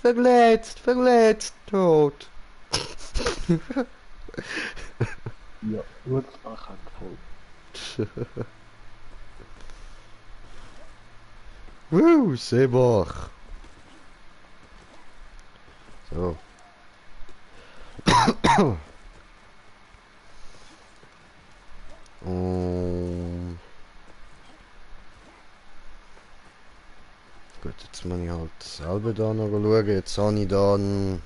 verletzt, tot. Ja, gut, ach, voll. Seebach. So. Und gut, jetzt muss ich halt selber da noch schauen. Jetzt habe ich da ein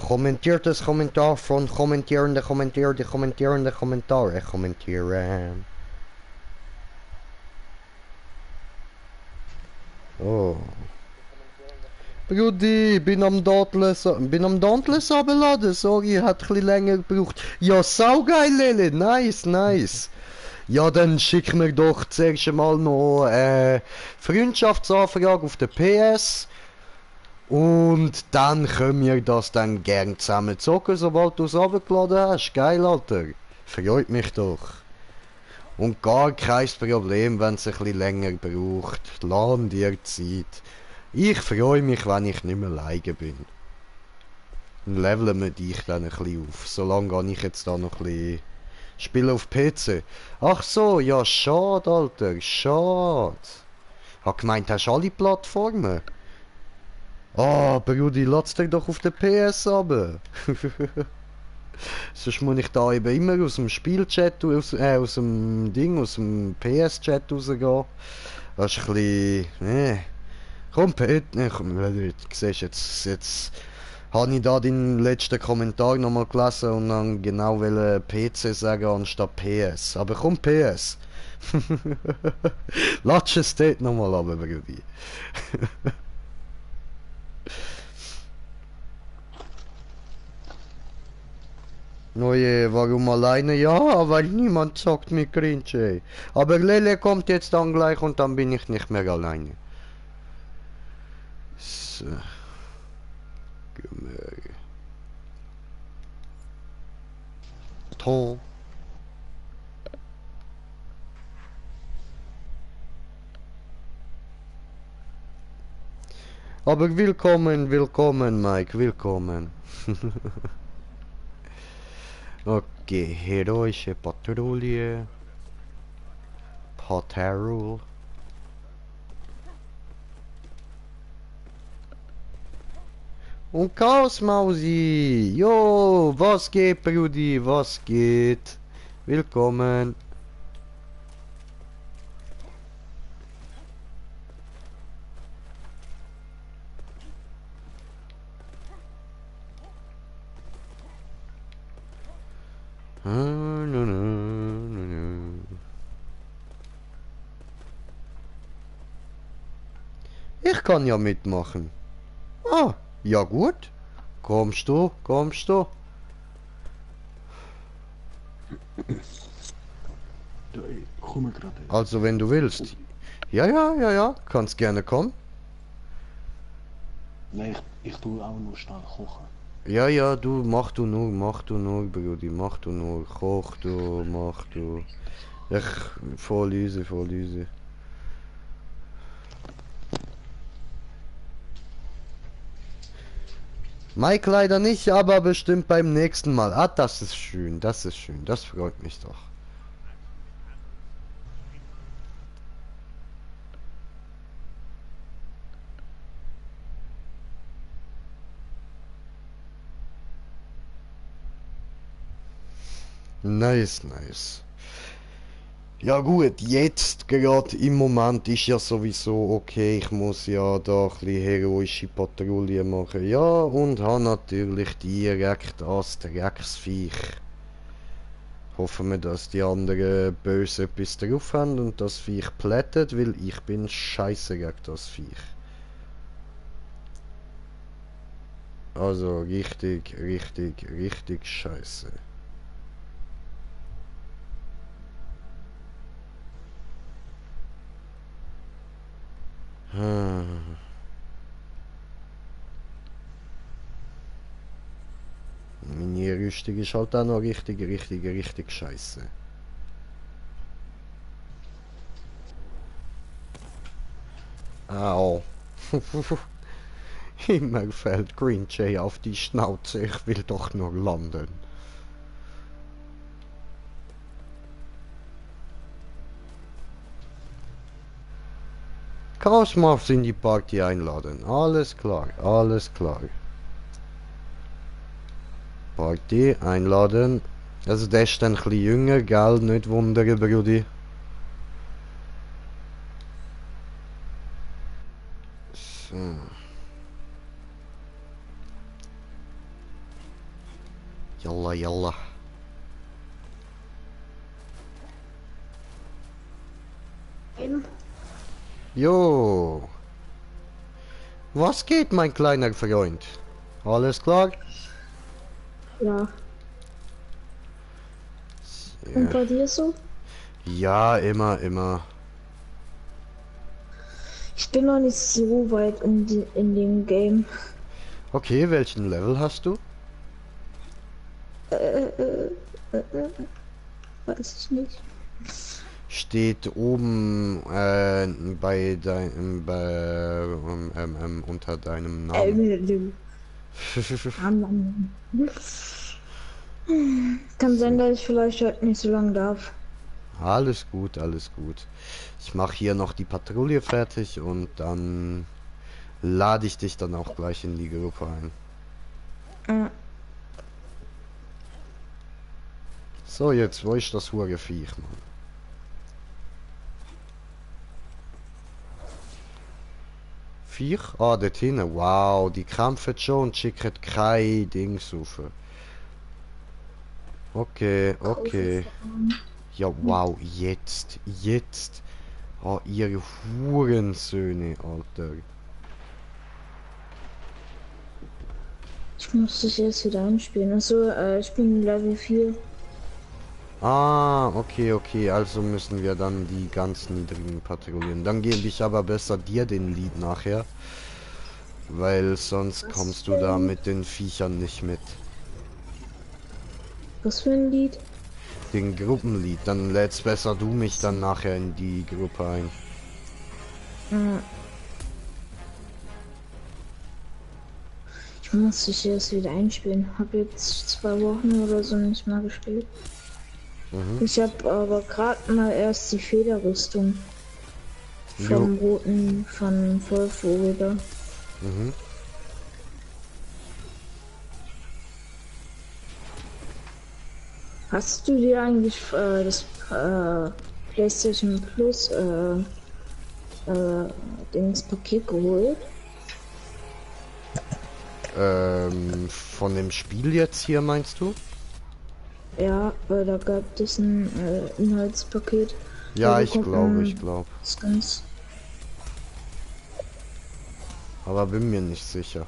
kommentiertes Kommentar von kommentierende Kommentare. Kommentieren. Oh. Brudi, bin am Dauntless abgeladen. Sorry, hat ein bisschen länger gebraucht. Ja, saugeil, Lele. Nice. Ja, dann schick mir doch zuerst einmal noch Freundschaftsanfrage auf der PS. Und dann können wir das dann gern zusammen zocken, sobald du es abgeladen hast. Geil, Alter. Freut mich doch. Und gar kein Problem, wenn es ein bisschen länger braucht. Lass dir Zeit. Ich freue mich, wenn ich nicht mehr alleine bin. Dann leveln wir dich dann ein bisschen auf. Solange gehe ich jetzt da noch ein bisschen spielen auf PC. Ach so, ja, schade, Alter. Schade. Ich hab gemeint, hast du alle Plattformen? Ah, Brudi, lass dich doch auf der PS runter. Sonst muss ich da eben immer aus dem Spielchat, aus dem Ding, aus dem PS-Chat rausgehen. Das ist ein bisschen... Komm, komm, du siehst jetzt habe ich da den letzten Kommentar nochmal gelesen und dann genau PC sagen anstatt PS. Aber komm, PS. Latsch es dort nochmal runter, Brudi. Oje, warum alleine? Ja, weil niemand zockt mit Grinch, ey. Aber Lele kommt jetzt dann gleich und dann bin ich nicht mehr alleine. So. Ton. Aber willkommen, Mike, willkommen. Okay, heroische Patrouille. Patrol. Und Chaos Mausi! Jo, was geht, Brudi? Was geht? Willkommen. Ich kann ja mitmachen. Ah, ja gut. Kommst du? Ja, ich komme gerade. Also wenn du willst. Ja, kannst gerne kommen. Nein, ich tue auch nur schnell kochen. Ja, du, mach du nur, Brudi, mach du nur. Koch du, mach du. Ich, voll easy. Mike leider nicht, aber bestimmt beim nächsten Mal. Ah, das ist schön, das freut mich doch. Nice. Ja gut, jetzt gerade im Moment ist ja sowieso okay, ich muss ja da ein bisschen heroische Patrouille machen. Ja, und habe natürlich direkt als Drecksviech. Hoffen wir, dass die anderen böse etwas drauf haben und das Viech plättet, weil ich bin scheiße gegen das Viech. Also richtig scheiße. Meine Rüstung ist halt auch noch richtig scheiße. Au. Immer fällt Green Jay auf die Schnauze, ich will doch nur landen. Chaosmorphs in die Party einladen. Alles klar, alles klar. Party einladen. Also der ist dann ein bisschen jünger, gell? Nicht wundern, Brudi. So. Yalla, yalla. Jo. Was geht, mein kleiner Freund? Alles klar? Ja. Und bei dir so? Ja, immer, immer. Ich bin noch nicht so weit in dem Game. Okay, welchen Level hast du? Weiß ich nicht. Steht oben bei deinem unter deinem Namen. Kann sein, dass ich vielleicht heute nicht so lange darf. Alles gut, alles gut. Ich mache hier noch die Patrouille fertig und dann lade ich dich dann auch gleich in die Gruppe ein. So, jetzt wo ist das hure Viech, Mann? Viech? Ah, dort hinten. Wow, die kämpfen schon und schicken kein Dings rauf. Okay, okay. Ja, wow, jetzt. Oh, ihr Hurensöhne, Alter. Ich muss das jetzt wieder einspielen. Also, ich bin Level 4. Ah, okay, okay. Also müssen wir dann die ganz niedrigen patrouillieren. Dann gebe ich aber besser dir den Lied nachher. Weil sonst kommst du da mit den Viechern nicht mit. Was für ein Lied? Den Gruppenlied. Dann lädst besser du mich dann nachher in die Gruppe ein. Ich muss das jetzt wieder einspielen. Hab jetzt 2 Wochen oder so nicht mal gespielt. Ich habe aber gerade mal erst die Federrüstung vom roten von Vollvogel da. Hast du dir eigentlich das PlayStation Plus Dings Paket geholt? Von dem Spiel jetzt hier meinst du? Ja, weil da gab es ein Inhaltspaket. Ja, ich glaube. Skins. Aber bin mir nicht sicher.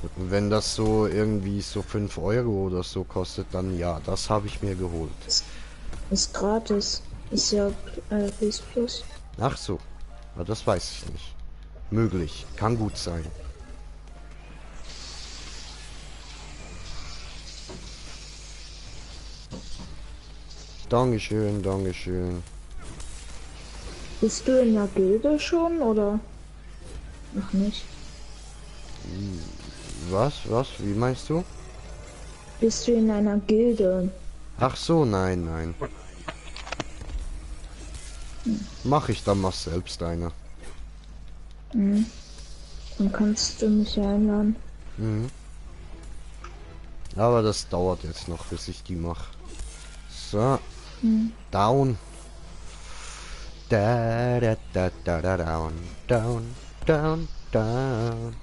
Und wenn das so irgendwie so 5 Euro oder so kostet, dann ja, das habe ich mir geholt. Ist gratis. Ist ja PS Plus. Ach so, ja, das weiß ich nicht. Möglich, kann gut sein. Dankeschön, Dankeschön. Bist du in der Gilde schon oder noch nicht? Was? Wie meinst du? Bist du in einer Gilde? Ach so, nein. Mach ich dann mal selbst eine. Dann kannst du mich einladen. Aber das dauert jetzt noch, bis ich die mache. So. Down. Da, down. Bam. Down. Down.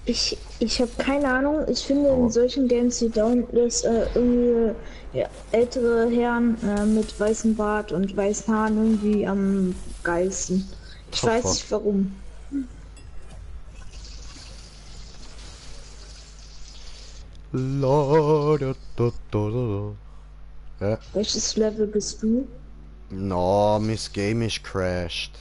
Ich habe keine Ahnung. Ich finde in solchen Games wie Dauntless irgendwie ältere Herren mit weißem Bart und weißen Haaren irgendwie am geilsten. Ich weiß nicht warum. Welches Level bist du? No, Miss Game ist crashed.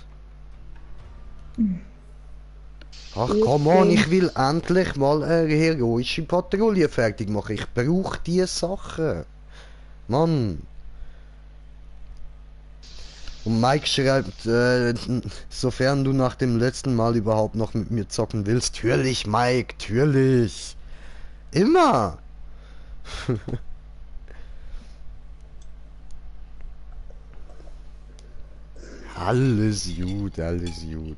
Ach come on, ich will endlich mal eine heroische Patrouille fertig machen. Ich brauche diese Sachen. Mann. Und Mike schreibt, sofern du nach dem letzten Mal überhaupt noch mit mir zocken willst. Natürlich, Mike, natürlich. Immer. Alles gut, alles gut.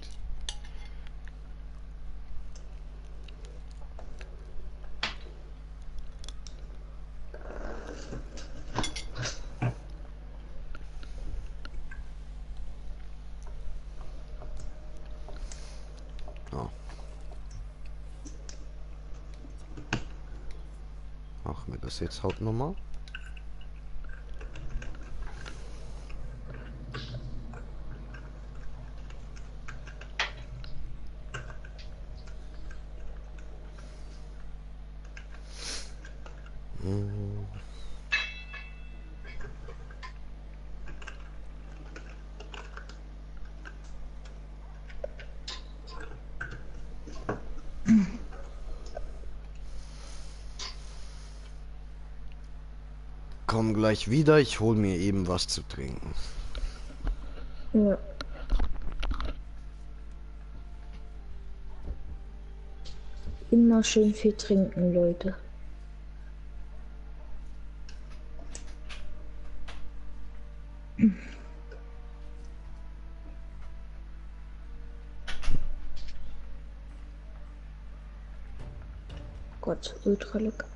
Oh. Machen wir das jetzt halt nochmal. Komm gleich wieder, ich hol mir eben was zu trinken. Ja. Immer schön viel trinken, Leute. Gott, ultra lecker.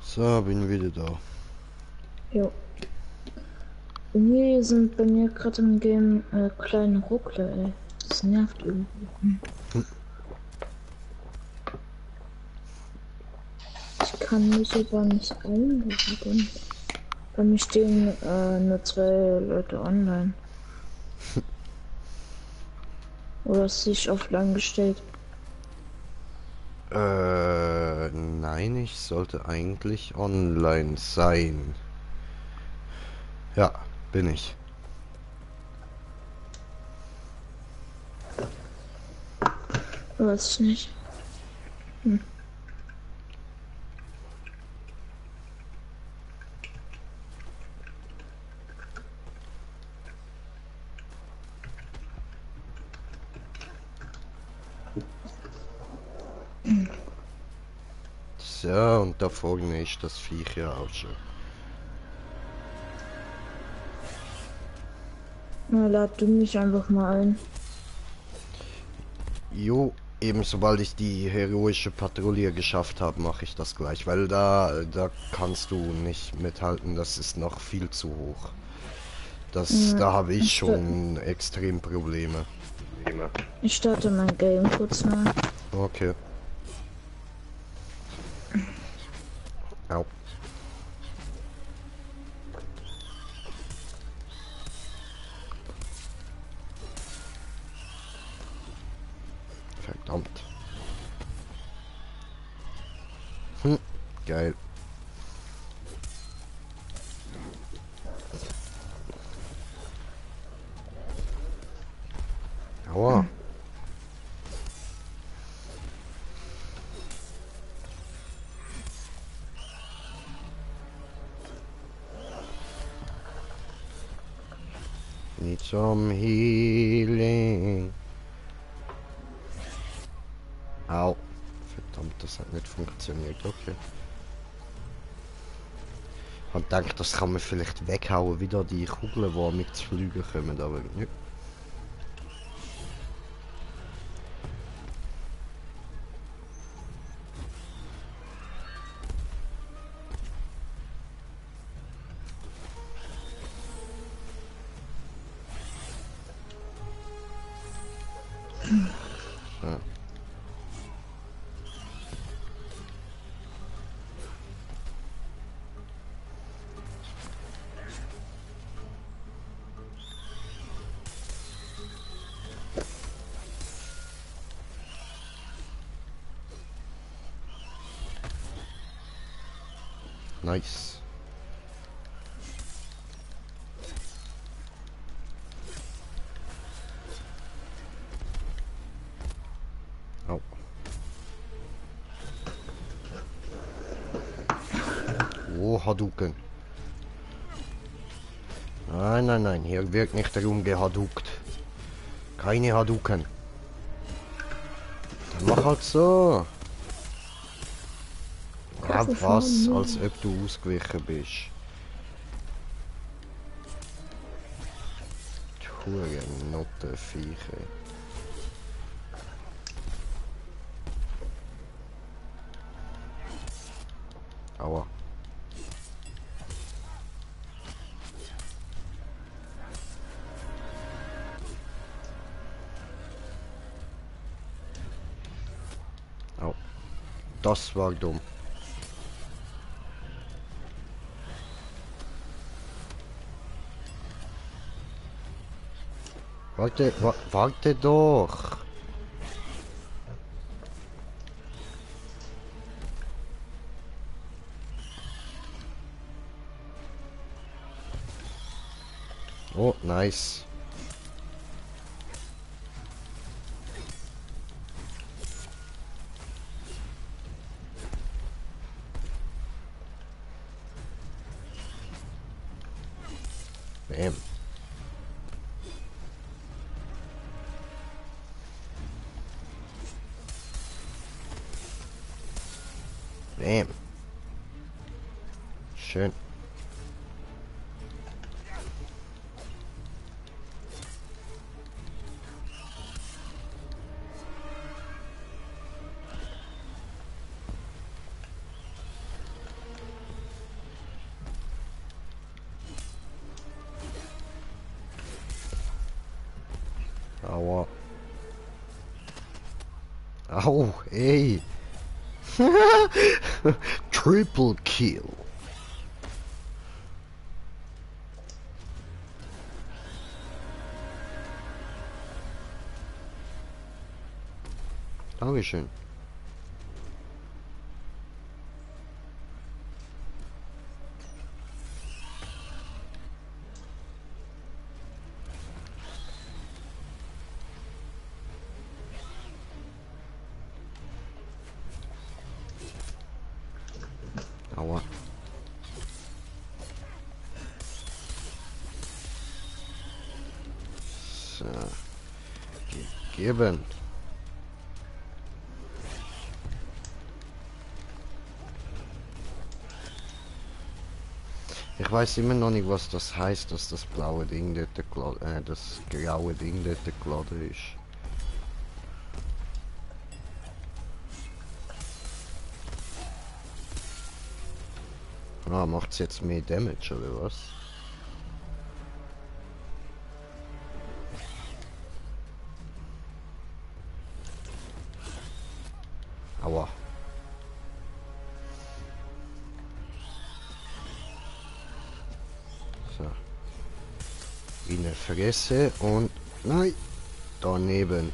So, bin wieder da. Jo. Wir sind bei mir gerade im Game kleine Ruckler, ey. Das nervt irgendwie. Ich kann mich aber nicht einloggen. Bei mir stehen nur 2 Leute online. Oder ist sich offline gestellt? Nein, ich sollte eigentlich online sein. Ja, bin ich. Weiß ich nicht. So, und da vorne ist das Viech ja auch schon. Na, lad du mich einfach mal ein. Jo, eben sobald ich die heroische Patrouille geschafft habe, mache ich das gleich, weil da kannst du nicht mithalten, das ist noch viel zu hoch. Ja, Da habe ich ich schon extrem Probleme. Ich starte mein Game kurz mal. Okay. Au. Verdammt. Hm, geil. Aua. Need some healing. Au. Verdammt, das hat nicht funktioniert. Okay. Ich denke, das kann man vielleicht weghauen, wieder die Kugeln, die mit zu fliegen kommen, aber nicht. So. Nice. Au. Oh, Hadouken. Nein, nein, nein, hier wird nicht herumgehadukt. Keine Hadouken. Dann mach halt so. Ja, was? Als ob du ausgewichen bist. Die Hurenottenviecher. Aua. Au. Das war dumm. Warte doch. Oh, nice. Bam. Bam. Schön. Aua. Au, ey. Triple kill. Dankeschön. Aua. So. Gegeben. Ich weiß immer noch nicht, was das heißt, dass das blaue Ding dort geladen, das graue Ding dort geladen ist. Ah, macht's jetzt mehr Damage oder was? Aua. So. In der Fresse und... Nein! Daneben.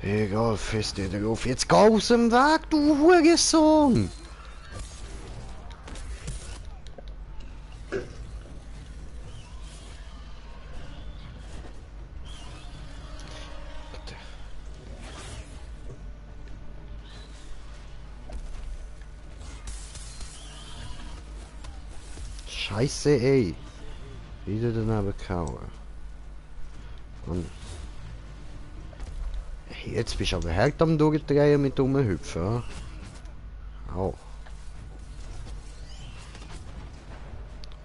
Egal, fest dir drauf. Jetzt geh aus dem Weg, du Hurensohn! Scheiße, ey. Wieder daneben gehauen. Und hey, jetzt bist du aber hart am Durchdrehen mit rumhüpfen, ja? Au.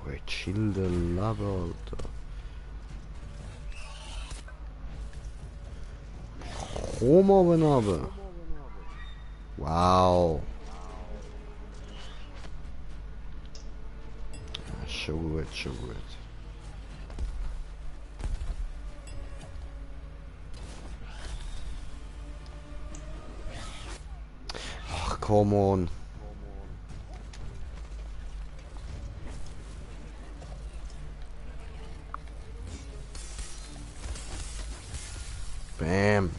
Oh, chill der Lava, Alter. Komm oben runter. Wow. Ja, schon gut, schon gut. Ach, come on. Bam.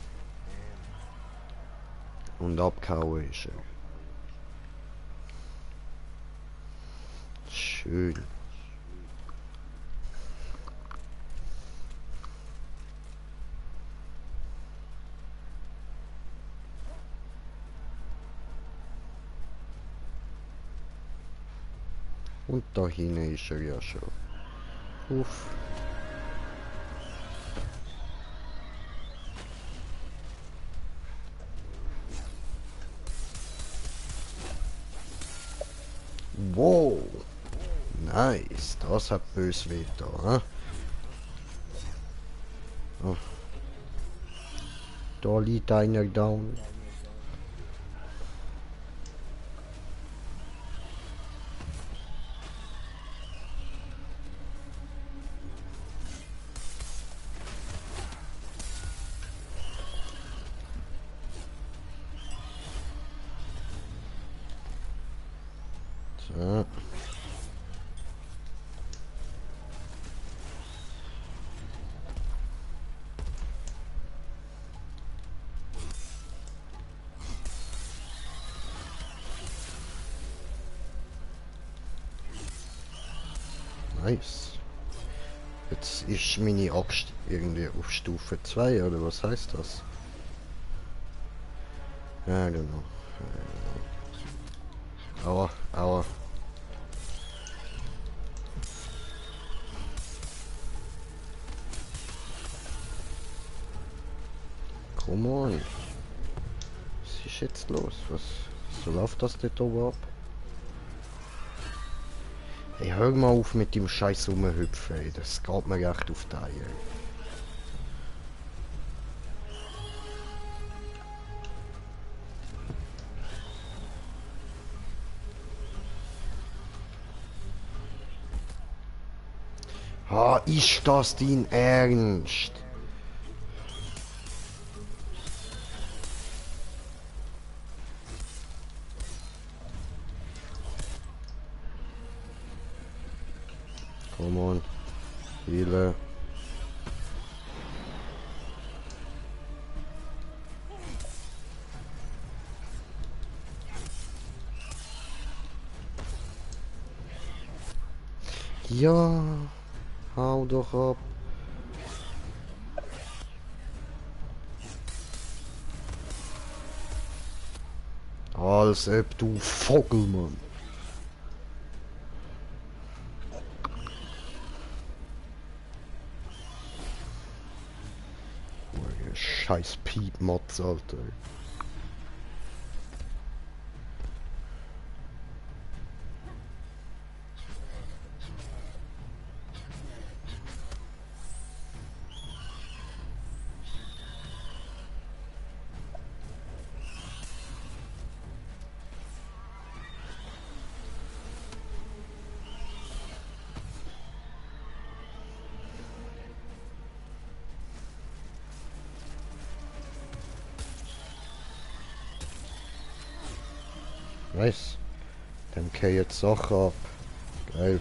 Und abgehauen ist er. Schön. Und da hinten ist er ja schon. Uff. Wow. Nice. Das hat bös weh da, hä? Oh. Da liegt einer down. So. Nice. Jetzt ist meine Axt irgendwie auf Stufe 2, oder was heißt das? Ja, genau. Aua, aua. Come on. Was ist jetzt los? So läuft das dort oben ab? Hey, hör mal auf mit dem Scheiß rumhüpfen, ey. Das geht mir echt auf die Eier. Ah, ist das dein Ernst? Come on. Heale. Ja, hau doch ab. Als ob du Vogelmann. Scheiß Piepmatz, Alter. Nice. Dann gehen jetzt Sachen ab. Geil.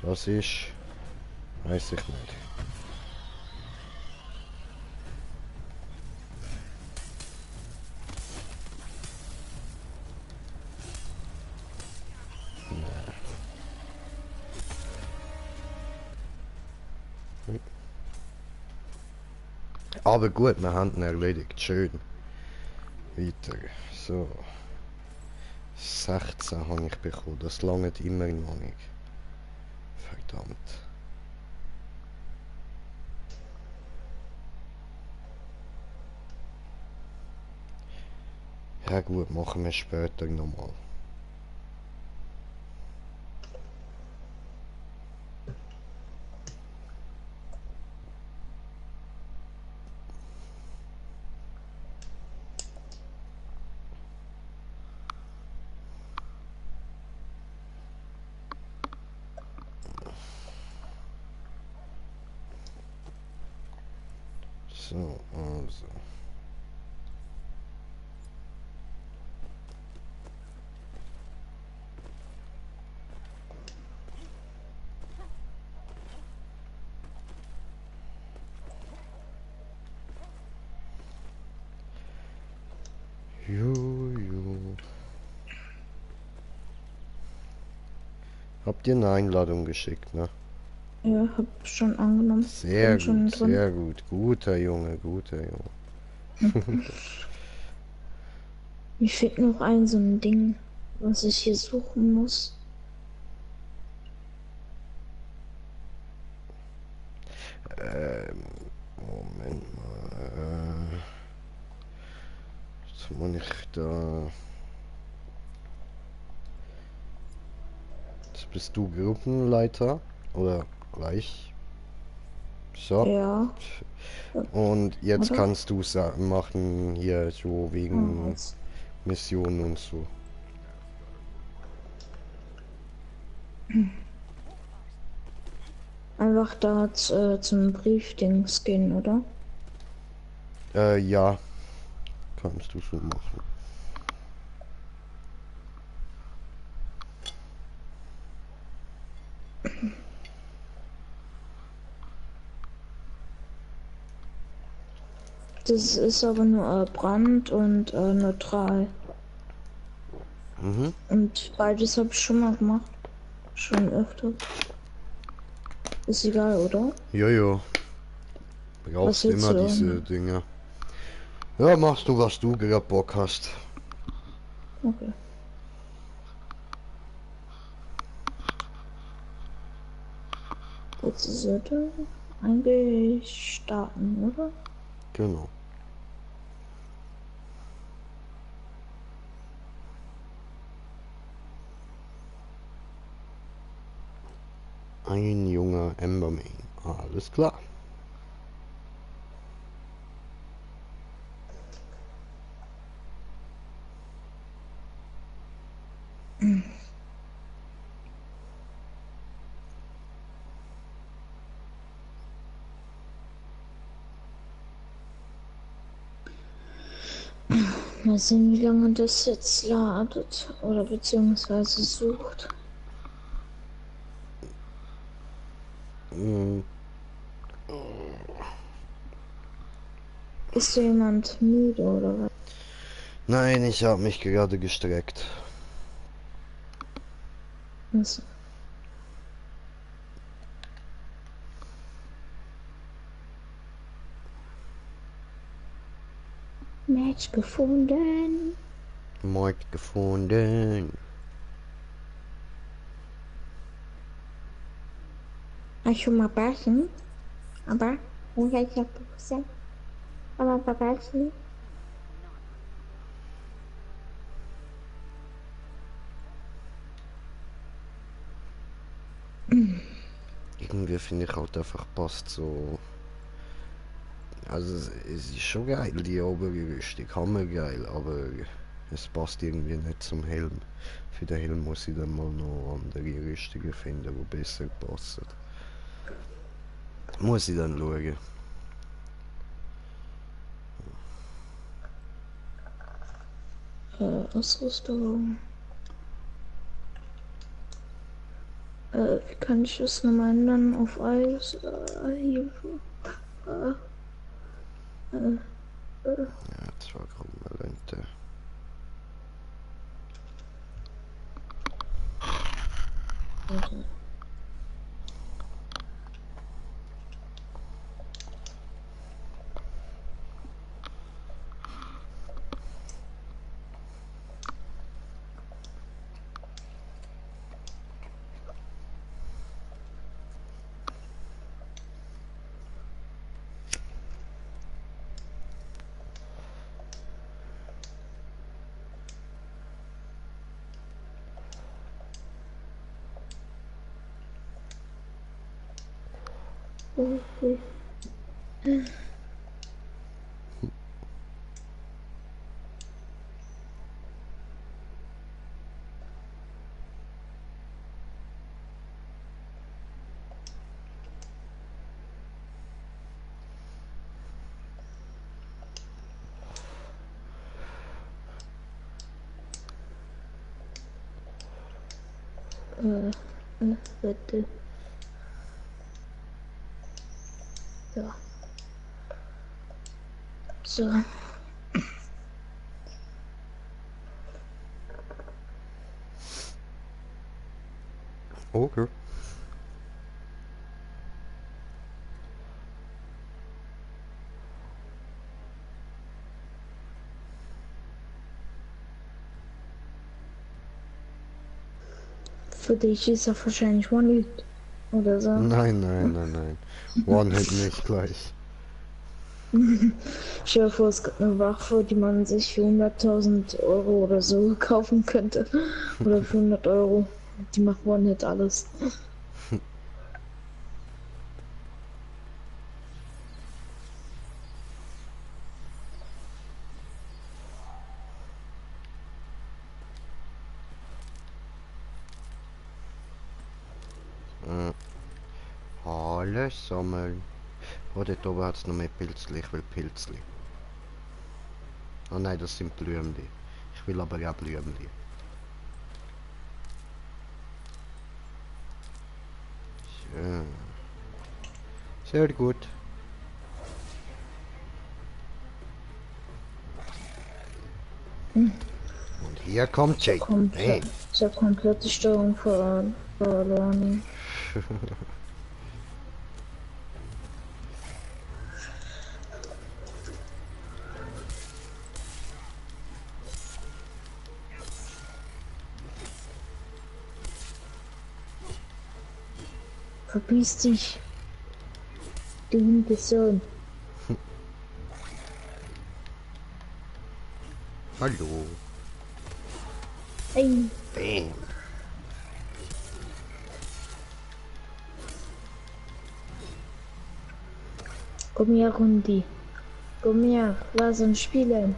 Das ist... Weiß ich nicht. Aber gut, wir haben ihn erledigt. Schön. Weiter. So. 16 habe ich bekommen. Das langt immer noch nicht. Verdammt. Ja gut, machen wir später nochmal. So, also. Jo. Habt ihr eine Einladung geschickt, ne? Ja, hab schon angenommen. Sehr Bin schon gut, drin. sehr gut. Guter Junge, guter Junge. Mir fehlt noch so ein Ding, was ich hier suchen muss. Moment mal. Was muss ich da? Jetzt bist du Gruppenleiter oder gleich? So. Ja, Und jetzt oder? kannst du machen hier so Ah, wegen jetzt. Missionen und so. Einfach da zum Briefdings gehen, oder? Ja, kannst du so machen. Das ist aber nur Brand und neutral. Mhm. Und beides habe ich schon mal gemacht. Schon öfter. Ist egal, oder? Jojo. Was Brauchst willst immer du diese denn? Dinge. Ja, machst du, was du gerade Bock hast. Okay. Jetzt sollte eigentlich starten, oder? Genau. Ein junger Emberman. Alles klar. Mal sehen, wie lange das jetzt ladet oder beziehungsweise sucht. Mm, Ist jemand müde oder was? Nein, ich habe mich gerade gestreckt. Also, Match gefunden. Markt gefunden. Hast schon mal Bärchen? Aber, ja, ich hab gesagt, aber Bärchen. Irgendwie finde ich halt einfach passt so. Also es ist schon geil, die obere Rüstung, hammergeil, aber es passt irgendwie nicht zum Helm. Für den Helm muss ich dann mal noch andere Rüstungen finden, die besser passen. Muss ich dann schauen. Ausrüstung. Wie kann ich das nochmal ändern auf Eis? Hier. Ja, 2 Komponente. Warte. Bitte. So. So. Okay. Für dich ist er wahrscheinlich One-Hit. Oder so. Nein. One-Hit nicht gleich. Stell dir vor, es gibt eine Waffe, die man sich für 100.000 Euro oder so kaufen könnte. Oder für 100 Euro. Die macht One-Hit alles. Alles sammeln. Oh, dort oben hat es noch mehr Pilzli. Ich will Pilzli. Oh nein, das sind Blümli. Ich will aber auch Blümli. Schön. Sehr gut. Und hier kommt Jake. Hey. Ich habe komplette Steuerung verloren. Verpiss dich. Du Hundesohn. Hallo. Hey. Bam. Komm her, Rundi. Komm her, lass uns spielen.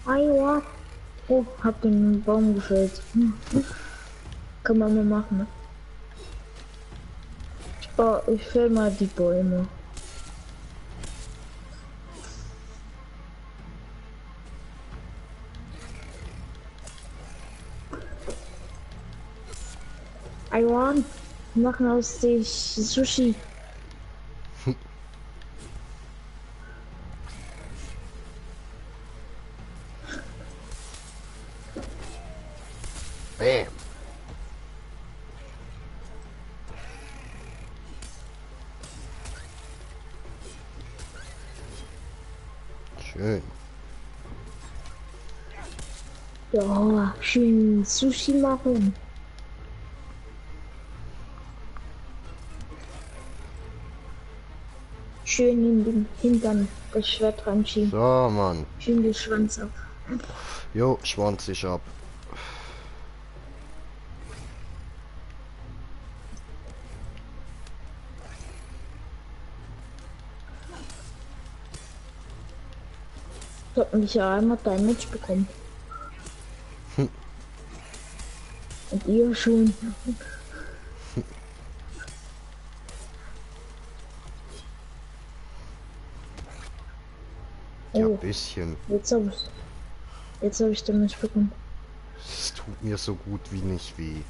Aua. Oh, hab den Baum gefällt. Kann man mal machen, ne? Ich fäll mal die Bäume. Iwan, wir machen aus dich Sushi. Bam. Schön. Ja, schön Sushi machen. Schön in den Hintern das Schwert reinschieben. So, Mann. Schön den Schwanz ab. Jo, Schwanz ist ab. Ich hab mich ja einmal Damage bekommen. Und ihr schon. Ja, Oh, bisschen. jetzt hab ich Damage bekommen. Es tut mir so gut wie nicht weh.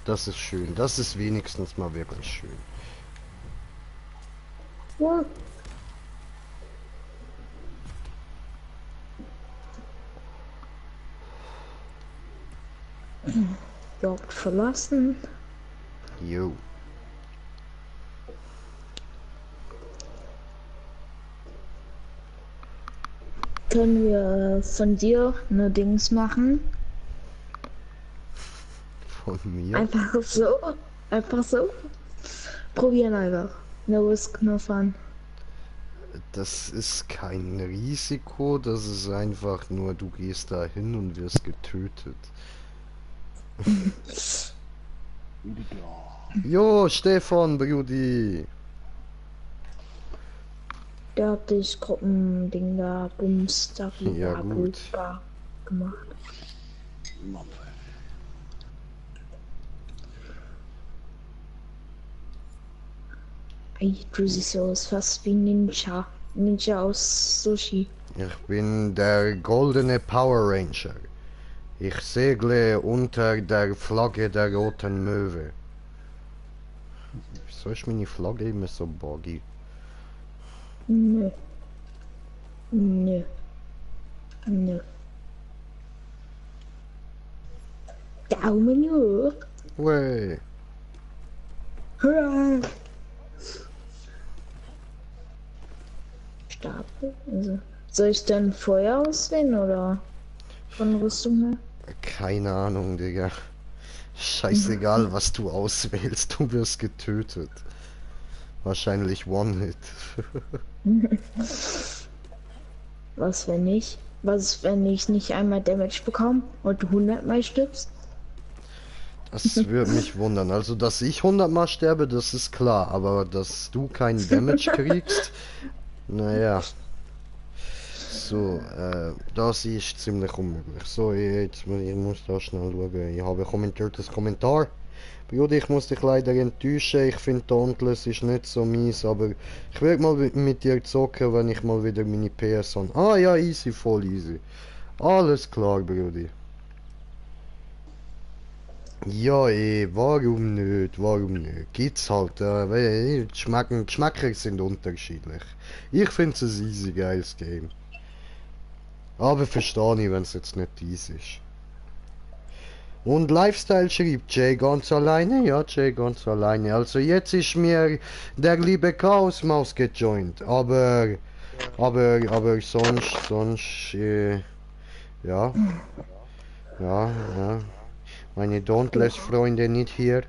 Das ist schön. Das ist wenigstens mal wirklich schön. Ja. Jagd verlassen. Jo. Können wir von dir nur Dings machen? Von mir. Einfach so. Einfach so. Probieren einfach. No risk, no fun. Das ist kein Risiko, das ist einfach nur, du gehst da hin und wirst getötet. Ja. Jo, Stefan, Brudi. Der hat das Gruppending da, Bums, da, Ja, gut. gemacht. Mann. Ey, du siehst aus fast wie Ninja. Ninja aus Sushi. Ich bin der goldene Power Ranger. Ich segle unter der Flagge der roten Möwe. Wieso ist meine Flagge immer so buggy? Nö. Nö. Nö. Daumen hoch. Wey. Hurra. Stapel. Also, soll ich dann Feuer auswählen oder von Rüstung her? Keine Ahnung, Digga. Scheißegal, was du auswählst, du wirst getötet. Wahrscheinlich One-Hit. Was, wenn nicht? Was, wenn ich nicht einmal Damage bekomme und du 100 Mal stirbst? Das würde mich wundern. Also, dass ich 100 Mal sterbe, das ist klar. Aber dass du keinen Damage kriegst, naja. So, das ist ziemlich unmöglich. So, jetzt ich muss da schnell schauen. Ich habe kommentiertes Kommentar. Bruder, ich muss dich leider enttäuschen. Ich finde Dauntless ist nicht so mies, aber ich werde mal mit dir zocken, wenn ich mal wieder meine PS habe. Ah ja, easy, voll easy. Alles klar, Bruder. Ja, warum nicht? Warum nicht? Gibt's halt, Geschmäcker sind unterschiedlich. Ich finde es ein easy geiles Game. Aber verstehe ich, wenn es jetzt nicht easy ist. Und Lifestyle schreibt Jay ganz alleine? Ja, Jay ganz alleine. Also jetzt ist mir der liebe Chaosmaus gejoint. Aber sonst, ja. Ja. Meine Dauntless-Freunde nicht hier.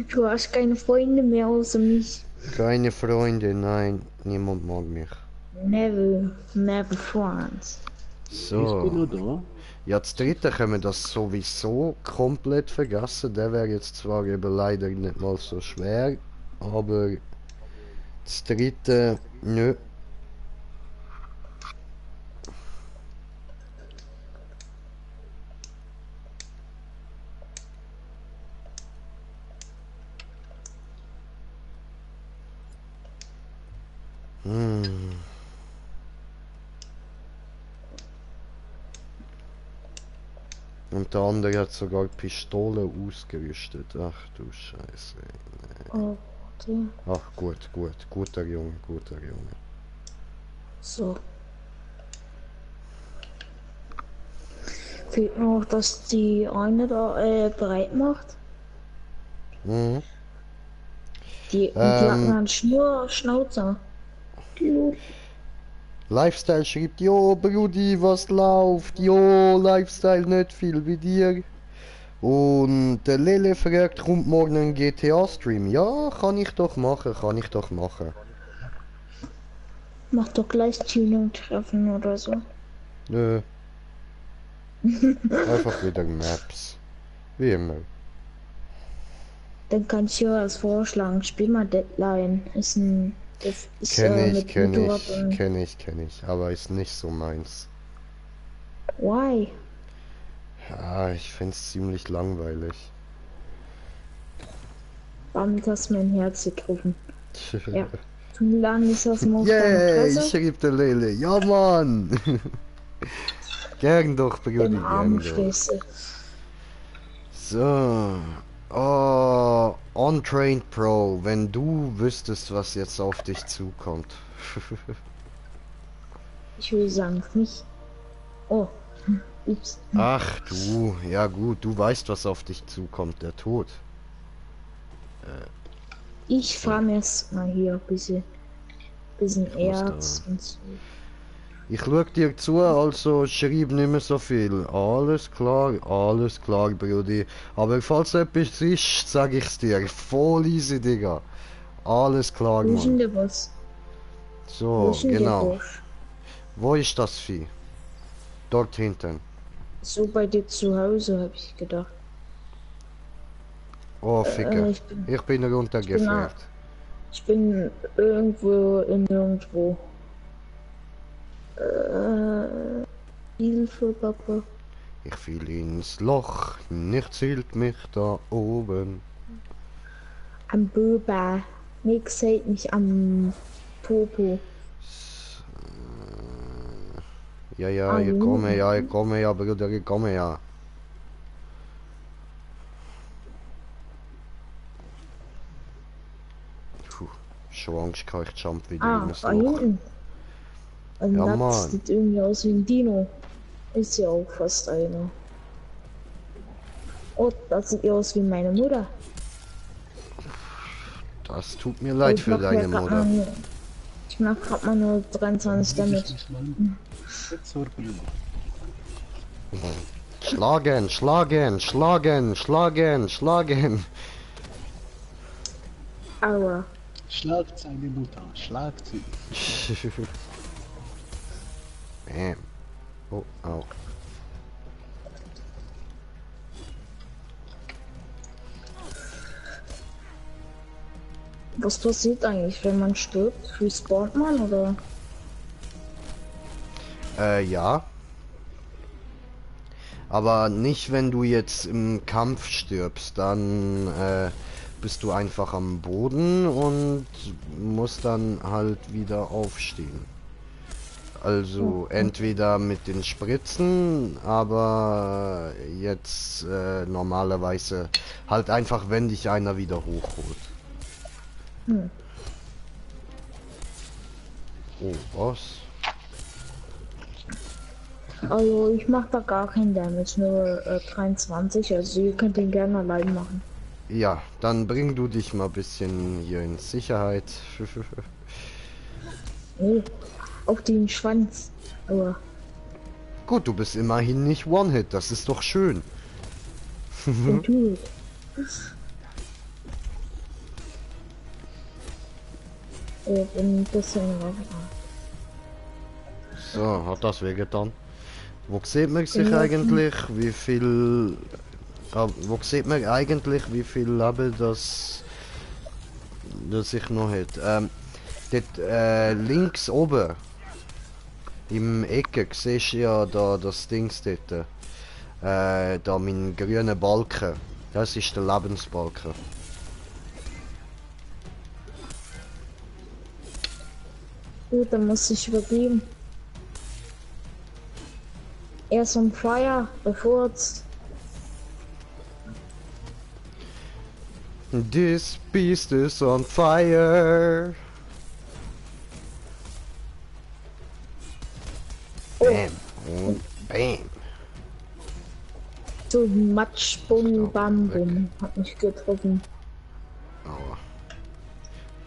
Du hast keine Freunde mehr außer mich. Keine Freunde, nein. Niemand mag mich. Never friends. Ich bin So. nur da. Ja, das dritte können wir das sowieso komplett vergessen. Der wäre jetzt zwar eben leider nicht mal so schwer, aber das dritte, nö. Und der andere hat sogar Pistole ausgerüstet. Ach du Scheiße. Oh, warte. Ach gut. Guter Junge. So. Fehlt noch, dass die eine da bereit macht. Mhm. Die hatten einen Schnauzer. Lifestyle schreibt, jo Brudi, was läuft? Jo, Lifestyle nicht viel wie dir. Und der Lele fragt, kommt morgen ein GTA-Stream? Ja, kann ich doch machen. Mach doch gleich Tuning treffen oder so. Nö. Einfach wieder Maps. Wie immer. Dann kann ich ja was vorschlagen. Spiel mal Deadline. Ist ein. Ist, Kenn mit ich. Motorrad und- Aber ist nicht so meins. Why? Ja, ich find's ziemlich langweilig. Damit hast du mein Herz getroffen. Ja. Zu lang ist das mal auf deine Yay, Fresse. schrieb der Lele. Ja, Mann. Gern doch, Brudi, Den Arm gern doch. stehst du. So. Oh, Untrained Pro, wenn du wüsstest, was jetzt auf dich zukommt. Ich will sagen, nicht. Oh. Ups. Ach du, ja gut, du weißt, was auf dich zukommt, der Tod. Ich farm erst mal hier ein bisschen Erz und so. Ich schau dir zu, also schreib nicht mehr so viel. Alles klar, Brudi. Aber falls etwas ist, sag ich's dir. Voll easy, Digga. Alles klar, Wo ist denn Mann. der Boss? Wo So, ist denn der genau. Busch? Wo ist das Vieh? Dort hinten. So bei dir zu Hause, habe ich gedacht. Oh, Ficke. Ich bin, Ich bin ich bin, runtergefällt. ich bin irgendwo in nirgendwo. Hilfe, Papa. Ich fiel ins Loch, nichts hielt mich da oben. Am Böber. Nix hält mich am Popo. Ah, Ich komme ja, Bruder, ich komme ja. Puh, schon Angst gehabt, ich jump wieder in das Da Loch. hinten. Und Ja, das Mann. sieht irgendwie aus wie ein Dino. Ist ja auch fast einer. Oh, das sieht ja aus wie meine Mutter. Das tut mir leid für deine Mutter. Ich mach grad mal nur 23 damit. Jetzt zur Brille. Schlagen, schlagen, schlagen, schlagen, schlagen. Aua. Schlagt seine Mutter, schlagt sie. Bam. Oh, au. Was passiert eigentlich, wenn man stirbt? Respawnt man oder? Ja. Aber nicht, wenn du jetzt im Kampf stirbst, dann bist du einfach am Boden und musst dann halt wieder aufstehen. Also entweder mit den Spritzen, aber jetzt normalerweise halt einfach, wenn dich einer wieder hochholt. Hm. Oh, was? Also ich mach da gar keinen Damage, nur 23, also ihr könnt den gerne allein machen. Ja, dann bring du dich mal ein bisschen hier in Sicherheit. Nee, auf den Schwanz. Aber Gut, du bist immerhin nicht One-Hit, das ist doch schön. natürlich. Ich bin ein bisschen So, hat das wehgetan. Wo sieht man sich eigentlich, wie viel... wo sieht man eigentlich, wie viel Leben das ich noch hätte? Dort links oben im Ecke siehst du ja da das Dings dort. Da mein grüner Balken. Das ist der Lebensbalken. Gut, dann muss ich übergeben. Erst on fire, bevor es. This beast is on fire. Bam und bam. So Matsch, Bumm, Bam, Bum. Hat mich getroffen. Aua.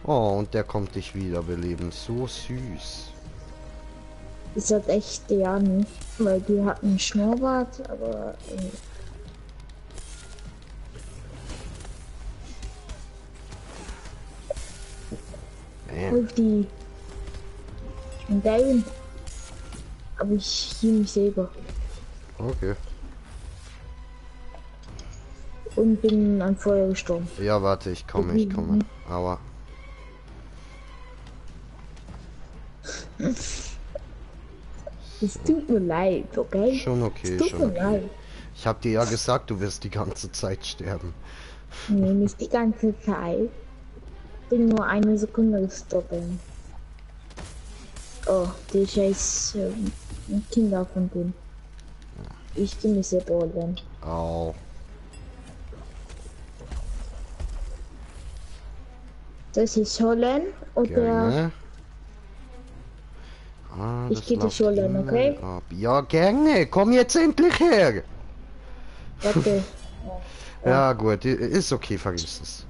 Oh, und der kommt dich wiederbeleben. So süß. Ist halt echt der nicht, weil die hatten einen Schnurrbart, aber. Bam. Auf die. Ich bin down. Aber ich heal mich selber. Okay. Und bin an Feuer gestorben. Ja, warte, ich komme, ich komme. Aua. Es tut mir leid, okay? Schon okay, Es tut schon mir okay. leid. Ich hab dir ja gesagt, du wirst die ganze Zeit sterben. Nee, nicht die ganze Zeit. Bin nur eine Sekunde gestorben. Oh, die scheiß Kinder von denen. Ich bin nicht sehr bohren. Au. Das ist holen oder Gerne. Ah, Ich das geh dich läuft holen, immer okay? ab. Ja, gerne. Komm jetzt endlich her. warte. Ja, gut. Ist okay, vergiss es.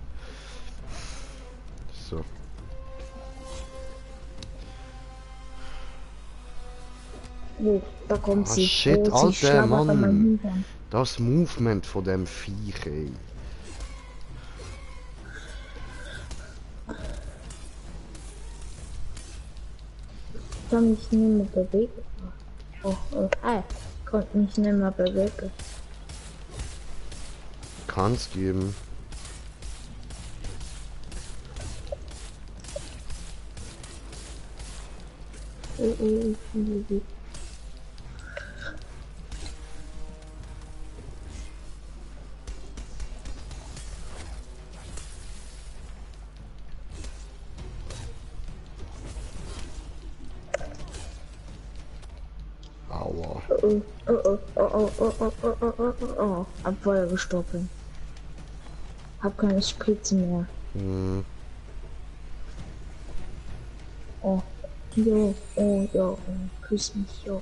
So. Wo? Da kommt Ah, sie. shit, Oh, sie Alter, schlabbert an meinem Mann. Hintern. Das Movement von dem Viech, ey. kann mich nicht mehr bewegen. Oh, ich konnte mich nicht mehr bewegen. Kann's geben. Oh. Aua. Oh. Hab Feuer gestoppen. Hab keine Spritze mehr. Hm. Oh. Jo, küss mich, jo.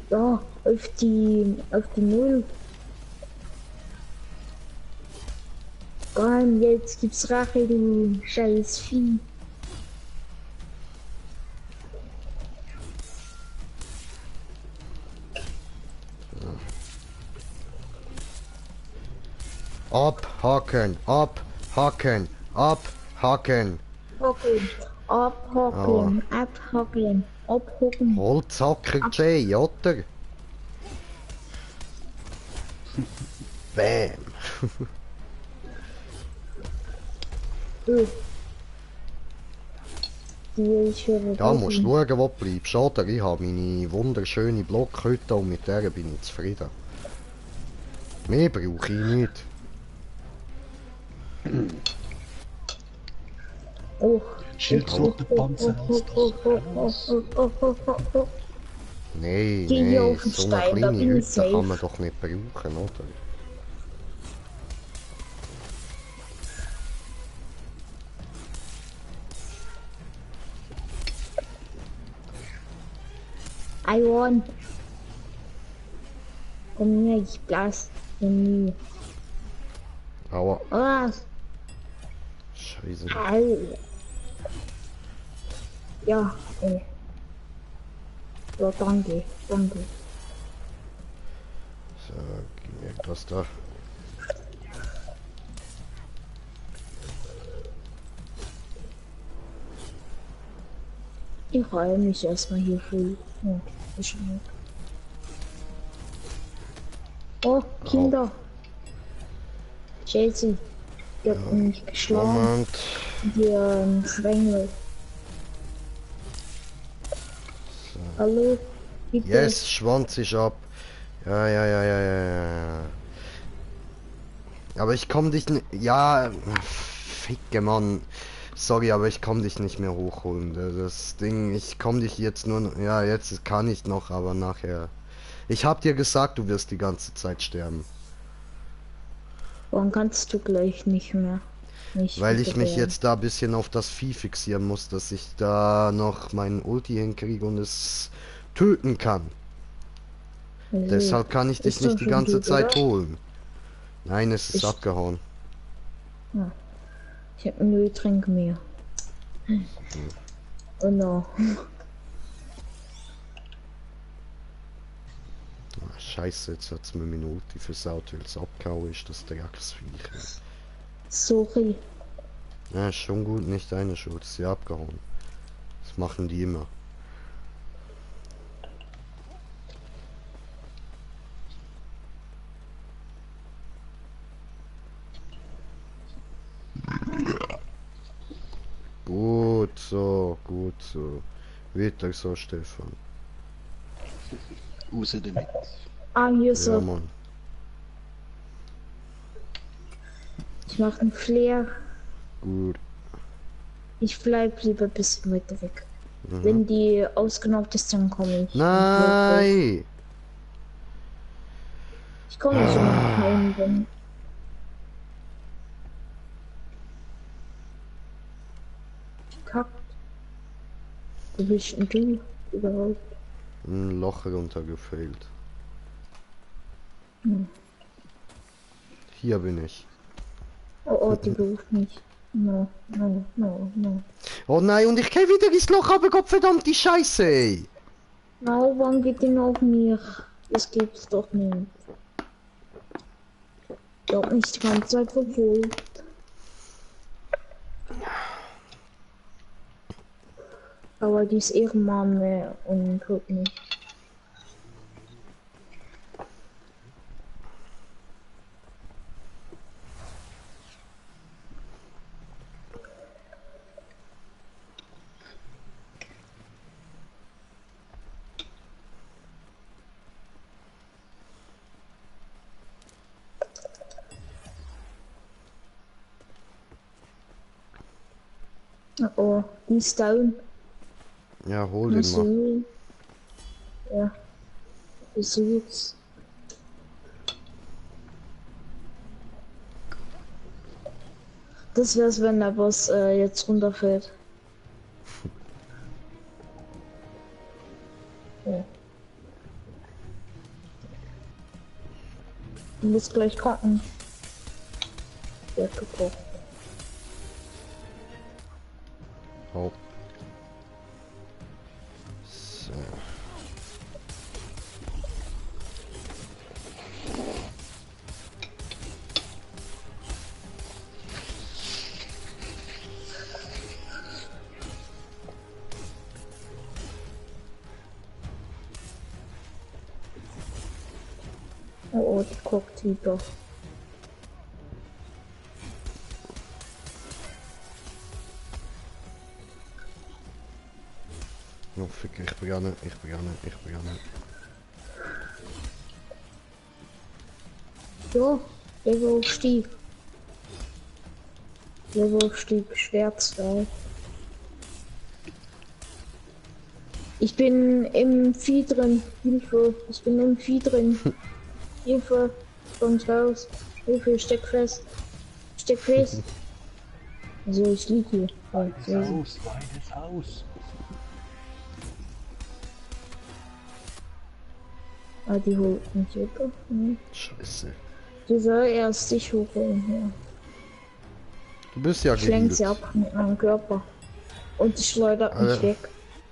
Ja, auf die Null. Komm, jetzt gibt's Rache, du scheiß Vieh. Abhaken, abhaken, abhaken. Hocken, abhocken. Holzhacker J, oder? Bam. Da musst du schauen, wo du bleibst. Oder ich habe meine wunderschöne Blockhütte und mit der bin ich zufrieden. Mehr brauche ich nicht. Oh. Schildkrötenpanzer ist doch. Nein, Geh hier nein, auf den so eine Stein, da kleine bin ich Hütte kann man safe. doch nicht brauchen, oder? I won. Komm her, ich blas den nie. Aua, Was? scheiße. Au. Ja, Ja, danke. So, gib mir das da. Ich reihe mich erstmal hier voll. Oh, ist schon weg. Oh, Kinder. Chelsea. Die hat mich geschlagen. Moment. Die Schwengel. Hallo? Bitte? Yes, Schwanz ist ab. Ja. Aber ich komm dich nicht. Ja, ficke Mann. Sorry, aber ich komm dich nicht mehr hochholen. Das Ding, ich komm dich jetzt nur. Ja, jetzt kann ich noch, aber nachher. Ich hab dir gesagt, du wirst die ganze Zeit sterben. Warum kannst du gleich nicht mehr? Weil ich mich jetzt da ein bisschen auf das Vieh fixieren muss, dass ich da noch meinen Ulti hinkriege und es töten kann. Deshalb kann ich dich nicht die ganze Zeit holen. Nein, es ist abgehauen. Ja. Ich habe nur Getränke mehr. Oh no. Ah, Scheiße, jetzt hat's mir meine Ulti versaut, weil es abgehauen ist, das Drecksviech. Sorry. Ja, ist schon gut, nicht deine Schuld, ist ja abgehauen. Das machen die immer. Gut so. Weiter so, Stefan. Raus damit. Ah, hier Ja, so. Mann. Ich mache einen Flair. Gut. Ich bleib lieber ein bisschen weiter weg. Mhm. Wenn die ausgenockt ist, dann komme ich. Nein! Ich komme nicht immer heim, wenn. Kackt. Wo bist denn du überhaupt? Ein Loch runtergefällt. Hm. Hier bin ich. Oh, die beruft mich. No. Oh nein, und ich geh wieder ins Loch, aber Gottverdammt, Scheiße, ey! No, warum geht denn auf mir? Das gibt's doch nicht. Doch nicht die ganze Zeit verfolgt. Aber die ist Ehrenmann und guckt nicht. Oh, die ist down. Ja, hol den mal. Sehen. Ja, ich sehe jetzt. Das wär's, wenn der Boss jetzt runterfällt. Ja. Du musst gleich kochen. Ja, gekocht. Oh. So. Oh, die kocht wieder. Oh, fick, ich beginne. Ja, Level-Stieg. Level-Stieg, Schwert 2. Ich bin im Vieh drin. Hilfe. Ich bin im Vieh drin. Hilfe. Kommt raus. Hilfe, steck fest. Steck fest. Also ich lieg hier. Oh, Beides Haus. Ah, die holt mich wieder. Hm. Scheiße. Die soll erst dich hochholen. Ja. Du bist ja Ich lenk sie geheilt. ab mit meinem Körper. Und sie schleudert mich weg.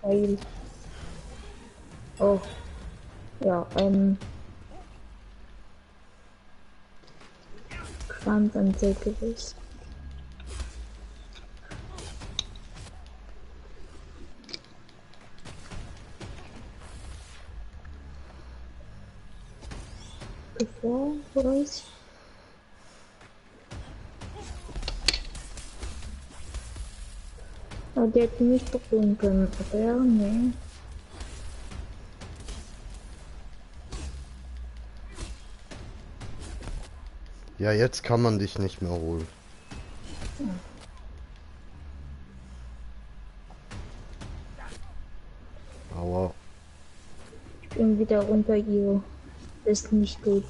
Weil. Oh. Ja, Quantensägeres. Bevor, weiß. Aber der hätte mich berühren können, aber nee. Ja, jetzt kann man dich nicht mehr holen. Aua. Ich bin wieder runter hier. Ist nicht gut.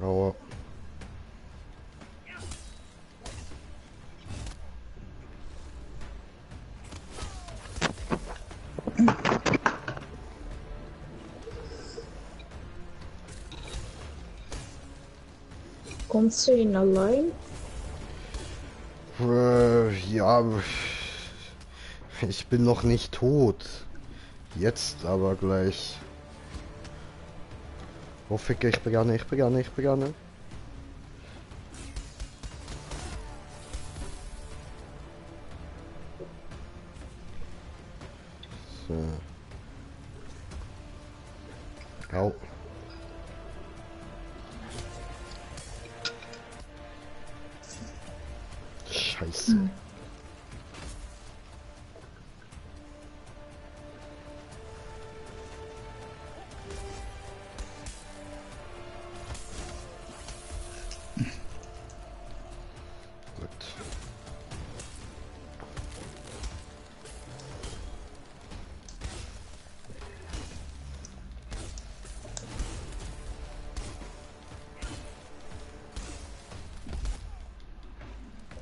Aua. Kommst du ihn allein? Ja, ich bin noch nicht tot. Jetzt aber gleich. Oh, fick, ich beganne. So. Au. Scheiße. Gut.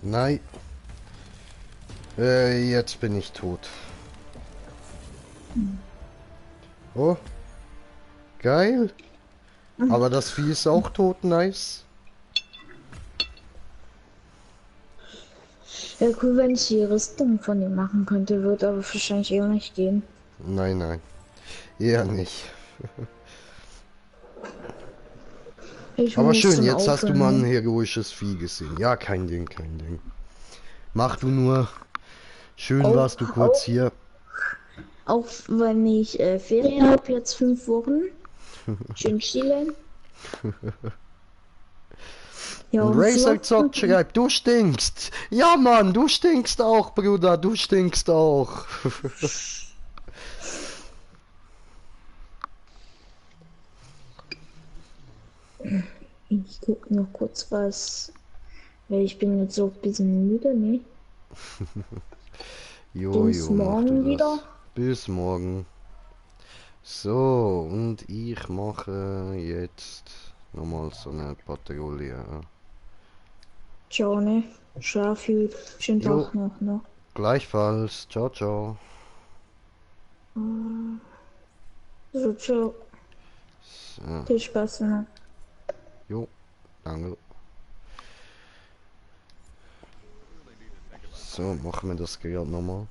Nein. Jetzt bin ich tot. Oh. Geil. Aber das Vieh ist auch tot, nice. Ja, cool, wenn ich die Rüstung von ihm machen könnte, wird aber wahrscheinlich eher nicht gehen. Nein, nein. Eher nicht. Ich Aber muss schön, dann jetzt hast du mal ein aufhören. heroisches Vieh gesehen. Ja, kein Ding, kein Ding. Mach du nur. Schön Auch, warst du kurz auch, hier. auch wenn ich Ferien habe, jetzt 5 Wochen. Schön chillen. Ja, Und und Racer so. zockt, schreibt, du stinkst. Ja, Mann, du stinkst auch, Bruder, du stinkst auch. Ich guck noch kurz was. Weil ich bin jetzt so ein bisschen müde, ne? Bis Jo, mach du morgen wieder. das. Bis morgen. So, und ich mache jetzt nochmal so eine Patrouille. Ciao, ne? Schlaf gut. Schönen Jo, Tag noch, ne? gleichfalls. Ciao, ciao. So, ciao. So, Viel Spaß noch. jo, danke. So, machen wir das gerade nochmal.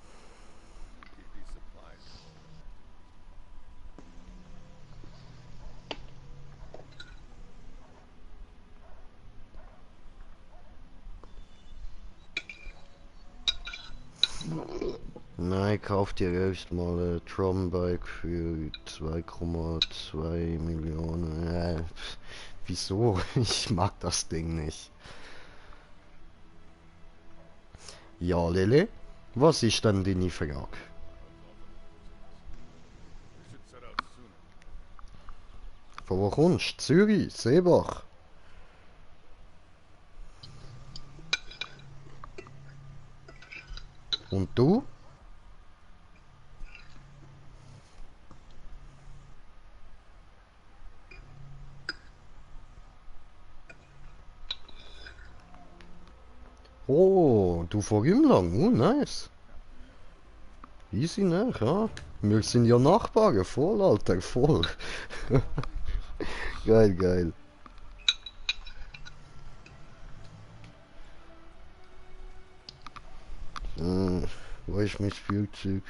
Nein, kauf dir erstmal ein Tron-Bike für 2,2 Millionen. Wieso? Ich mag das Ding nicht. Ja, Lele? Was ist denn deine Frage? Von wo kommst du? Zürich? Seebach? Und du? Oh, du von Gümlang? Nice. Easy, ne? Ja. Wir sind ja Nachbarn. Voll, Alter, voll. Geil, geil. Wo ist mein Spielzeug?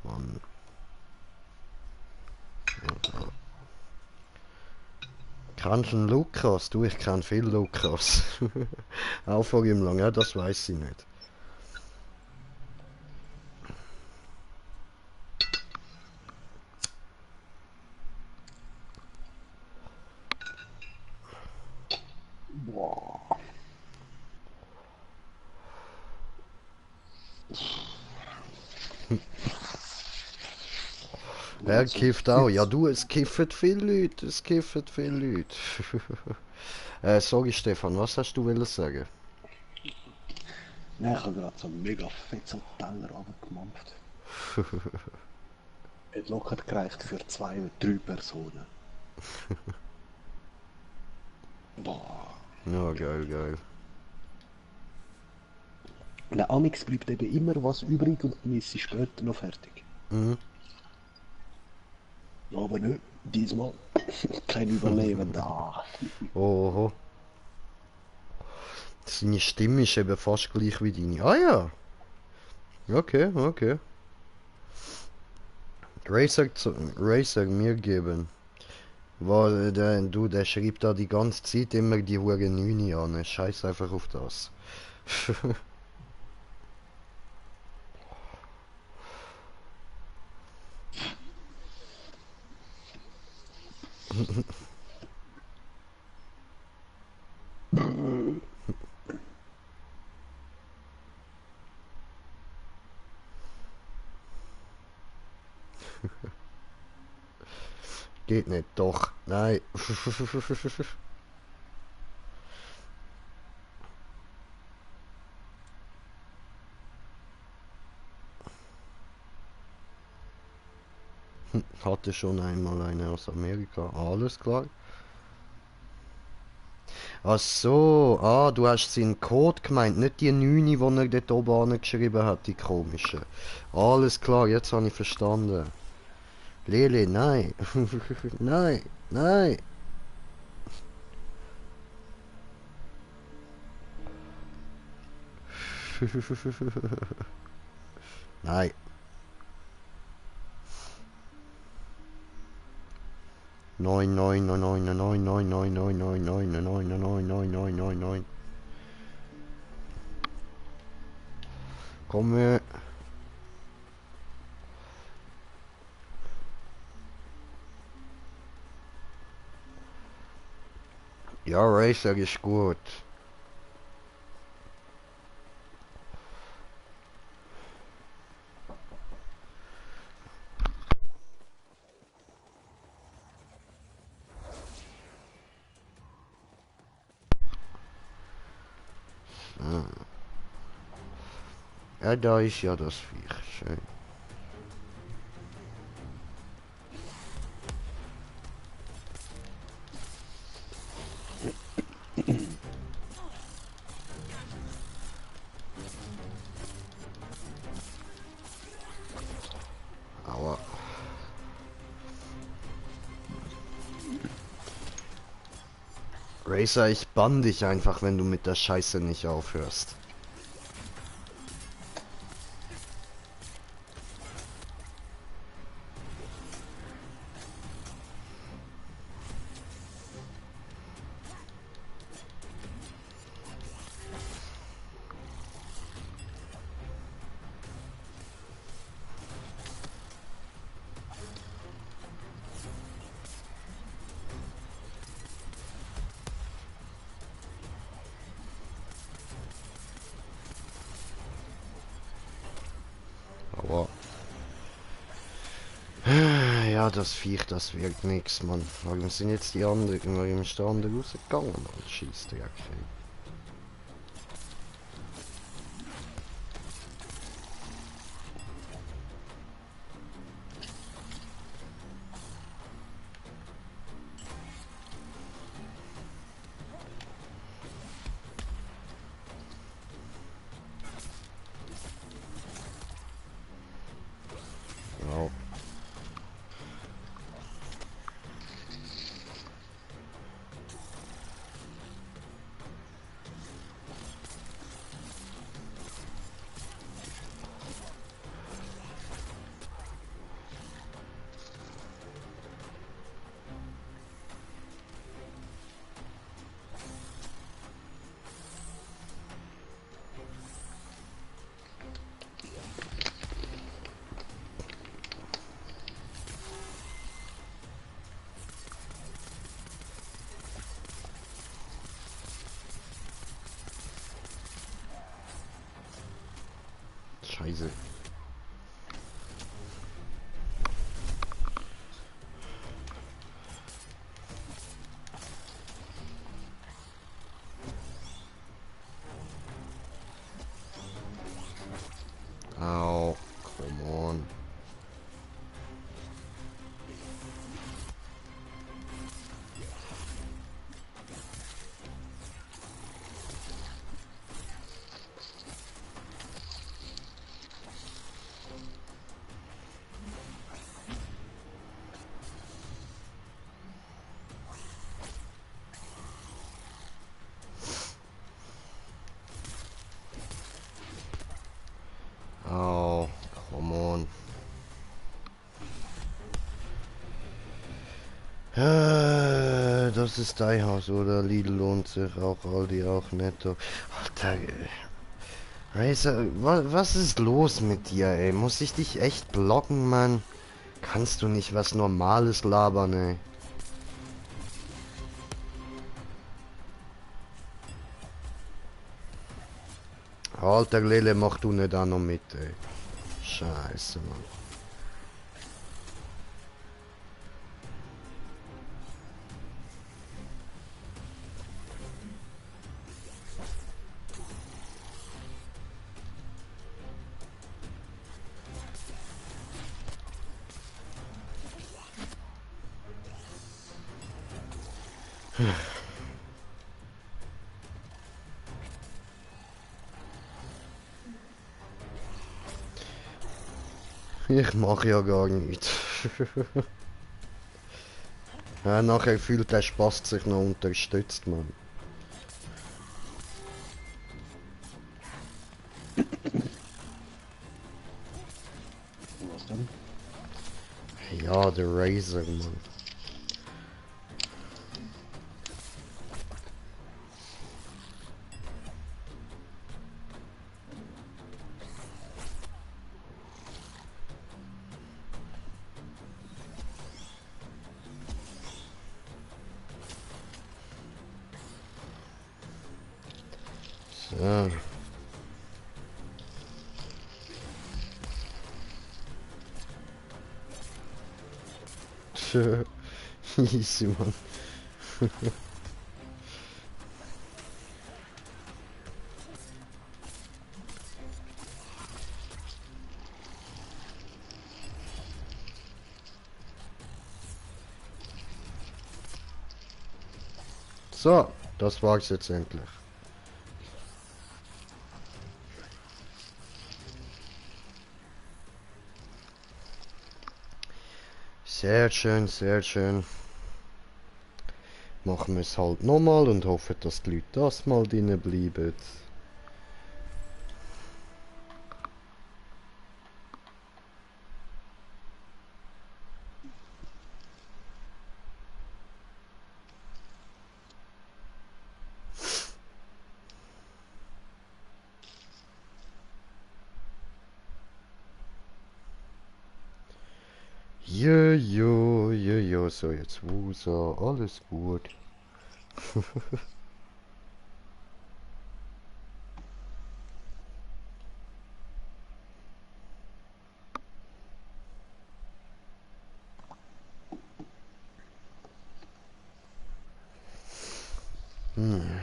Mann. Kennst du einen Lukas? Du, ich kenn viel Lukas. Auch von ihm lang, ja, das weiß ich nicht. Boah. Er Also, kifft auch. Ja, du, es kiffen viele Leute. Es kiffen viele Leute. Sorry, Stefan, was hast du wollen sagen? nein, ich habe gerade so einen mega fetzen Teller runtergemampft. Hat locker gereicht für 2 oder 3 Personen. Boah. Ja, geil, geil. Na, amix bleibt eben immer was übrig und dann ist sie später noch fertig. Mhm. Ja, aber nicht, diesmal kein Überleben da. Oho. Seine Stimme ist eben fast gleich wie deine. Ah ja. Okay, okay. Racer mir geben. Weil der schreibt da die ganze Zeit immer die Hure 9 an. Scheiß einfach auf das. Geht nicht, doch. Nein. Hatte schon einmal eine aus Amerika. Alles klar. Ach so, ah, du hast seinen Code gemeint, nicht die 9, die er dort oben geschrieben hat, die komische. Alles klar, jetzt habe ich verstanden. Lele, nein. Nein, nein. Nein. Neun, neun, neun, neun, neun, neun, neun, neun, neun, neun, neun, neun, neun, neun, neun, neun, neun. Komm her. Ja, Racer ist gut. Ja, da ist ja das Viech. Schön. Aua. Racer, ich bann dich einfach, wenn du mit der Scheiße nicht aufhörst. Aua. Ja, das Viech, das wirkt nix, Mann. Warum sind jetzt die anderen? Warum ist der andere rausgegangen, Mann? Scheissdreck. Genau. Scheiße. Au, come on. Au, come on. Das ist dein Haus, oder? Lidl lohnt sich auch, Aldi auch, Netto. Alter, Razer, was ist los mit dir, ey? Muss ich dich echt blocken, Mann? Kannst du nicht was Normales labern, ey? Alter, Lele, mach du nicht auch noch mit, ey. Scheiße, Mann. Ich mache ja gar nichts. Ja, nachher fühlt der Spaß sich noch unterstützt, Mann. Was denn? Ja, der Razer, Mann. So. Tja, easy, Mann. So, das war's jetzt endlich. Sehr schön, sehr schön. Machen wir es halt nochmal und hoffen, dass die Leute das mal drinnen bleiben. Jo, so jetzt Wusa, alles gut. Hm.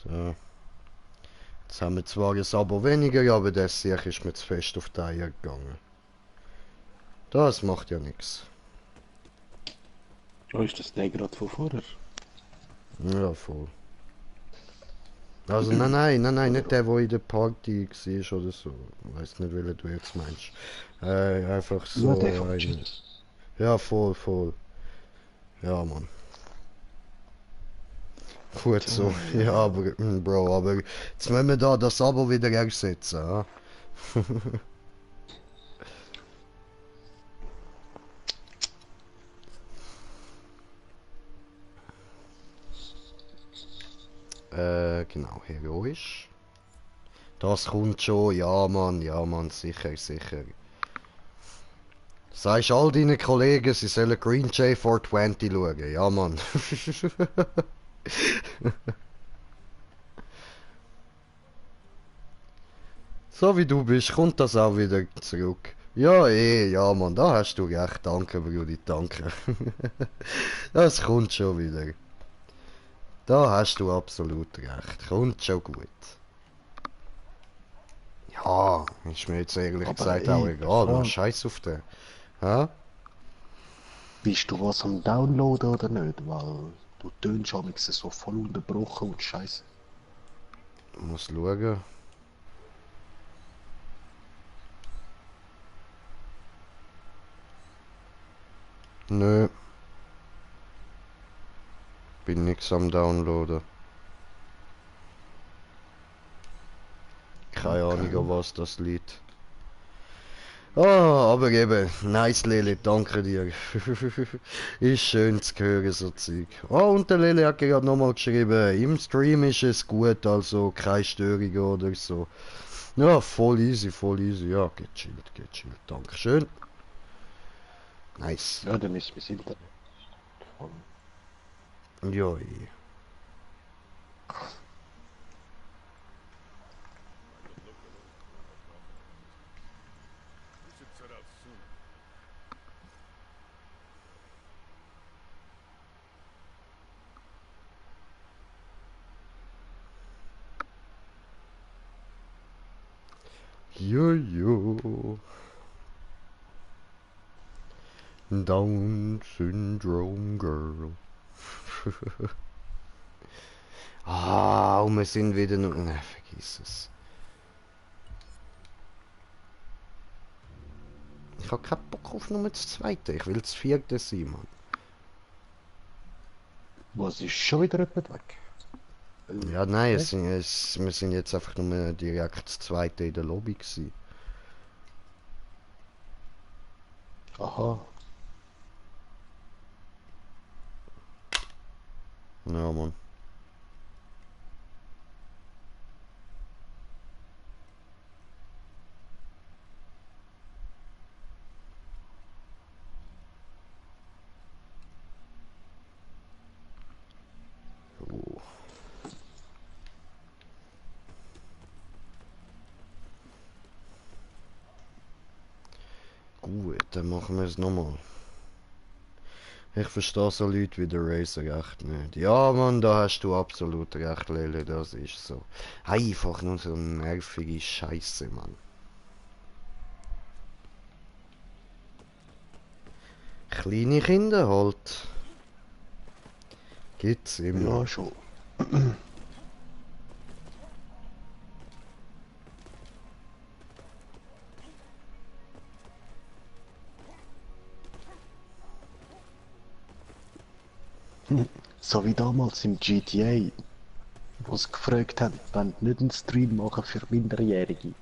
So. Jetzt haben wir zwar ein Abo weniger, aber der Sieg ist mir zu fest auf die Eier gegangen. Das macht ja nichts. Oh, ist das der gerade von vorher? Ja, voll. Also nein, nicht der, der in der Party war oder so. Ich weiß nicht, welchen du jetzt meinst. Einfach so Ja, der vom ein... Chat. Ja, voll. Ja, Mann. Gut so. Ja, aber, Bro, aber jetzt müssen wir da das Abo wieder ersetzen, ja? Genau, heroisch. Das kommt schon, ja Mann, sicher. Sagst all deinen Kollegen, sie sollen Green J 420 schauen, ja Mann. So wie du bist, kommt das auch wieder zurück. Ja, ja Mann, da hast du recht, danke Brudi, danke. Das kommt schon wieder. Da hast du absolut recht, kommt schon gut. Ja, ist mir jetzt ehrlich Aber gesagt auch egal, mach Frage, Scheiß auf den. Hä? bist du was am Downloaden oder nicht? Weil du tönst schon so voll unterbrochen und scheiße. Muss schauen. Nö, bin nix am Downloaden. Keine Ahnung, an was das liegt. Ah, aber eben, nice Lele, danke dir. Ist schön zu hören, so Zeug. Ah, und der Lele hat gerade nochmal geschrieben, im Stream ist es gut, also keine Störungen oder so. Ja, voll easy, ja, gechillt, dankeschön. Nice. Ja, dann ist mein Internet voll. Ja, jo. Down Syndrome Girl. Ah, und wir sind wieder nur... Ne, vergiss es. Ich hab keinen Bock auf Nummer das zweite. Ich will das vierte sein, Mann. Was ist schon wieder jemand weg? Ja, nein, Echt? wir sind jetzt einfach nur direkt das zweite in der Lobby gewesen. Aha. Ja, Mann. Oh. Gut, dann machen wir es nochmal. Ich verstehe so Leute wie der Razer echt nicht. Ja, Mann, da hast du absolut recht, Lele, das ist so. Einfach nur so nervige Scheiße, Mann. Kleine Kinder halt. Gibt's immer. Ja, schon. So wie damals im GTA, wo sie gefragt haben, wenn nicht einen Stream machen für Minderjährige.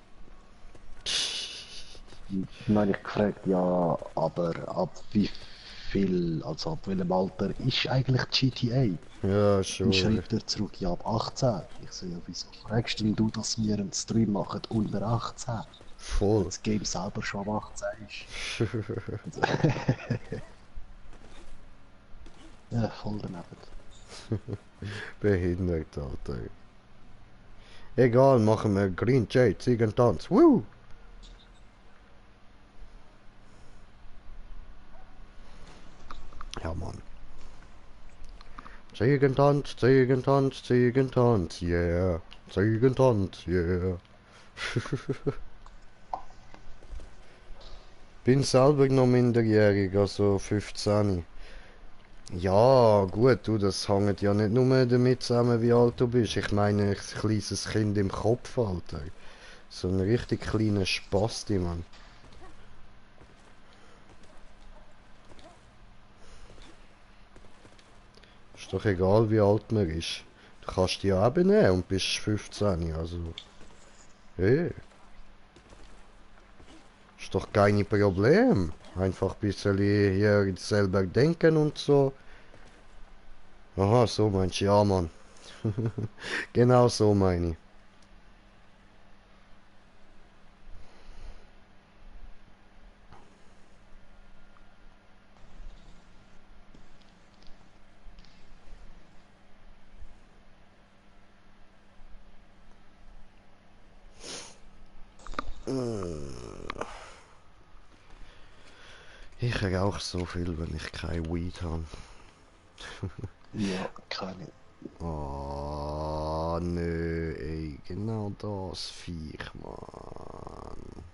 Dann habe ich gefragt, ja, aber ab wie viel, also ab welchem Alter ist eigentlich GTA? Ja, Dann schon. schreibt er zurück, ja, ab 18. Ich so, ja, wieso fragst denn du, dass wir einen Stream machen unter 18? Wenn Voll. das Game selber schon ab 18 ist. Ja, voll daneben. Behindert, Alter. Egal, machen wir Green Jade, Ziegentanz. Woo! Ja, Mann. Ziegentanz, Ziegentanz, Ziegentanz, yeah. Ziegentanz, yeah. Bin selber noch minderjährig, also 15. Ja, gut, du, das hängt ja nicht nur damit zusammen, wie alt du bist. Ich meine, ein kleines Kind im Kopf, Alter. So ein richtig kleiner Spasti, Mann. Ist doch egal, wie alt man ist. Du kannst dich ja auch benehmen und bist 15, also... Hey. Ist doch kein Problem. Einfach ein bisschen hier selber denken und so. Aha, so meinst du, ja, Mann. Genau so meine ich. Ich rauche so viel, wenn ich kein Weed habe. Ja, keine. Oh, nö, ey, genau das Viech, Mann.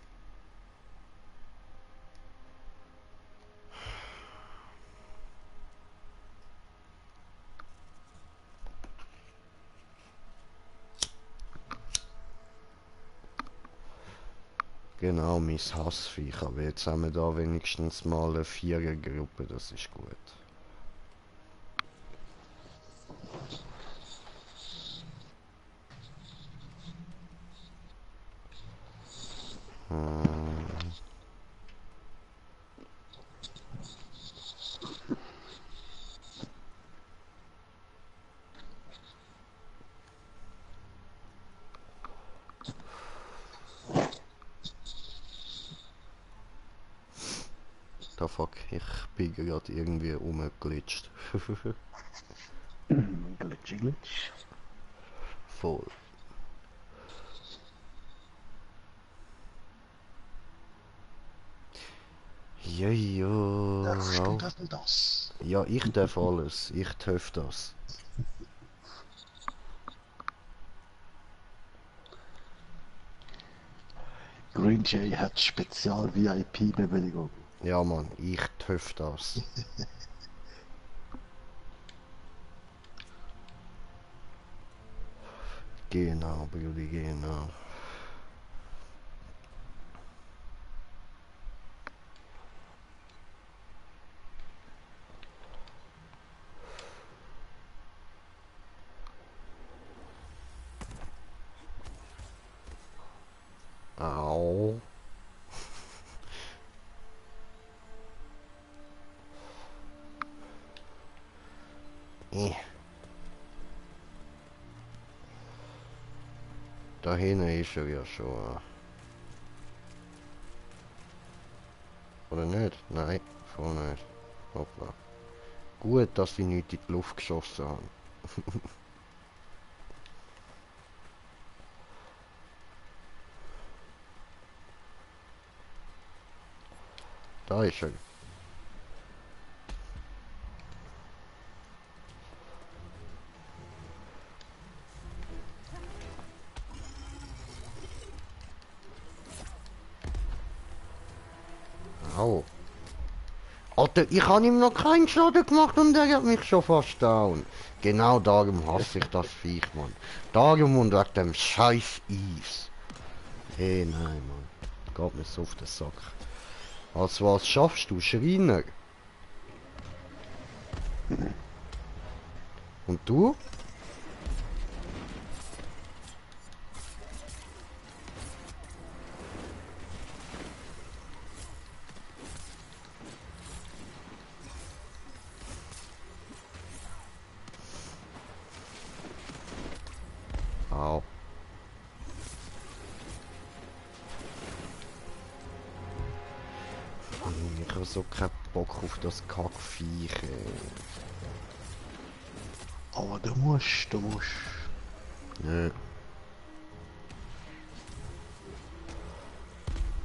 Genau, mein Hassviech. Aber jetzt haben wir da wenigstens mal eine Vierergruppe, das ist gut. Hm. Da fuck, ich bin gerade irgendwie rumgeglitscht. Glitchy Glitch. Voll. Ja, Darfst du ja. das nicht das? Ja, ich darf alles. Ich darf das. Green Jay hat Spezial-VIP-Bewilligung. Ja, Mann, ich darf das. Genau, Brudi, genau. Au. Da hinten ist er ja schon. Oder nicht? Nein, schon nicht. Hoppla. Gut, dass die nicht in die Luft geschossen haben. Da ist er. Au. Alter, ich habe ihm noch keinen Schaden gemacht und er hat mich schon fast down. Genau darum hasse ich das Viech, Mann. Darum und wegen dem scheiß Eis. Hey, nein, Mann. Geht mir so auf den Sack. Als was schaffst du, Schreiner? Und du? Au. Mann, ich habe so keinen Bock auf das Kackviech, ey. Aber du musst. Nö.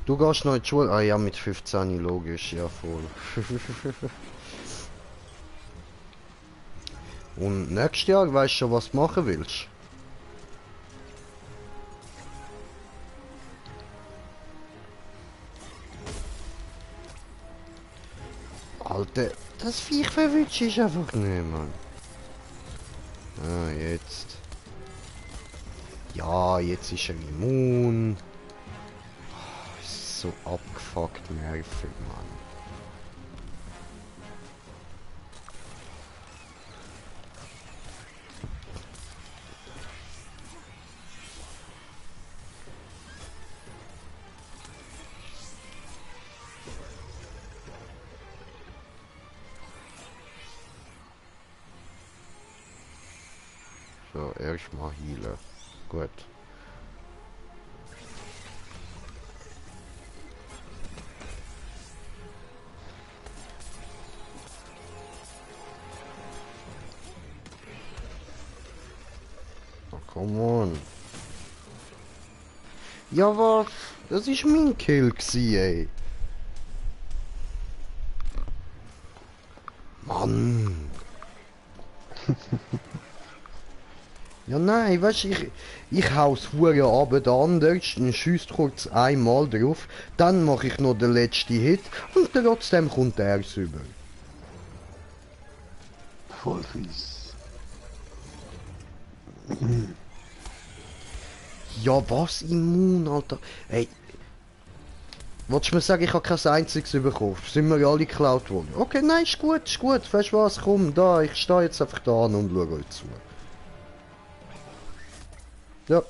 Du gehst noch in die Schule? Ah ja, mit 15, logisch, ja voll. Und nächstes Jahr weißt du schon, was du machen willst? Alter, das Viech verwünscht ist einfach nicht, Mann. Ah, jetzt. Ja, jetzt ist er immun. Oh, ist so abgefuckt nervig, Mann. So, erstmal healen. Gut. Oh, come on. Ja, was? Das ist mein Kill gsi, ey. Mann. Ja, nein, weißt du, ich hau's hure ab, der andere schießt kurz einmal drauf, dann mache ich noch den letzten Hit und trotzdem kommt er über. Voll fies. Ja, was immun, Alter? Ey, wolltest du mir sagen, ich habe kein einziges bekommen? Sind wir alle geklaut worden? Okay, nein, ist gut, ist gut. Weißt du was, komm, da, ich stehe jetzt einfach da an und schaue euch zu. Ja.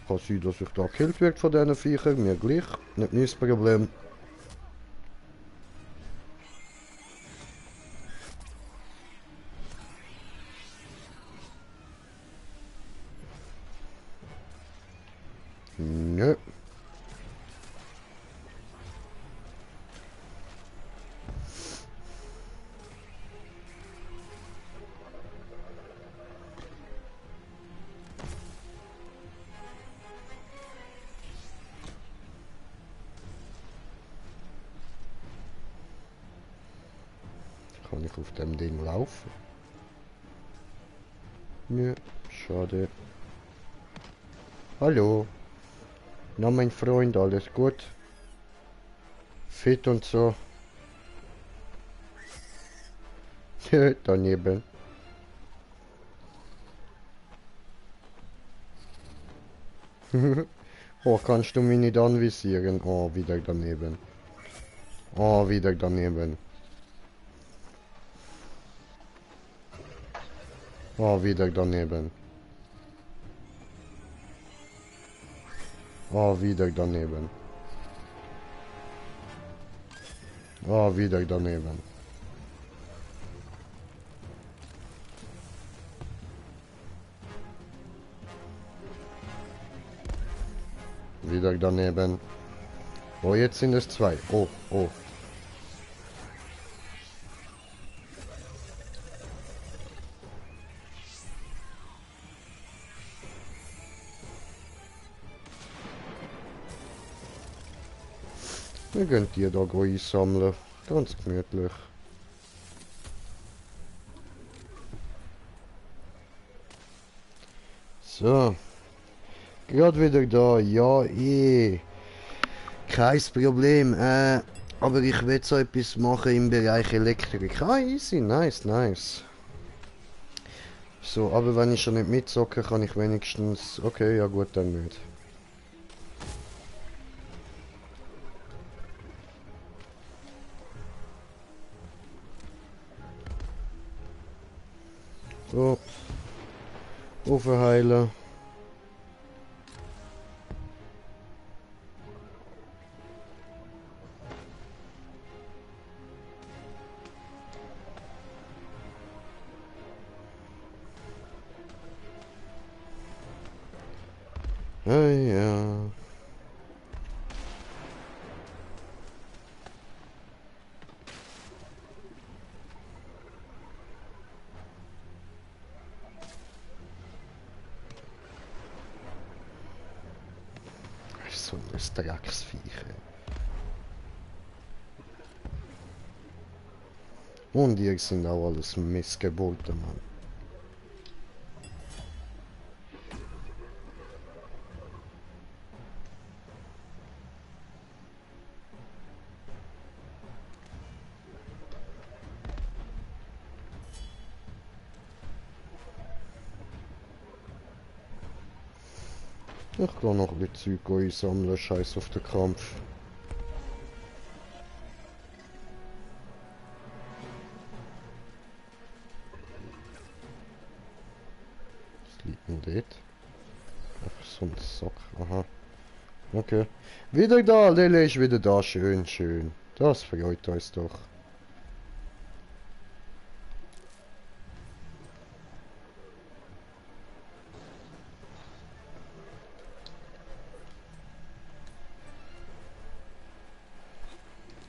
Kann sein, dass ich da gekillt werde von diesen Viechern, mir gleich. Nicht mein Problem. Nö. Kann ich auf dem Ding laufen? Nö, schade. Hallo. Na, mein Freund, alles gut? Fit und so? Daneben. Oh, kannst du mich nicht anvisieren? Oh, wieder daneben. Oh, wieder daneben. Oh, wieder daneben. Oh, wieder daneben. Oh, wieder daneben. Wieder daneben. Oh, jetzt sind es zwei. Oh, oh. Wir können die da einsammeln. Ganz gemütlich. So. Gerade wieder da. Ja, eh. Kein Problem. Aber ich will so etwas machen im Bereich Elektrik. Ah, easy. Nice, nice. So, aber wenn ich schon nicht mitzocke, kann ich wenigstens... Okay, ja gut, dann nicht. So. Aufheilen. Ja. So ein Drecksviech. Und die sind auch alles Missgebote, Mann. Ich kann noch ein bisschen Zeug einsammeln, scheiß auf den Kampf. Was liegt denn dort? Einfach so ein Sack, aha. Okay. Wieder da, Lele ist wieder da, schön, schön. Das freut uns doch.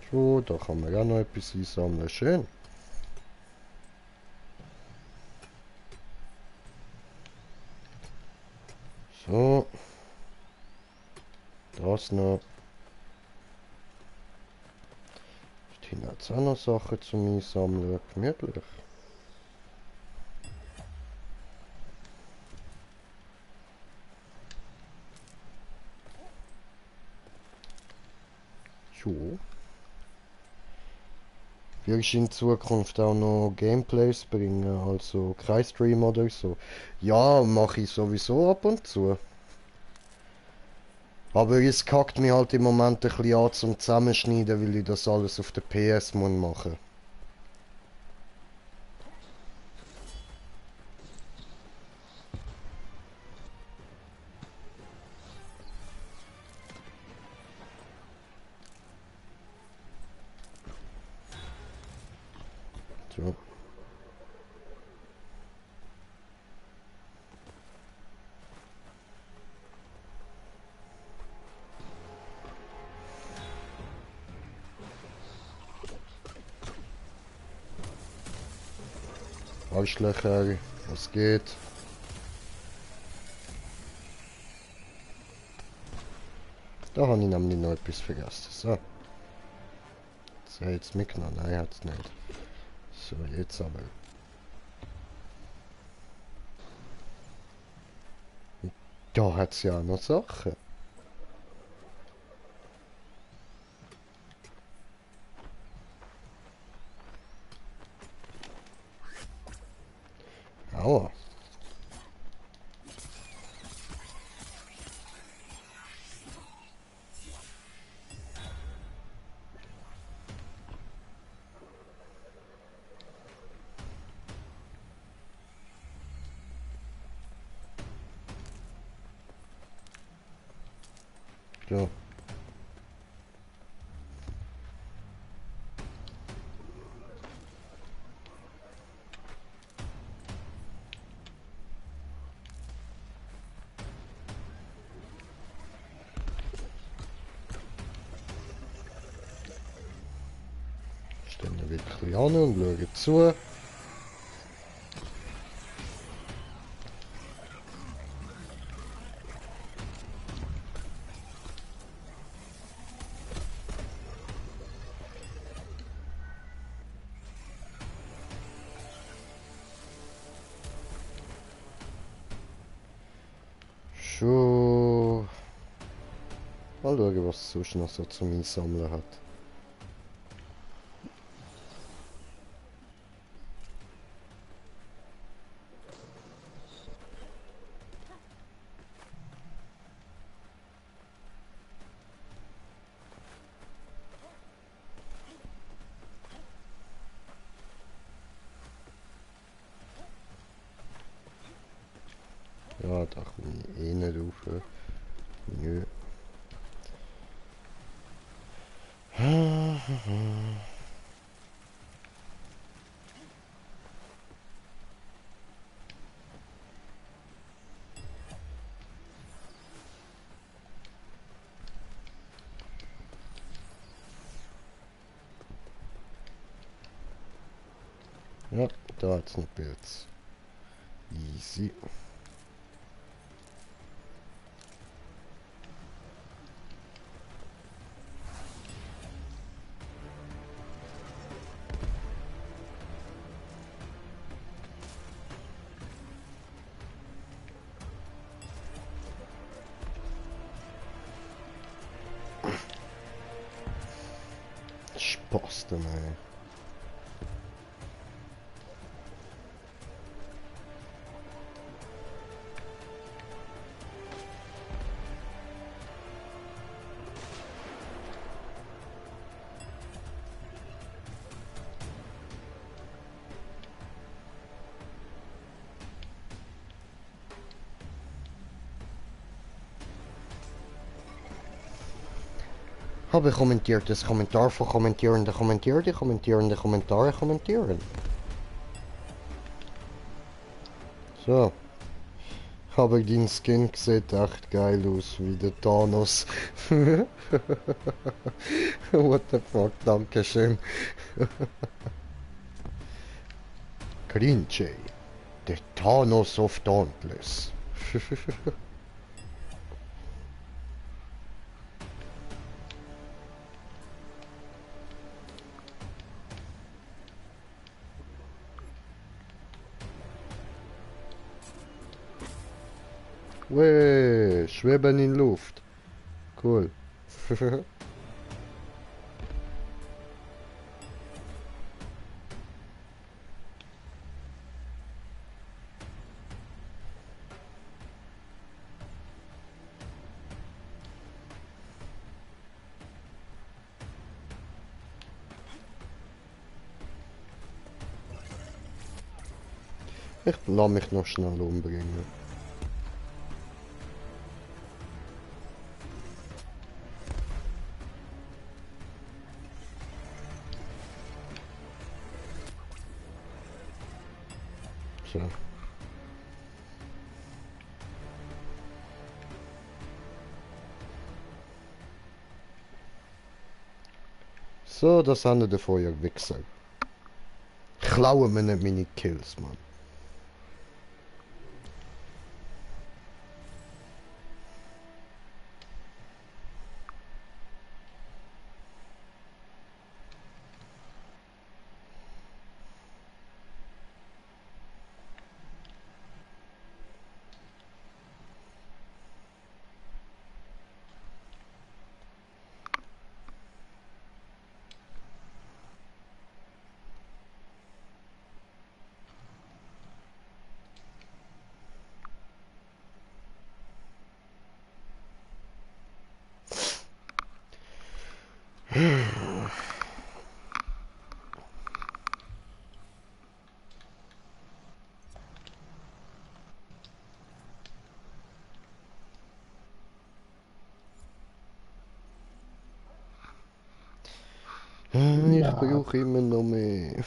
So, da kann man ja noch etwas einsammeln, schön. So. Das noch. Stehen jetzt auch noch Sachen zum Einsammeln, gemütlich. Jo. Wirst in Zukunft auch noch Gameplays bringen, also Kreisstream oder so? Ja, mache ich sowieso ab und zu. Aber es kackt mir halt im Moment ein bisschen an zum Zusammenschneiden, weil ich das alles auf der PS muss machen. So. Arschlöcher, was geht? Da habe ich nämlich noch etwas vergessen. So. Das hat jetzt mitgenommen. Nein, hat es nicht. So, jetzt aber. Da hat es ja auch noch Sachen. Aua. Ja. Stehen wir wirklich an und schauen zu. Schon. Mal schauen, was es sonst noch so zum Einsammeln hat. Ja, da komme ich eh nicht rauf. Nö. Ja, da hat's noch Pilz. Easy. Spaß denn, ey. Habe kommentiert, das Kommentar von Kommentierende kommentierte, kommentierende Kommentare kommentieren. So. Aber dein Skin sieht echt geil aus, wie der Thanos. What the fuck, dankeschön. Cringe, der Thanos of Dauntless. Weh, schweben in Luft. Cool. Ich lasse mich noch schnell umbringen. So. So, das Ende davon, ihr Wichser. Klauen mir nicht meine Kills, Mann. brauche immer noch mehr.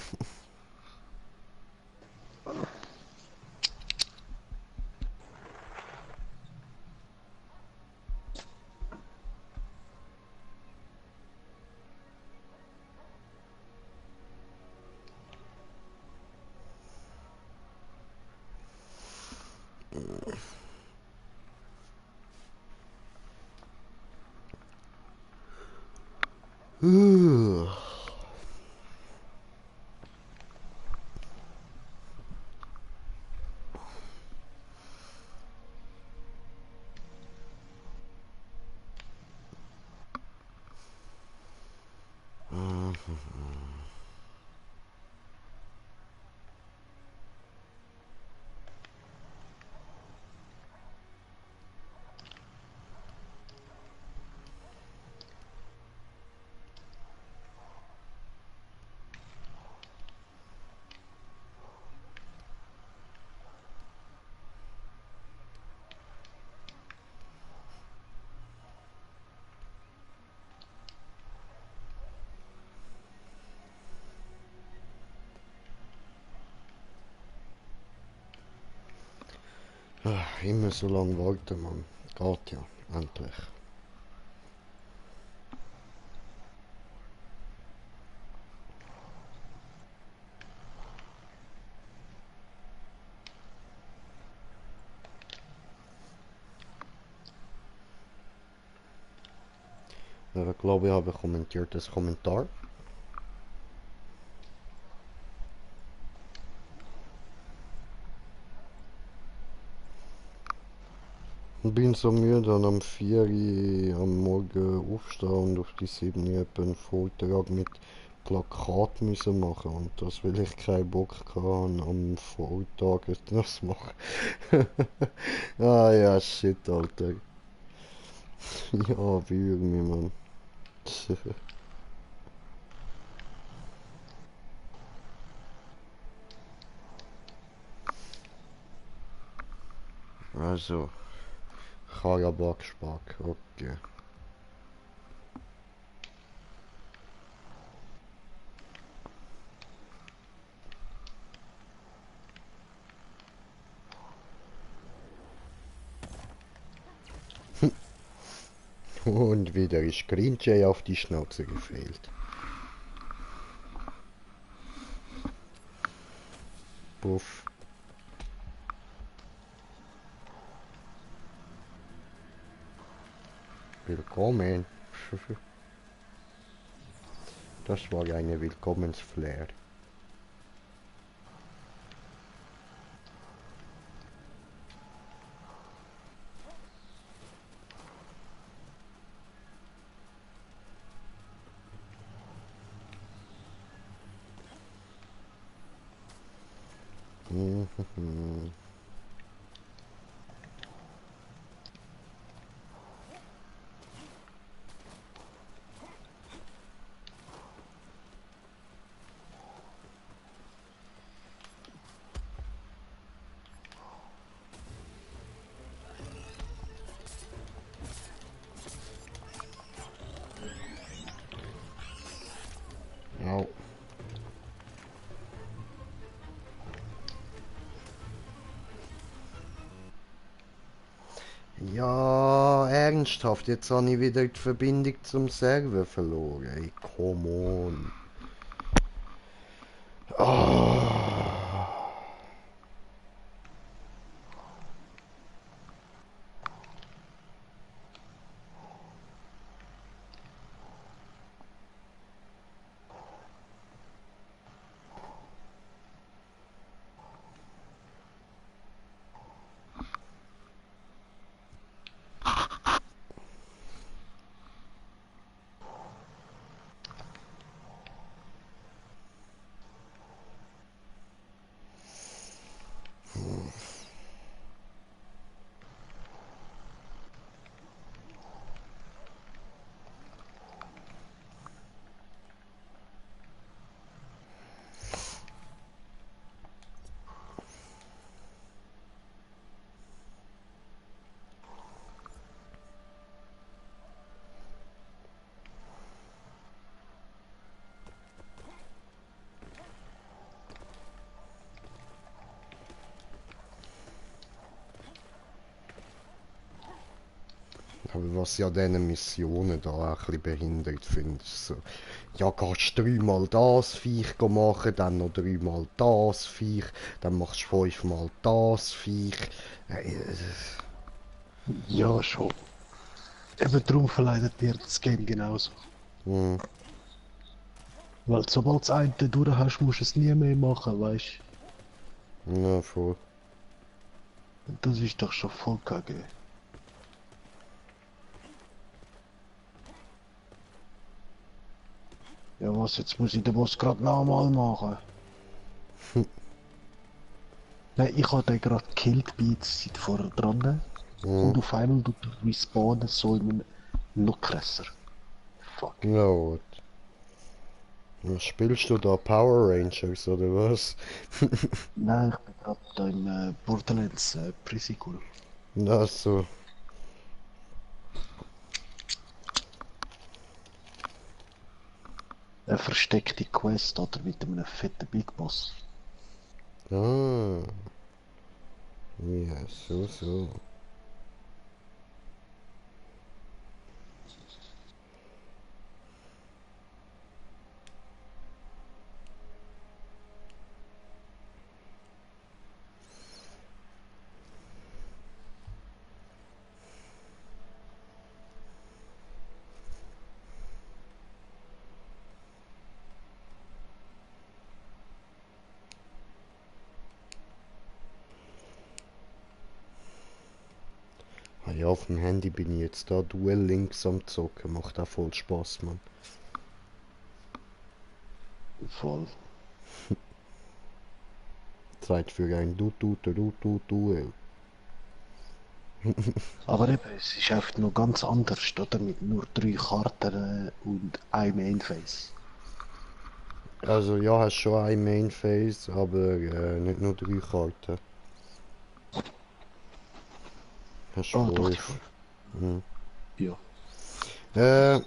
Immer so lange warten, Mann. Geht ja, endlich. Ich glaube, ich habe kommentiert das Kommentar. Ich bin so müde und am 4 Uhr am Morgen aufstehen und auf die 7 Uhr einen Vortrag mit Plakat müssen machen. Und das will ich keinen Bock haben, am Vortag das machen. Ah ja, shit, Alter. Ja, Würmer, Mann. Also, Karabachspark, okay. Und wieder ist Green Jay auf die Schnauze gefehlt. Puff. Willkommen. Das war eine Willkommensflair. Au. Ja, ernsthaft, jetzt habe ich wieder die Verbindung zum Server verloren. Ey, come on. Ah. Aber was ja diese Missionen da auch ein bisschen behindert finde, ist so, ja, gehst dreimal das Viech machen, dann noch dreimal das Viech, dann machst du fünfmal das Viech. Ja, schon. Eben darum verleidet dir das Game genauso. Hm, Weil sobald das eine durch hast, musst du es nie mehr machen, weißt ja, voll. du? Das ist doch schon voll kacke. Ja was, jetzt muss ich den Boss gerade nochmal machen. Nein, ich habe den gerade gekillt, bin jetzt seit vorher dran. Hm, Und auf einmal tut er respawnen, so in einem noch krasser. Fuck. ja, gut. Was spielst du da? Power Rangers oder was? Nein, ich bin gerade da im Borderlands Pre-Sequel. Ach so. Eine versteckte Quest oder mit einem fetten Big Boss. Ah. Ja, so, so. Ah ja, auf dem Handy bin ich jetzt da Duel Links am Zocken. Macht auch voll Spaß, Mann. Voll. Zeit für ein Duell. Aber eben, es ist einfach noch ganz anders, oder? Mit nur 3 Karten und einem Mainface. Also ja, hast schon ein Mainface, aber nicht nur 3 Karten. Hast Ah, doch, die 5. 5. Mhm. Ja. Äh,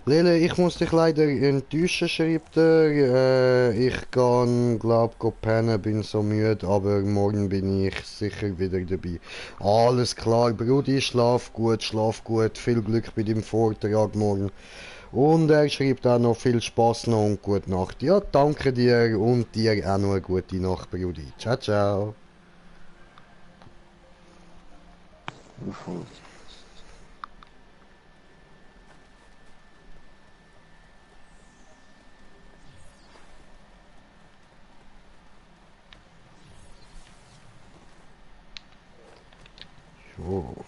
Lele, ich muss dich leider enttäuschen, schreibt er. Ich kann, glaub, go pennen, bin so müde, aber morgen bin ich sicher wieder dabei. Alles klar, Brudi, schlaf gut, viel Glück bei deinem Vortrag morgen. Und er schreibt auch noch viel Spaß noch und gute Nacht. Ja, danke dir und dir auch noch eine gute Nacht, Brudi. Ciao, ciao. Voll. So.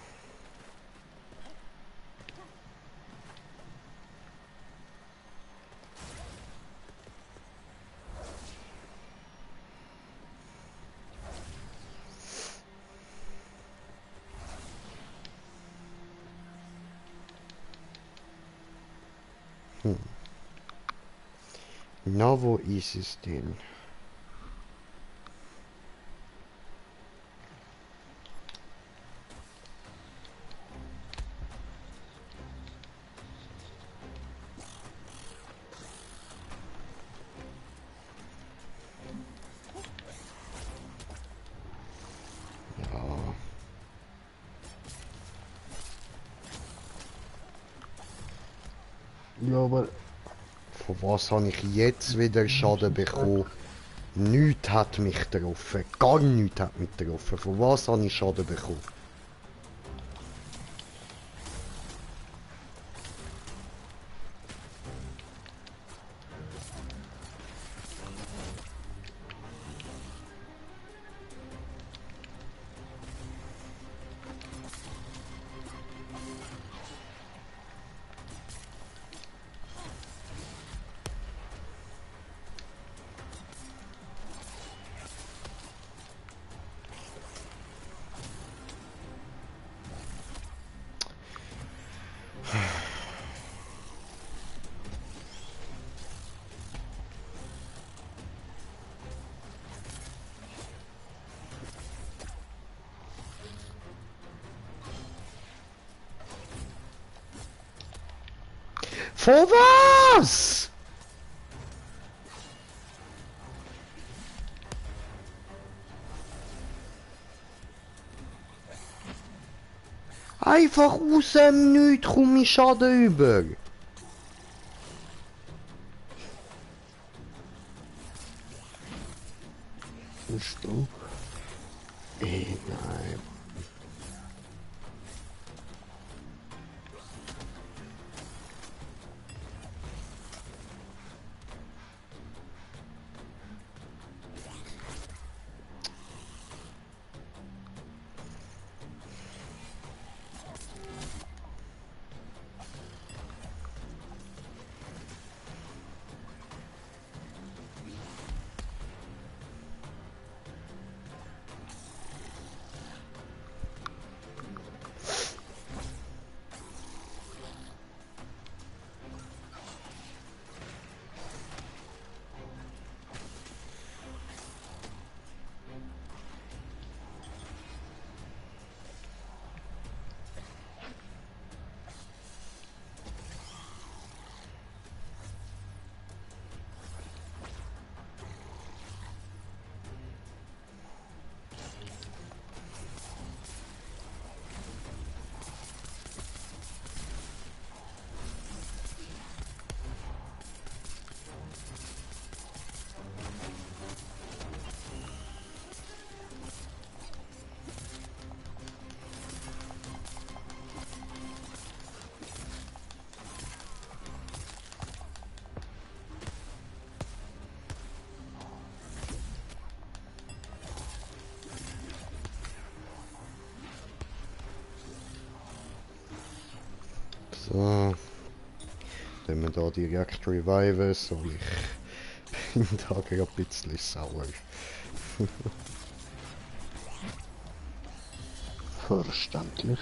Na, wo ist es denn? Ja. Ja, aber Von was habe ich jetzt wieder Schaden bekommen? Nichts hat mich getroffen. Gar nichts hat mich getroffen. Von was habe ich Schaden bekommen? Von was? Einfach aus dem Nichts komme ich Schaden über. Bist du? Nein. So. Wenn wir da direkt reviven, so ich bin da gerade ein bisschen sauer. Verständlich.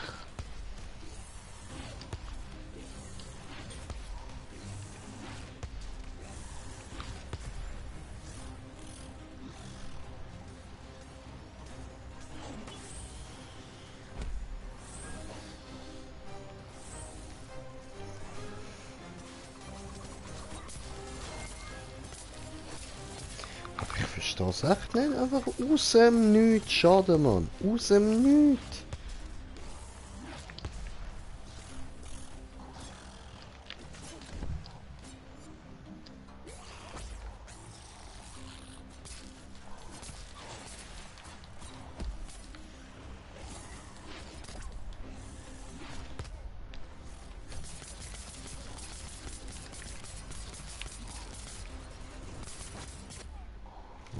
Aber ich verstehe es echt nicht. Einfach aus dem Nichts Schaden, Mann. Aus dem Nichts.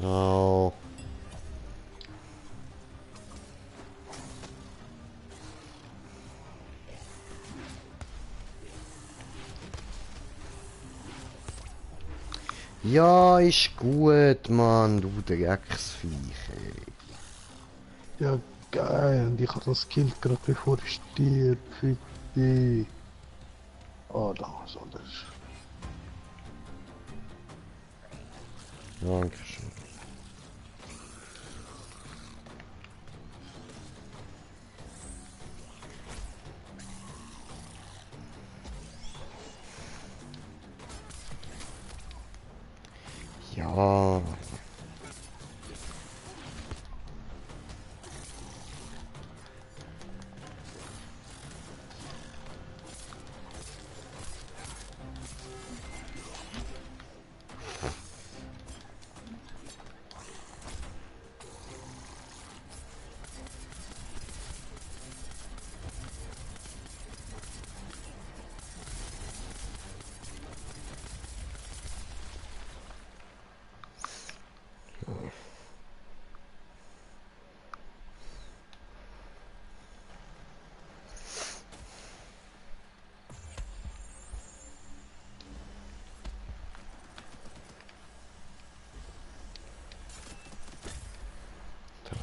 Oh. Ja, ist gut, Mann, du Drecksviech, ey. Ja, geil. Und ich habe das Kind gerade bevor ich stirb. Fick dich. Oh, da soll das. Dankeschön. Ja.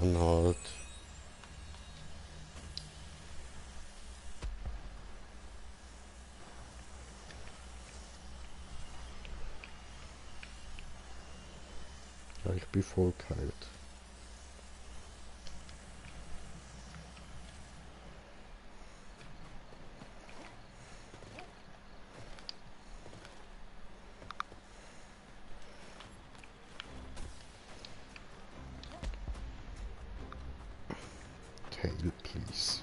Dann halt. Ja, ich bin voll kalt. Tail, please.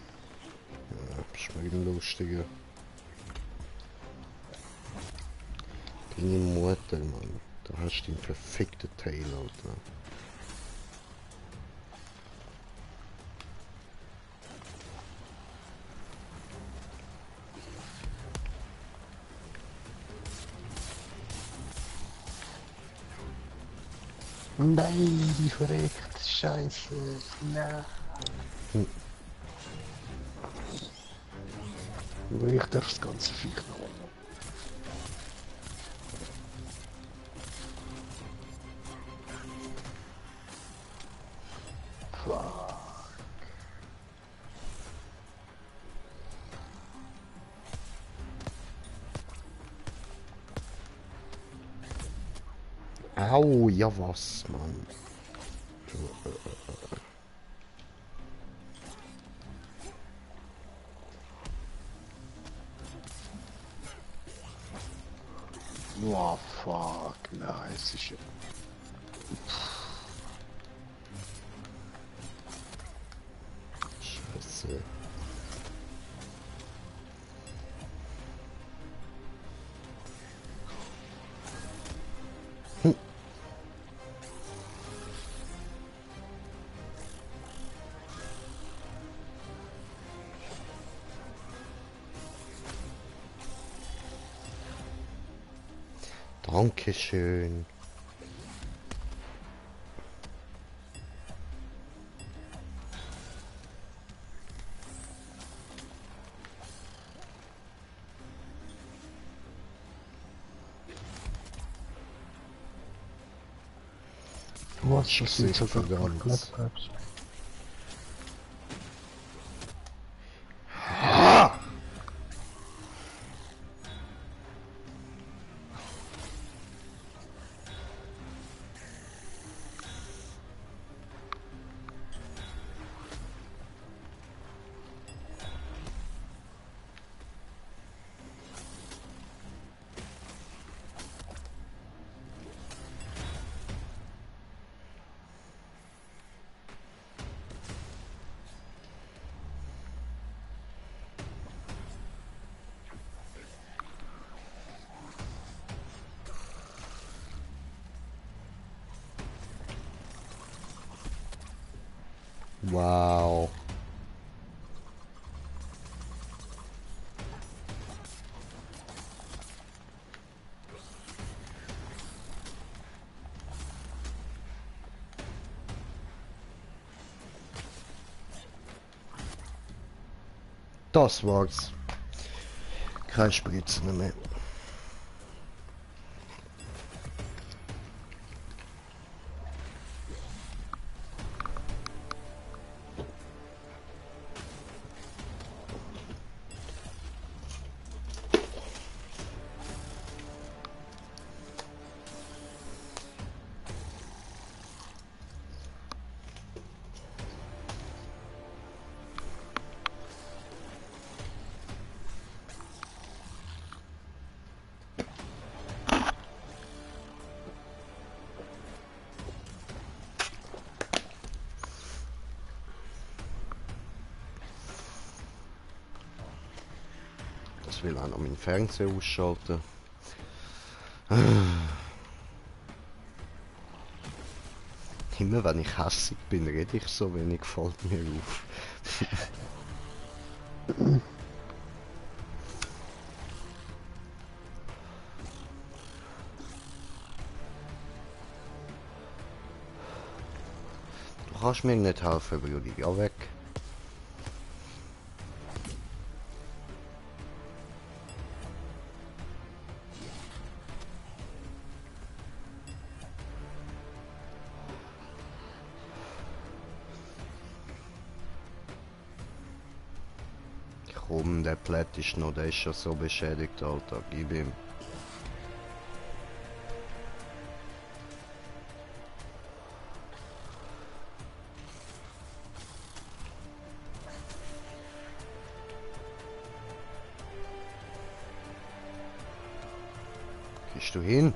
Ja, ist mir ein lustiger. Deine Mutter, Mann. Da hast du den verfickten Tail, Alter. Nein, die verreckt. Scheiße. Nein. Aber ich darf das ganze Viech noch. Fuck. Au, ja was, Mann. Oh, fuck. Nein, es ist ja... Scheiße. Dankeschön. Was Ich passiert sehe sogar ganz. Laptops? Wow. Das war's. Keine Spritzen mehr. Ich will auch noch meinen Fernseher ausschalten. Immer wenn ich hässig bin, rede ich so wenig, fällt mir auf. Du kannst mir nicht helfen, Brudi. Ja, weg. Komm, der Plätt ist noch, der ist schon so beschädigt, Alter. Gib ihm. Gehst du hin?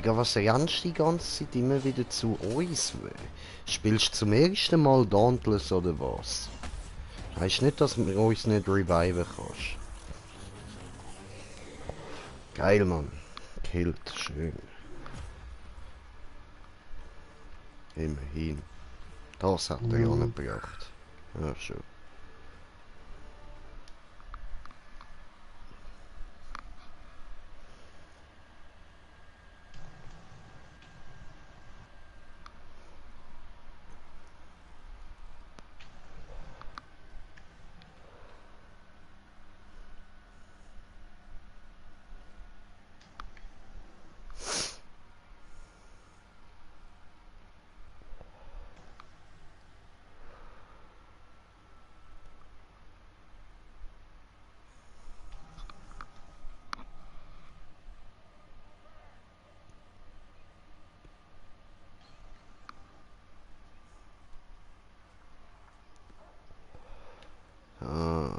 Digga, was rennst du die ganze Zeit immer wieder zu uns? Spielst du zum ersten Mal Dauntless oder was? Heißt nicht, dass du uns nicht reviven kannst. Geil, Mann. Killt, schön. Immerhin. Das hat er ja Ja. nicht gebracht. Ja, schon. Ah,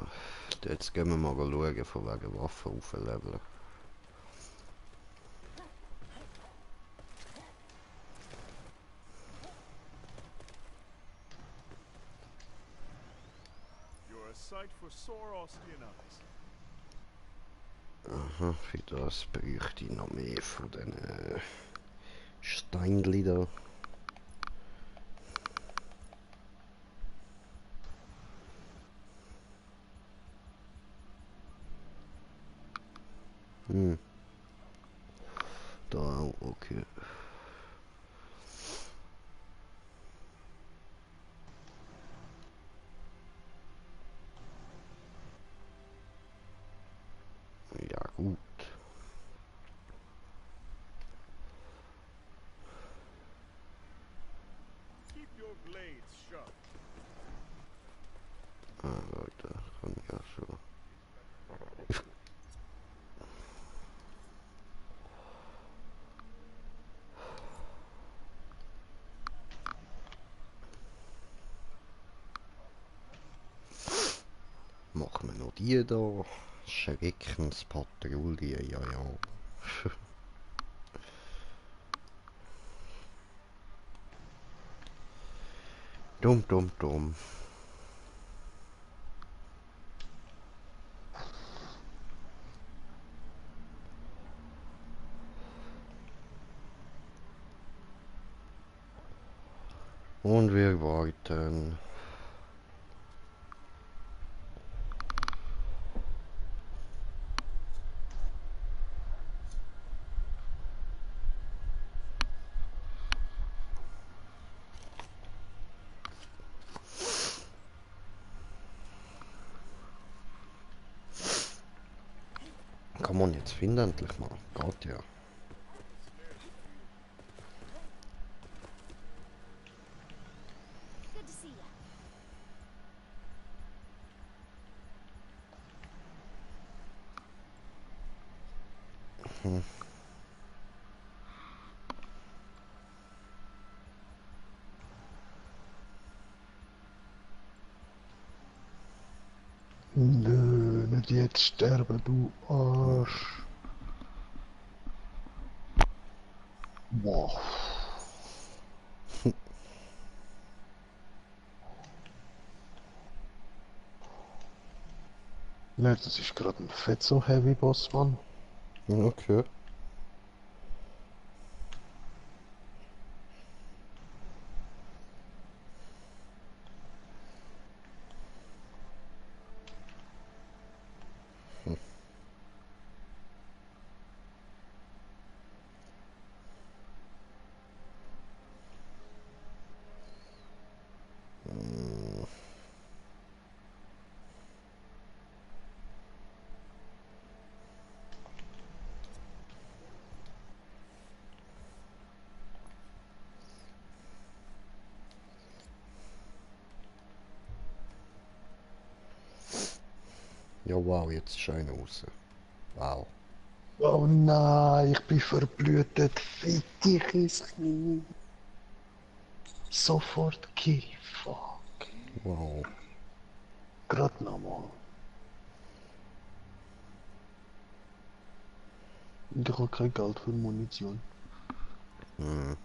jetzt gehen wir mal schauen, von wegen Waffen aufleveln. You're a sight for sore Austrian eyes. Aha, für das bräuchte ich noch mehr von den Steinli da. Hm. Da auch, okay. Ja gut. Keep your blades sharp. Ah, Leute, kann ich ja schon. Machen wir noch die da. Schreckenspatrouille, ja ja. Dumm, dumm, dumm. Und wir warten. Kann man jetzt finden endlich mal. Geht ja. Good to see ya. Nö, nicht jetzt sterben, du Arsch. Boah. Ne, das ist gerade ein fetzo Heavy Boss, Mann. Okay. Ja wow, jetzt ist einer raus. Wow. Oh nein, ich bin verblüht. Fick dich ins Knie. Sofort Kill. Fuck. Wow. Gerade nochmal. Und ich habe kein Geld für Munition. Hm.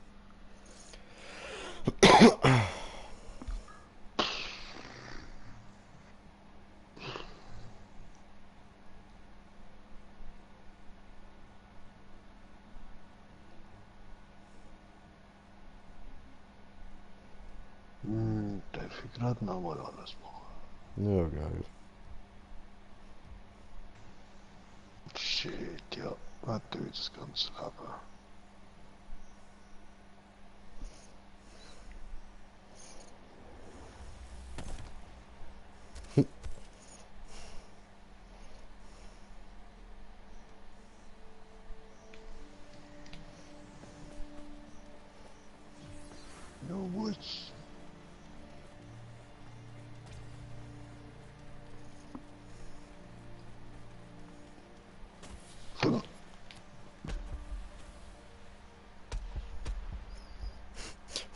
Darf ich gerade nochmal alles machen? Ja, geil. Shit, ja. Warte, das ganze Leben. No woods.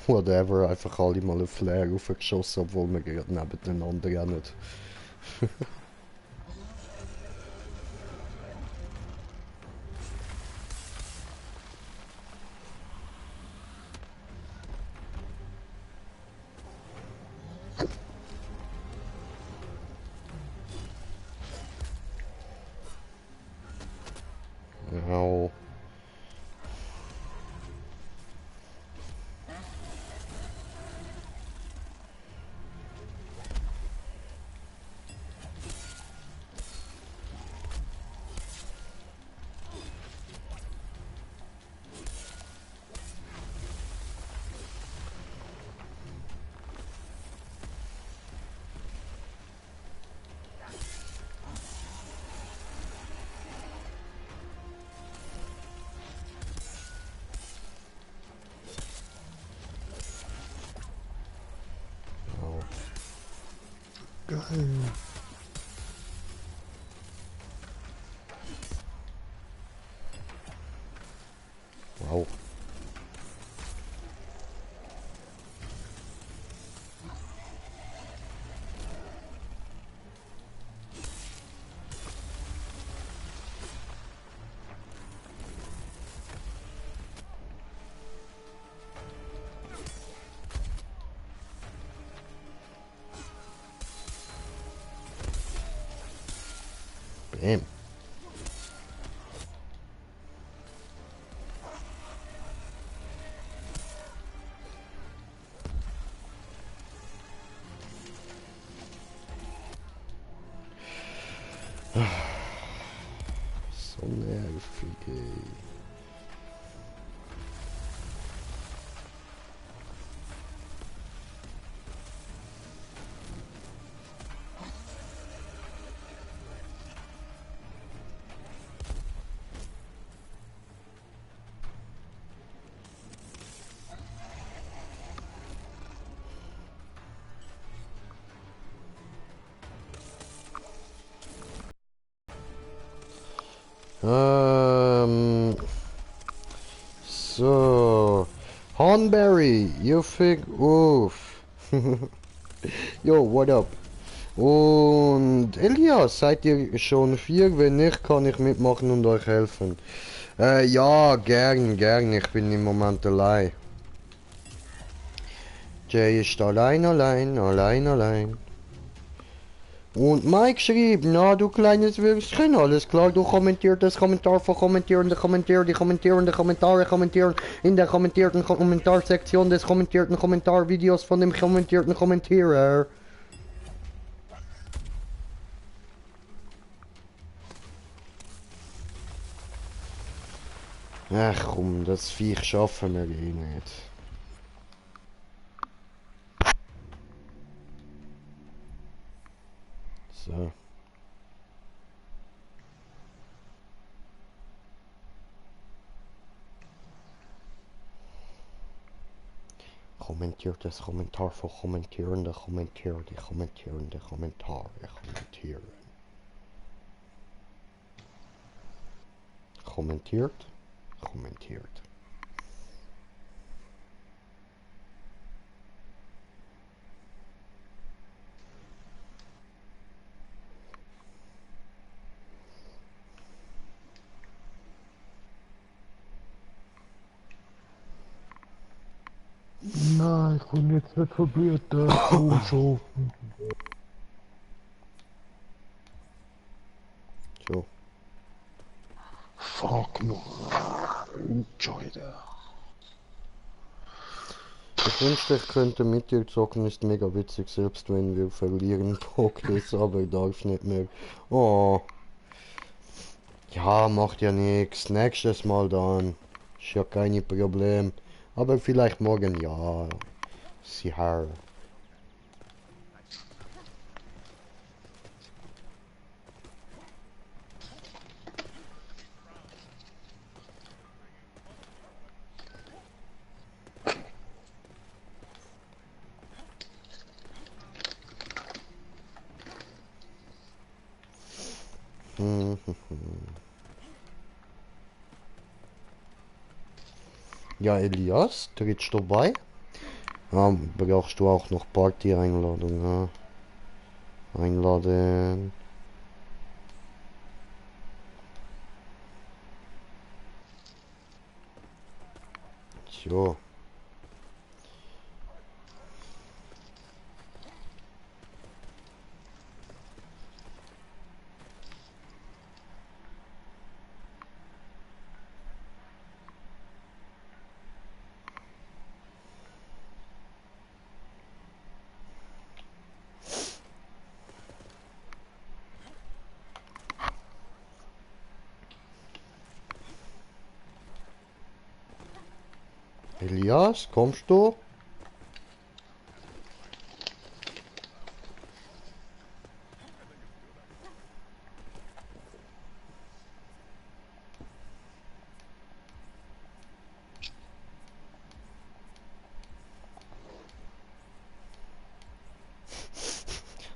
Whatever, einfach alle mal einen Flare aufgeschossen, obwohl wir gerade nebeneinander rennen. Au. Au. Geil. Wow. Bam. So nervig, ey. So. Hornberry, you think, uff. Yo, what up? Und Elias, seid ihr schon 4? Wenn nicht, kann ich mitmachen und euch helfen. Ja, gern. Ich bin im Moment allein. Jay ist allein. Und Mike schrieb, na du kleines Würstchen, alles klar, du kommentierst das Kommentar von kommentierende Kommentare, die kommentierende Kommentare kommentieren in der kommentierten Kommentarsektion des kommentierten Kommentarvideos von dem kommentierten Kommentierer. Ach komm, das Viech schaffen wir eh nicht. So. Kommentiert das Kommentar von kommentierende Kommentare, die kommentierende Kommentare kommentieren. Kommentiert. jetzt wird verblühte Kuhschof. So. Fuck, man. Entscheide. Ich wünschte, ich könnte mit dir zocken, ist mega witzig, selbst wenn wir verlieren. Progress, aber darf nicht mehr. Oh. Ja, macht ja nichts. Nächstes Mal dann. Ist ja kein Problem. Aber vielleicht morgen ja. Sicher. Ja, Elias, trittst du bei? Brauchst du auch noch Party-Einladung, ja? Einladen. So. Elias, kommst du?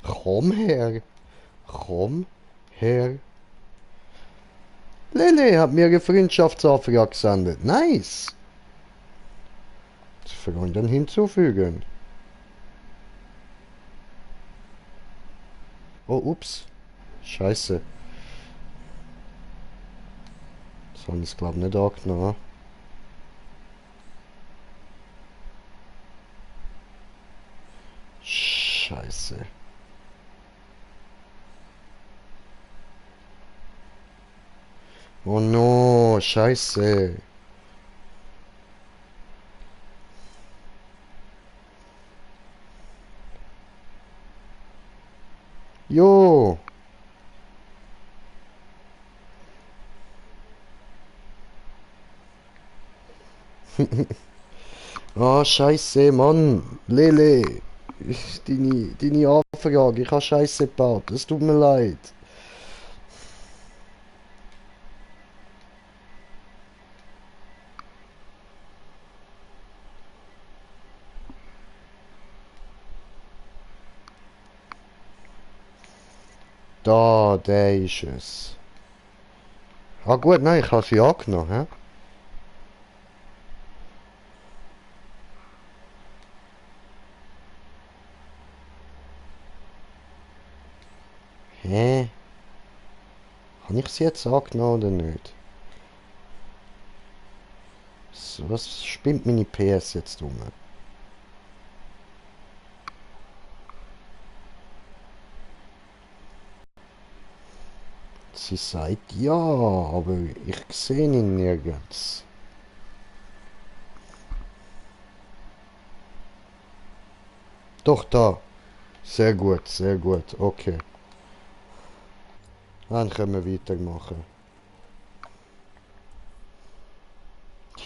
Komm her. Komm her. Lele hat mir eine Freundschaftsanfrage gesendet. Nice. Freunden hinzufügen. Oh, ups. Scheiße. Das habe ich glaube nicht angenommen. Scheiße. Oh no, scheiße. Jo. Ah, scheiße, Mann. Lele. Deine Anfrage. Ich habe Scheiße gebaut. Es tut mir leid. Da, der ist es. Ah gut, nein, ich habe sie angenommen, hä? Hä? Habe ich sie jetzt angenommen oder nicht? So, was spinnt meine PS jetzt um? Sie sagt ja, aber ich sehe ihn nirgends. Doch da. Sehr gut, okay. Dann können wir weitermachen.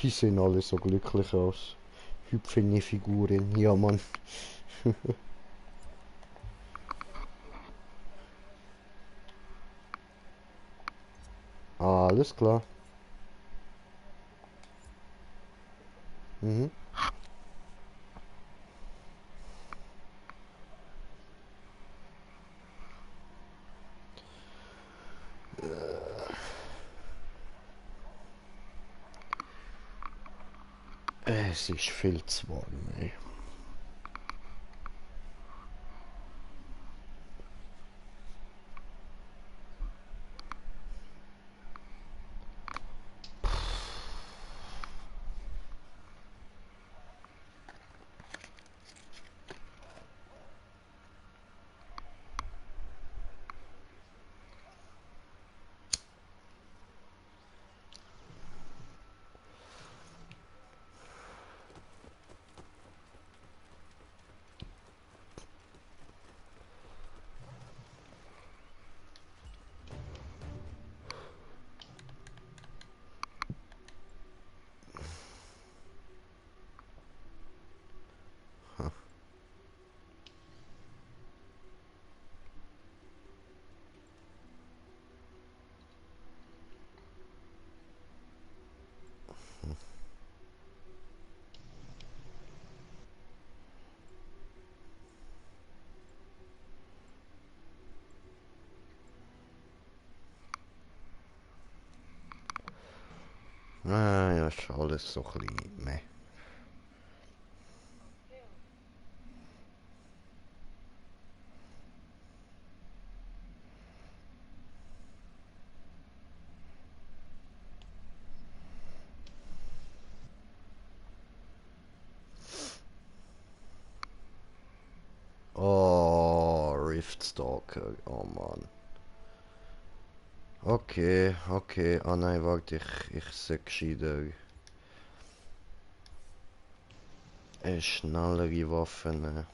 Die sehen alle so glücklich aus. Hüpfende Figuren, ja Mann. Alles klar. Mhm. Es ist viel zu warm, ey. ist alles so ein bisschen meh. Oh, Riftstalker. Oh Mann. Okay, okay. Ah nein, warte, ich sag gescheiter. Eine schnellere Waffe nehmen.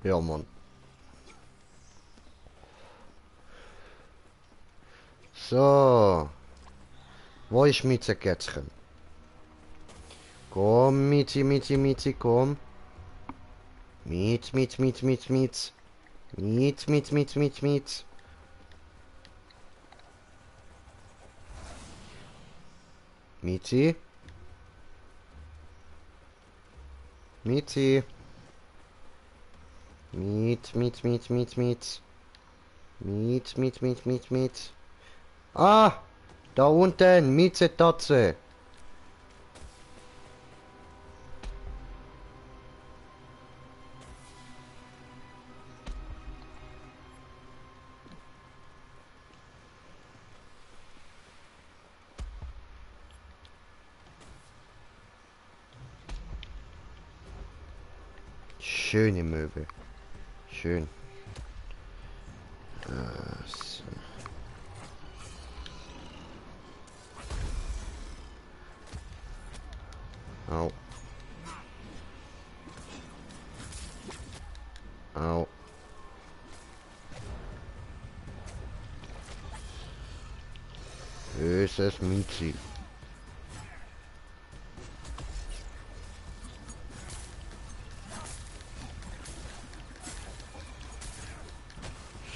Ja, Mann. So. Wo ist Mietzerkätzchen? Komm, Mietzi, Mietzi, Mietzi, komm. Mietz, Mietz, Mietz, Mietz, Mietz. Mietz, Mietz, Mietz, Mietz, Mietz. Mietzi? Mietzi? Mietz, Mietz, Mietz, Mietz, Mietz. Mietz, Mietz, Mietz, Mietz, Mietz. Ah! Da unten, Mietze-Tatze. Schöne Möbel. Schön. So. Au. Au. Böses Mietzi.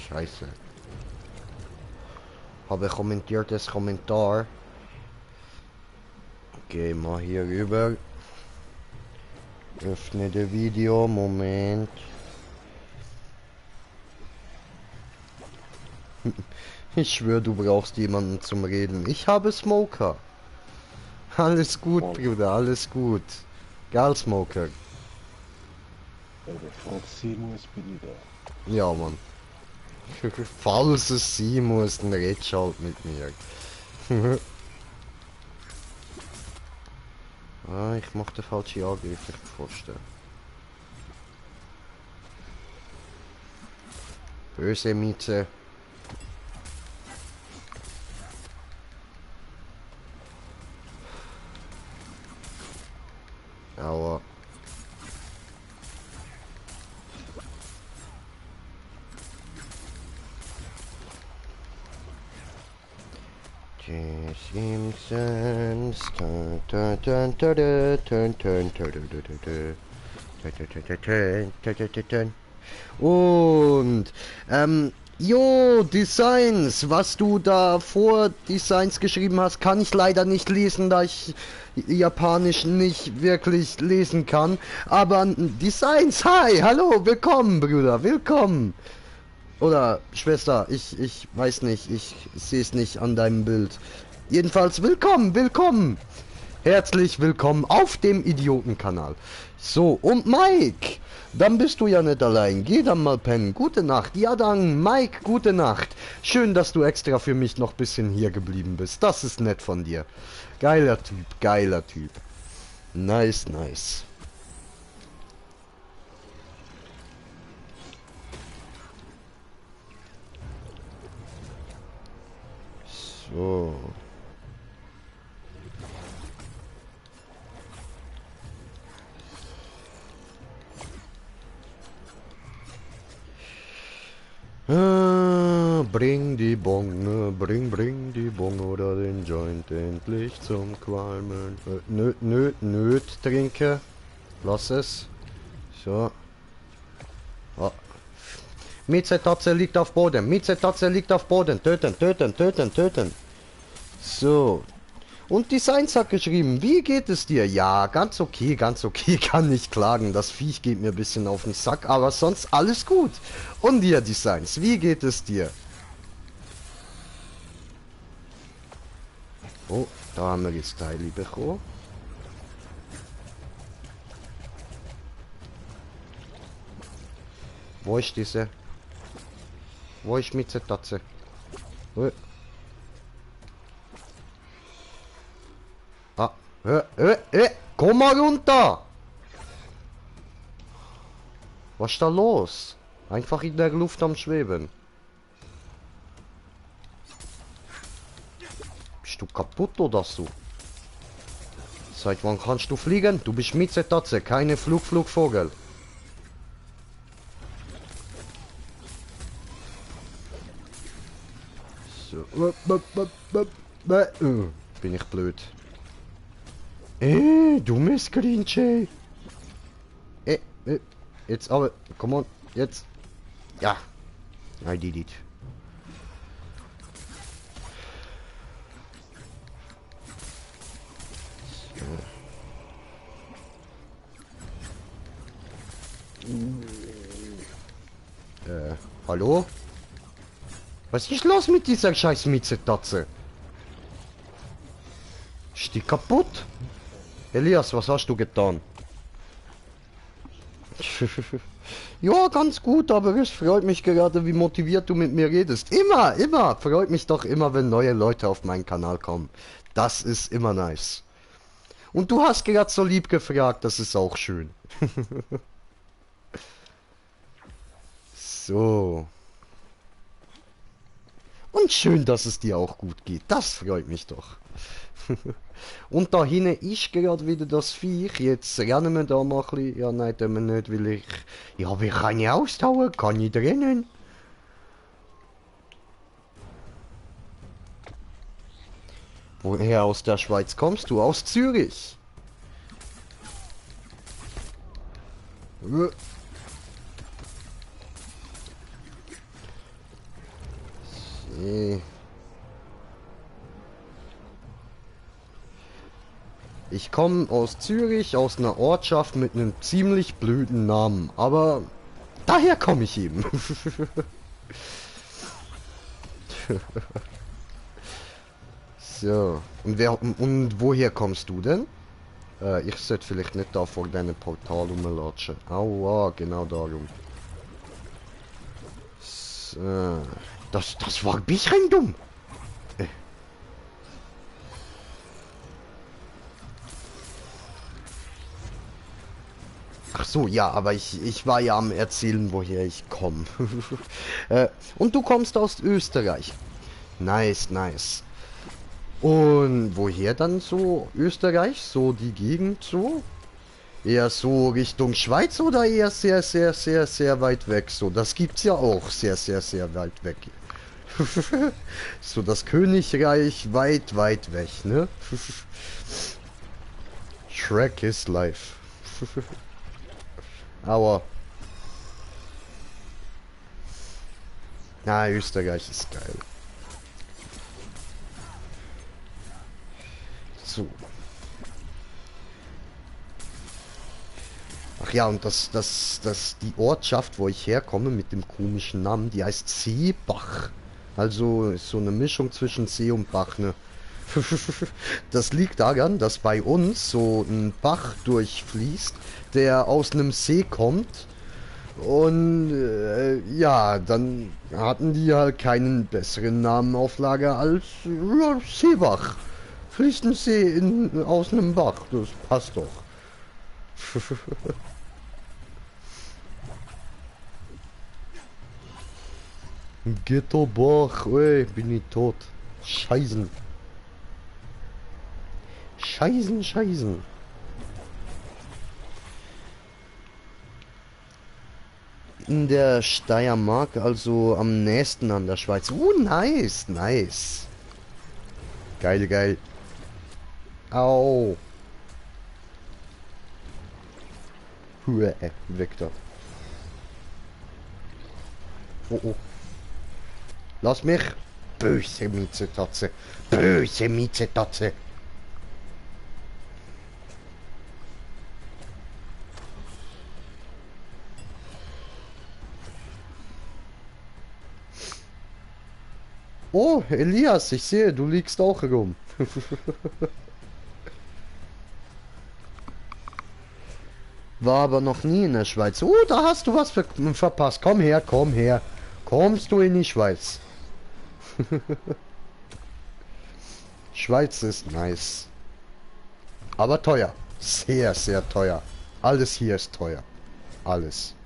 Scheiße. Habe kommentiertes Kommentar. Geh mal hier rüber. Öffne das Video. Moment. Ich schwöre, du brauchst jemanden zum Reden. Ich habe Smoker. Alles gut, Bruder, alles gut. Geil, Smoker. Falls sie muss, bin ich da. Ja, Mann. Falls es sein muss, dann redest du halt mit mir. Ah, ich mach den falschen Angriff, ich kann vorstellen. Böse Miete. Aua. The Simpsons. Turn, turn, turn, turn, turn, turn, turn, turn, turn, turn, turn, turn. Und, Designs, was du da vor Designs geschrieben hast, kann ich leider nicht lesen, da ich Japanisch nicht wirklich lesen kann. Aber Designs, hi, hallo, willkommen, Bruder, willkommen. Oder Schwester, ich weiß nicht, ich sehe es nicht an deinem Bild. Jedenfalls willkommen, willkommen. Herzlich willkommen auf dem Idiotenkanal. So, und Mike, dann bist du ja nicht allein. Geh dann mal pennen. Gute Nacht. Ja dann, Mike, gute Nacht. Schön, dass du extra für mich noch ein bisschen hier geblieben bist. Das ist nett von dir. Geiler Typ, geiler Typ. Nice, nice. So. Bring die Bong, bring die Bong oder den Joint endlich zum Qualmen. Nöt trinke. Lass es. So. Ah. Mieze-Tatze liegt auf Boden. Mieze-Tatze liegt auf Boden. Töten, töten, töten, töten. So. Und die Science hat geschrieben, wie geht es dir? Ja, ganz okay, kann nicht klagen. Das Viech geht mir ein bisschen auf den Sack, aber sonst alles gut. Und dir, die Science, wie geht es dir? Oh, da haben wir jetzt Teile bekommen. Wo ist diese? Wo ist mit der Tatze? Oh. Ah, komm mal runter! Was ist da los? Einfach in der Luft am Schweben. Bist du kaputt oder so? Seit wann kannst du fliegen? Du bist Mitzetatze, keine Flugvogel. So. Bin ich blöd. Du Missgrinche. Jetzt aber, come on, jetzt. Ja. I did it. Hallo? Was ist los mit dieser scheiß Mitzetatze? Ist die kaputt? Elias, was hast du getan? Ja, ganz gut, aber es freut mich gerade, wie motiviert du mit mir redest. Immer, freut mich doch immer, wenn neue Leute auf meinen Kanal kommen. Das ist immer nice. Und du hast gerade so lieb gefragt, das ist auch schön. So. Und schön, dass es dir auch gut geht. Das freut mich doch. Und da hinten ist gerade wieder das Viech. Jetzt rennen wir da mal ein bisschen. Ja, nein, tun wir nicht, weil ich... Ja, wie kann ich austauchen? Kann ich rennen? Woher aus der Schweiz kommst du? Aus Zürich. Ich komme aus Zürich, aus einer Ortschaft mit einem ziemlich blöden Namen, aber daher komme ich eben. So, und woher kommst du denn? Ich sollte vielleicht nicht da vor deinem Portal rumlatschen. Aua, genau darum. So, das war ein bisschen dumm. Ach so, ja, aber ich war ja am Erzählen, woher ich komme. Und du kommst aus Österreich. Nice, nice. Und woher dann so Österreich? So die Gegend so? Eher so Richtung Schweiz oder eher sehr, sehr, sehr, sehr weit weg? So, das gibt's ja auch sehr, sehr, sehr weit weg. So das Königreich weit, weit weg, ne? Shrek is life. Aua. Na, Österreich ist geil. So. Ach ja, und die Ortschaft, wo ich herkomme, mit dem komischen Namen, die heißt Seebach. Also ist so eine Mischung zwischen See und Bach, ne? Das liegt daran, dass bei uns so ein Bach durchfließt, der aus einem See kommt. Und ja, dann hatten die halt keinen besseren Namen auf Lager als ja, Seebach. Fließt ein See aus einem Bach, das passt doch. Ghetto-Bach, ey, bin ich tot. Scheißen. Scheißen. in der Steiermark, also am nächsten an der Schweiz. Nice, nice. Geil, geil. Au. Hue, weg da. Oh, oh. Lass mich. Böse Miezetatze. Böse Miezetatze. Oh, Elias, ich sehe, du liegst auch rum. War aber noch nie in der Schweiz. Oh, da hast du was verpasst. Komm her, komm her. Kommst du in die Schweiz? Schweiz ist nice. Aber teuer. Sehr, sehr teuer. Alles hier ist teuer. Alles.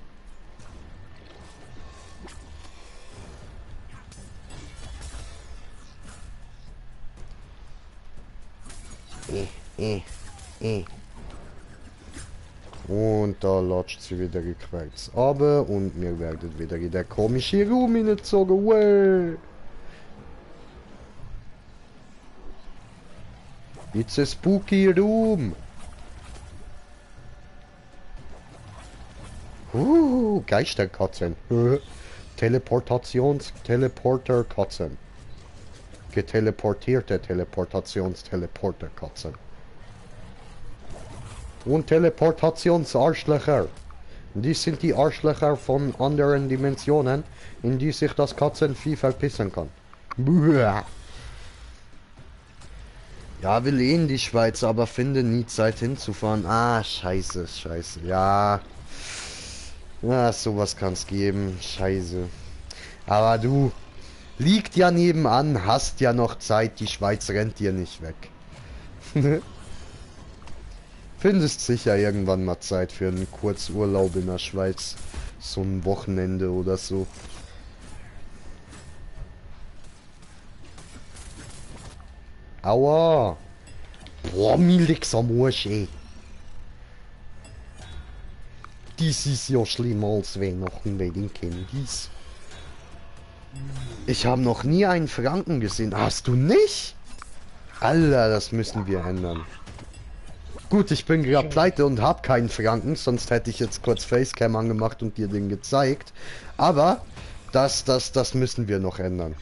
Und da latscht sie wieder rückwärts aber und mir werdet wieder in der komische Raum hineingezogen. Well. It's a spooky room. Geisterkatzen. Teleporterkatzen. Geteleportierte Teleportationsteleporterkatzen. Und Teleportationsarschlöcher. Die sind die Arschlöcher von anderen Dimensionen, in die sich das Katzenvieh verpissen kann. Buah. Ja, will eh in die Schweiz, aber finde nie Zeit hinzufahren. Ah, scheiße, scheiße. Ja. Ja, sowas kann's geben. Scheiße. Aber du, liegt ja nebenan, hast ja noch Zeit, die Schweiz rennt dir nicht weg. Findest sicher irgendwann mal Zeit für einen Kurzurlaub in der Schweiz. So ein Wochenende oder so. Aua! Boah, mir liegt's am Arsch, ey. Dies ist ja schlimmer als Weihnachten bei den Kindis. Ich habe noch nie einen Franken gesehen. Hast du nicht? Alter, das müssen wir ändern. Gut, ich bin gerade pleite und habe keinen Franken, sonst hätte ich jetzt kurz Facecam angemacht und dir den gezeigt. Aber das müssen wir noch ändern.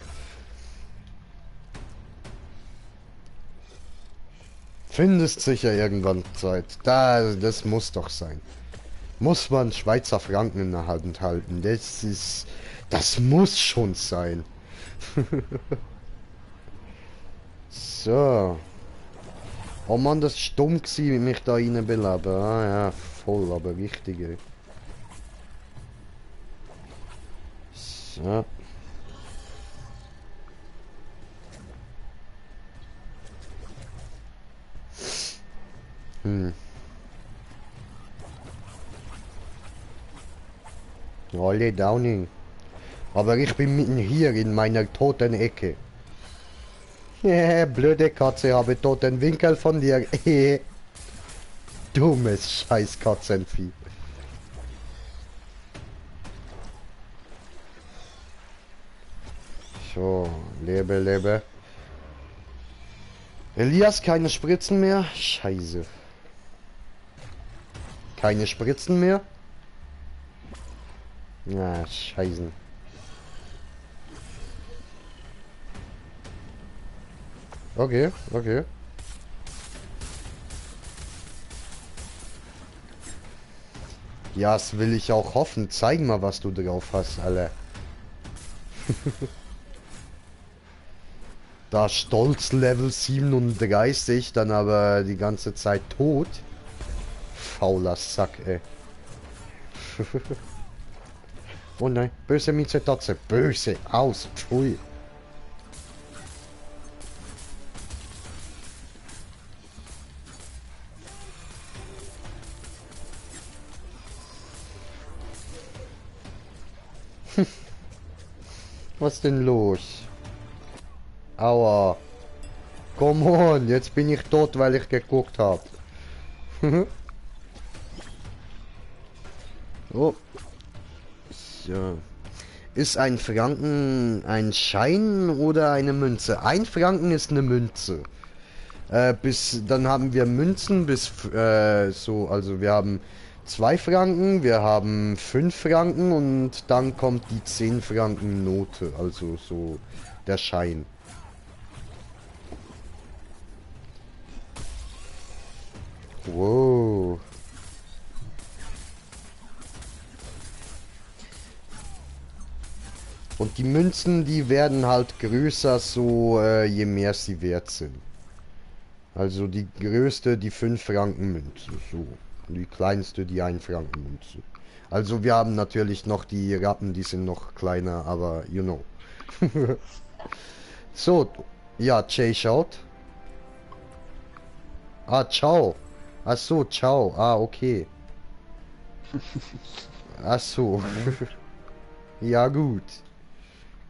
Findest sicher irgendwann Zeit. Das muss doch sein. Muss man Schweizer Franken in der Hand halten. Das muss schon sein. So. Oh Mann, das ist dumm gewesen, wie mich da rein beleben. Ah ja, voll, aber wichtig. Ey. So. Alle Downing. Aber ich bin mitten hier in meiner toten Ecke. Blöde Katze, habe toten Winkel von dir. Dummes scheiß Katzenvieh. So, lebe, lebe. Elias, keine Spritzen mehr? Scheiße. Keine Spritzen mehr? Na, scheiße. Okay, okay. Ja, das will ich auch hoffen. Zeig mal, was du drauf hast, alle. Da stolz Level 37, dann aber die ganze Zeit tot. Fauler Sack, ey. Oh nein, böse Miezetatze. Böse, aus, pfui. Was denn los? Aua. Come on, jetzt bin ich tot, weil ich geguckt habe. Oh. So. Ist ein Franken ein Schein oder eine Münze? Ein Franken ist eine Münze. Dann haben wir Münzen also wir haben 2 Franken, wir haben 5 Franken und dann kommt die 10 Franken Note, also so der Schein. Wow. Und die Münzen, die werden halt größer, je mehr sie wert sind. Also die größte, die 5 Franken Münze, so. Die kleinste, die 1 Franken Münze. Also wir haben natürlich noch die Rappen, die sind noch kleiner, aber you know. So, ja, Jay schaut. Ah, ciao. Ach so, ciao. Ah, okay. Ach so. Ja, gut.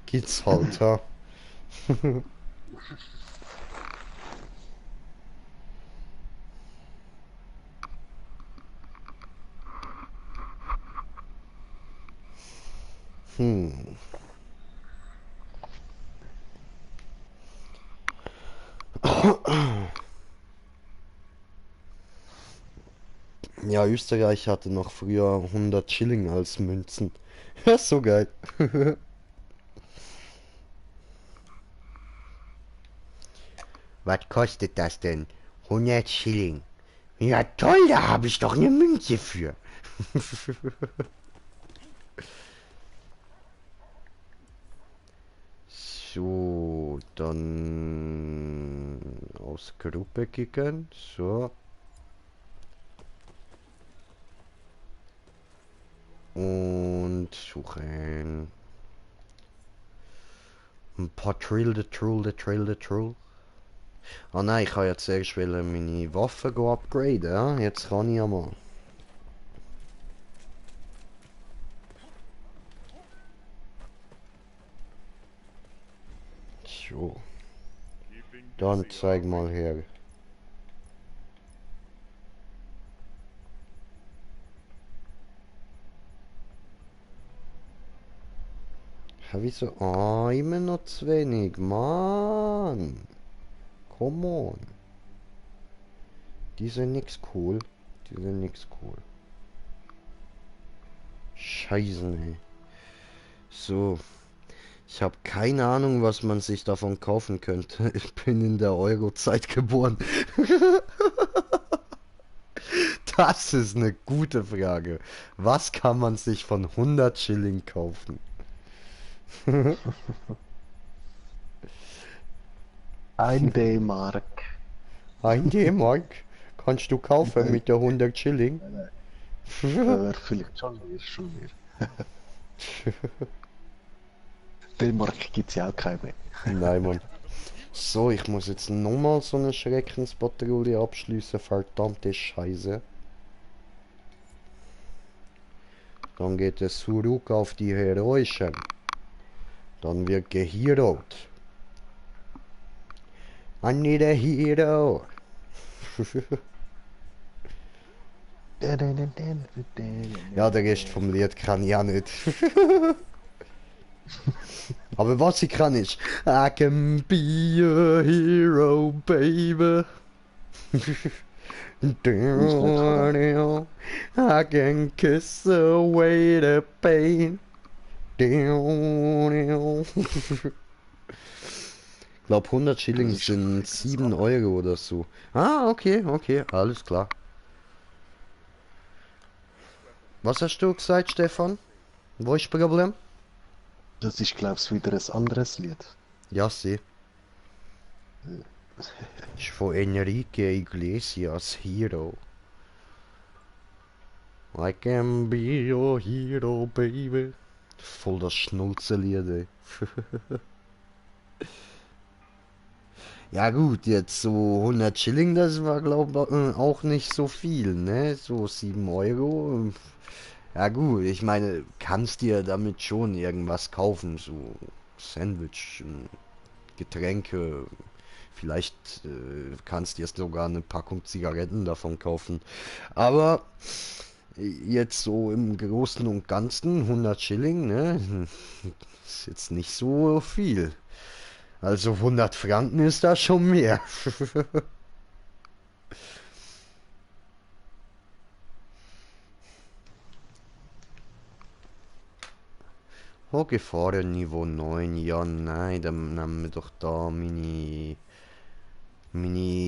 Geht's halt, ha. Ja, Österreich hatte noch früher 100 Schilling als Münzen. Ja, ist so geil. Was kostet das denn? 100 Schilling. Ja toll, da habe ich doch eine Münze für. So, dann aus Gruppe kicken. So. Und suchen. Ein paar Trill the Troll. Ah nein, ich kann jetzt zuerst meine Waffe upgraden, ja? Jetzt kann ich ja mal. So. Dann zeig mal her. Wieso? Ah, immer noch zu wenig, Mann. Come on. Die sind nix cool. Scheiße, ey. So. Ich habe keine Ahnung, was man sich davon kaufen könnte. Ich bin in der Euro-Zeit geboren. Das ist eine gute Frage. Was kann man sich von 100 Schilling kaufen? Ein D-Mark. Ein D-Mark kannst du kaufen mit der 100 Schilling? Vielleicht schon mehr. D-Mark gibt's ja auch keine mehr. Nein, Mann. So, ich muss jetzt nochmal so eine Schreckenspatrouille abschließen. Verdammte Scheiße. Dann geht es zurück auf die Heroischen. Dann wird geheroed. I need a hero. Ja, der Rest vom Lied kann ich auch nicht. Aber was ich kann ist I can be a hero, baby. I can kiss away the pain. Ich glaube 100 Schilling sind 7 Euro oder so. Ah, okay, alles klar. Was hast du gesagt, Stefan? Wo ist das Problem? Das ist, glaub's, wieder ein anderes Lied. Ja, sie. Ist von Enrique Iglesias Hero. I can be your hero, baby. Voll das Schnulzenlied, ey. Ja gut, jetzt so 100 Schilling, das war glaube ich auch nicht so viel, ne? So 7 Euro. Ja gut, ich meine, kannst dir damit schon irgendwas kaufen, so Sandwich, Getränke, vielleicht kannst dir sogar eine Packung Zigaretten davon kaufen. Aber jetzt so im Großen und Ganzen 100 Schilling, ne? Ist jetzt nicht so viel. Also 100 Franken ist da schon mehr. Oh, Gefahren Niveau 9. Ja, nein, dann nehmen wir doch da meine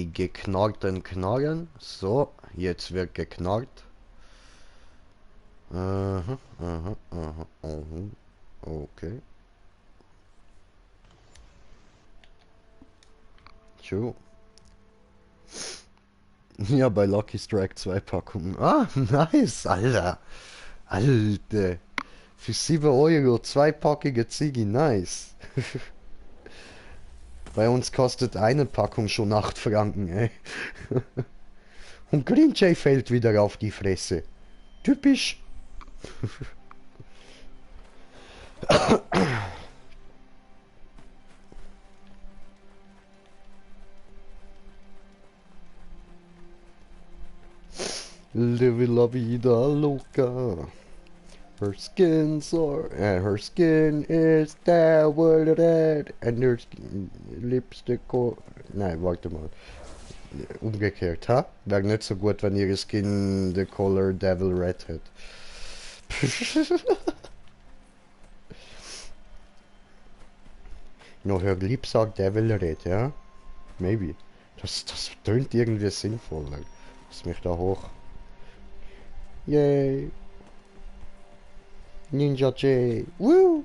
geknarrten Knarren. So, jetzt wird geknarrt. Aha, aha, aha, aha. Okay. True. Ja, bei Lucky Strike 2 Packungen. Ah, nice, Alter. Alter. Für 7 Euro 2-packige Ziggy, nice. Bei uns kostet eine Packung schon 8 Franken, ey. Und Green Jay fällt wieder auf die Fresse. Typisch. Live la vida loca. Her her skin is that red and her lipstick. Nein, warte mal. Umgekehrt, ha? Wäre nicht so gut, wenn ihre Skin the color Devil Red hat. No, her lips are Devil Red, ja? Maybe. Das tönt irgendwie sinnvoller. Lass mich da hoch. Yay! Ninja J! Woo!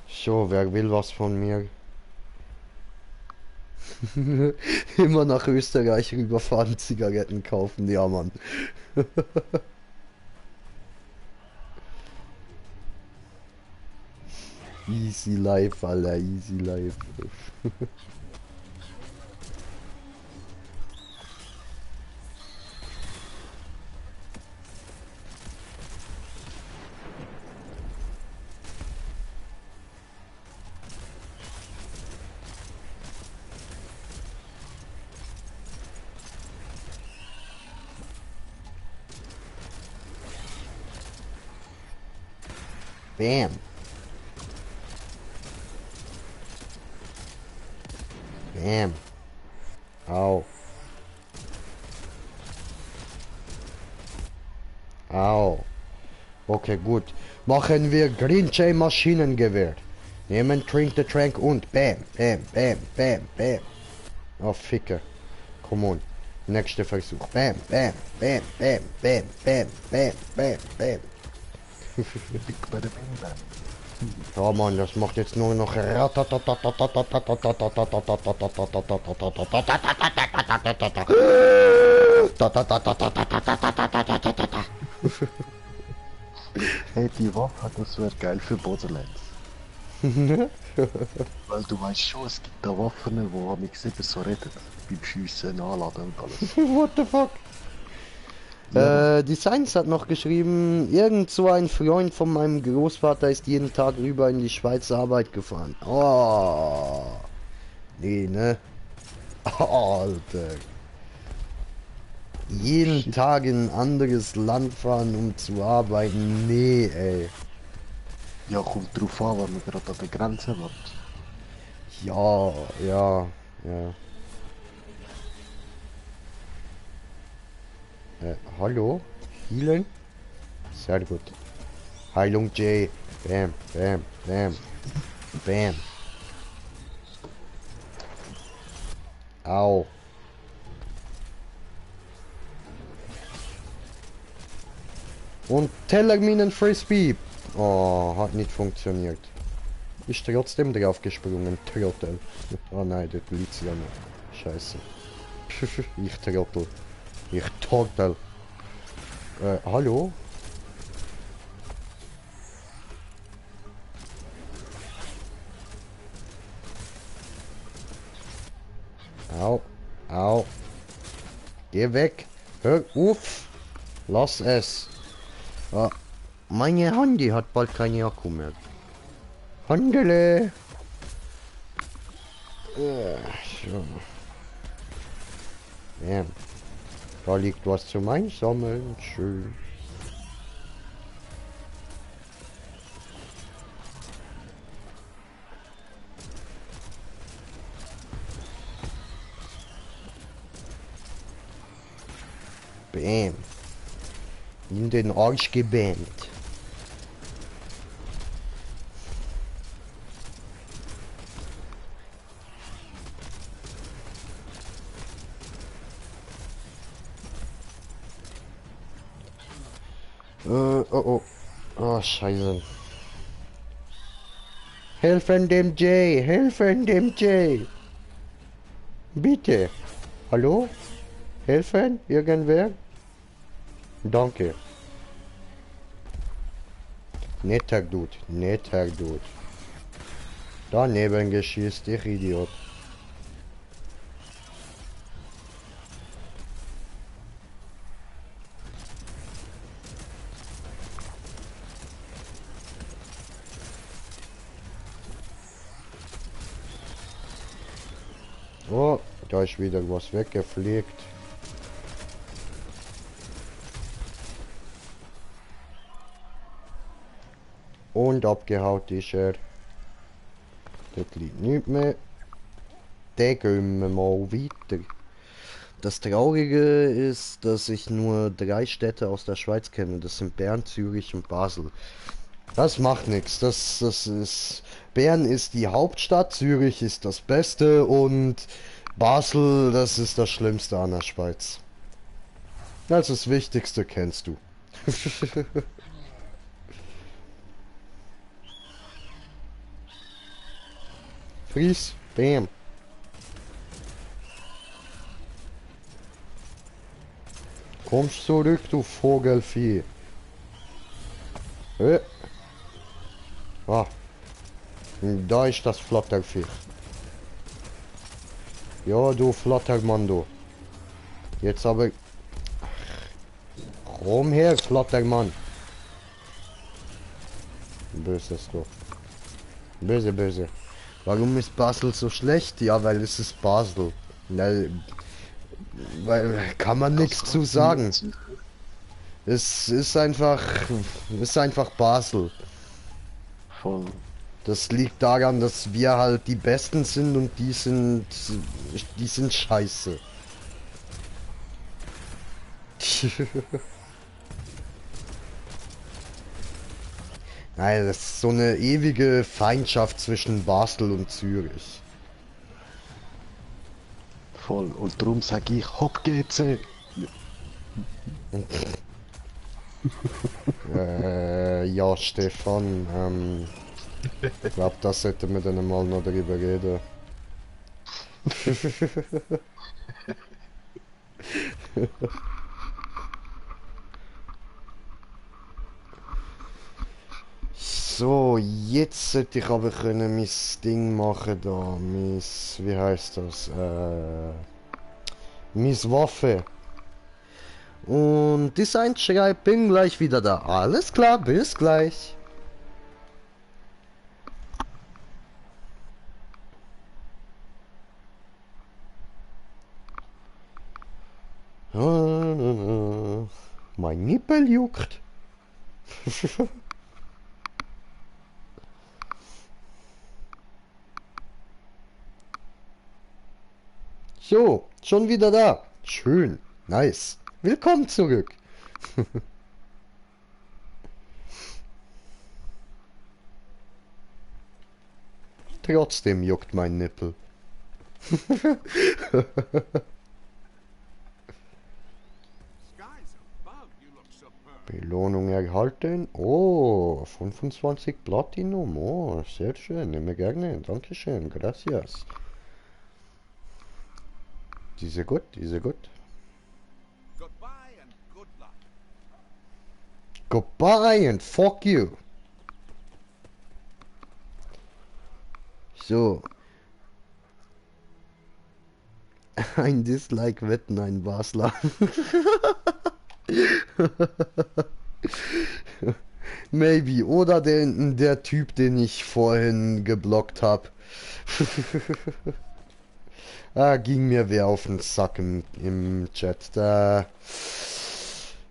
So, wer will was von mir? Immer nach Österreich rüberfahren, Zigaretten kaufen, ja Mann. Easy life, Alter, easy life. Bam. Bam. Au. Au. Okay, gut. Machen wir Green Jay Maschinengewehr. Nehmen Drink the Trank und bam, bam, bam, bam, bam. Oh, Ficker. Come on. Nächster Versuch. Bam, bam, bam, bam, bam, bam, bam, bam, bam. Ja Mann, das macht jetzt nur noch Hey, die Waffe, das wäre geil für Borderlands. Weil du weißt schon, es gibt da Waffen, wo mich eben so redet. Beim Schiessen, Anladen und alles. What the fuck? Die Science hat noch geschrieben, irgend so ein Freund von meinem Großvater ist jeden Tag rüber in die Schweiz zur Arbeit gefahren. Oh. Nee, ne? Alter. Jeden Tag in ein anderes Land fahren, um zu arbeiten. Nee, ey. Ja, kommt drauf an, wenn man gerade an der Grenze wird. Ja, ja, ja. Hallo? Healen? Sehr gut. Heilung J. Bam, bam, bam. Bam. Au. Und Tellerminen Frisbee. Oh, hat nicht funktioniert. Ist trotzdem drauf gesprungen, Trottel. Oh nein, dort liegt sie ja noch. Scheiße. Ich Trottel. Ich Trottel. Hallo? Au. Au. Geh weg. Hör auf. Lass es. Ah, meine Handy hat bald keine Akku mehr. Handele. So. Ja. Da liegt was zum Einsammeln. Schön. Bam. In den Arsch gebämt. Oh oh. Oh, scheiße. Helfen dem Jay! Helfen dem Jay! Bitte! Hallo? Helfen? Irgendwer? Danke. Netter Dude, netter Dude. Daneben geschießt, ich Idiot. Oh, da ist wieder was weggefliegt. Und abgehaut ist er. Das liegt nicht mehr. Den gehen wir mal weiter. Das Traurige ist, dass ich nur 3 Städte aus der Schweiz kenne. Das sind Bern, Zürich und Basel. Das macht nichts. Das ist... Bern ist die Hauptstadt, Zürich ist das Beste und Basel, das ist das Schlimmste an der Schweiz. Also das Wichtigste kennst du. Fries, bam. Kommst zurück, du Vogelvieh. Ah. Da ist das Flattervieh. Ja, du Flattermann, du. Jetzt aber... Komm her, Flattermann. Böses, du. Böse, böse. Warum ist Basel so schlecht? Ja, weil es ist Basel. Weil kann man nichts zu sagen. Es ist einfach Basel. Voll. Das liegt daran, dass wir halt die Besten sind und die sind scheiße. Nein, das ist so eine ewige Feindschaft zwischen Basel und Zürich. Voll. Und darum sage ich Hopp GC. Ja, Stefan, ich glaube, das sollten wir dann mal noch drüber reden. So, jetzt sollte ich aber können mein Ding machen da, wie heißt das, Miss Waffe. Und Design schreibt, bin gleich wieder da. Alles klar, bis gleich. Mein Nippel juckt. So, schon wieder da. Schön, nice. Willkommen zurück. Trotzdem juckt mein Nippel. Belohnung erhalten. Oh, 25 Platinum. Oh, sehr schön. Nehme gerne. Dankeschön. Gracias. Diese gut, diese gut. Goodbye and fuck you. So. Ein Dislike wetten, ein Basler. Maybe. Oder der Typ, den ich vorhin geblockt habe. Ging mir wer auf den Sack im Chat. Da,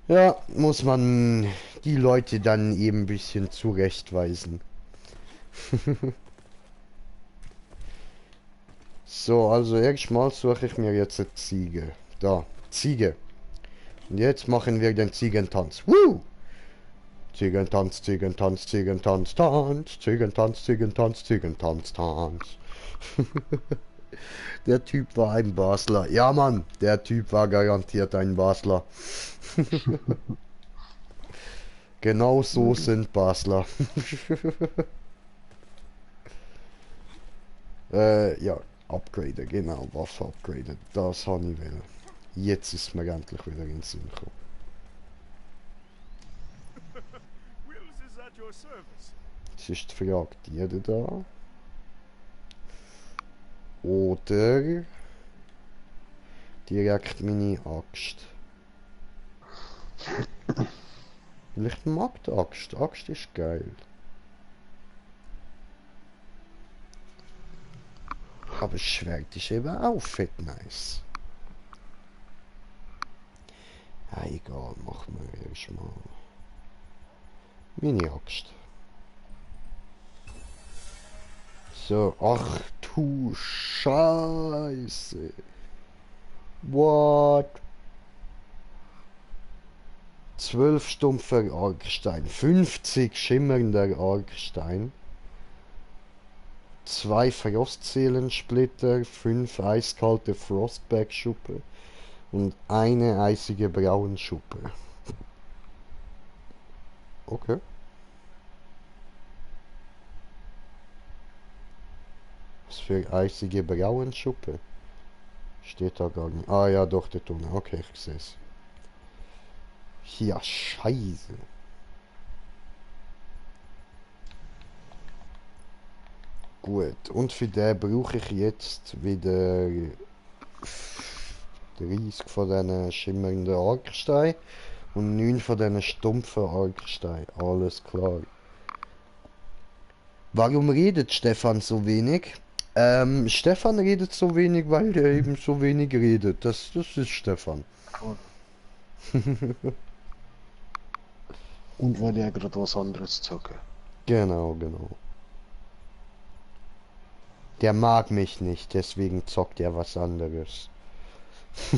ja, muss man die Leute dann eben ein bisschen zurechtweisen. So, also erstmal suche ich mir jetzt eine Ziege. Da, Ziege. Und jetzt machen wir den Ziegentanz. Woo! Ziegentanz, Ziegentanz, Ziegentanz, Tanz, Ziegentanz, Ziegentanz, Ziegentanz, Tanz. Der Typ war ein Basler. Ja, Mann, der Typ war garantiert ein Basler. Genau so sind Basler. Ja, Upgrade, genau, Waffe upgraden. Das habe ich will. Jetzt ist mir endlich wieder in den Sinn gekommen. Wills is at your service. Jetzt ist die Frage, die da? Oder direkt meine Axt. Vielleicht mag die Axt. Axt ist geil. Aber das Schwert ist eben auch fett nice. Ja, egal, machen wir erstmal meine Axt. So, ach du Scheiße. What? 12 stumpfer Argstein, 50 schimmernder Argstein, 2 Frostseelensplitter, 5 eiskalte Frostback-Schuppe und eine eisige Brauenschuppe. Okay. Was für eisige Brauenschuppe? Steht da gar nicht. Ah ja, doch, der Tunnel. Okay, ich sehe es. Ja, scheiße. Gut, und für den brauche ich jetzt wieder 30 von diesen schimmernden Argstein und 9 von diesen stumpfen Argstein. Alles klar. Warum redet Stefan so wenig? Stefan redet so wenig, weil er eben so wenig redet. Das ist Stefan. Und weil er gerade was anderes zocke. Genau, genau. Der mag mich nicht, deswegen zockt er was anderes.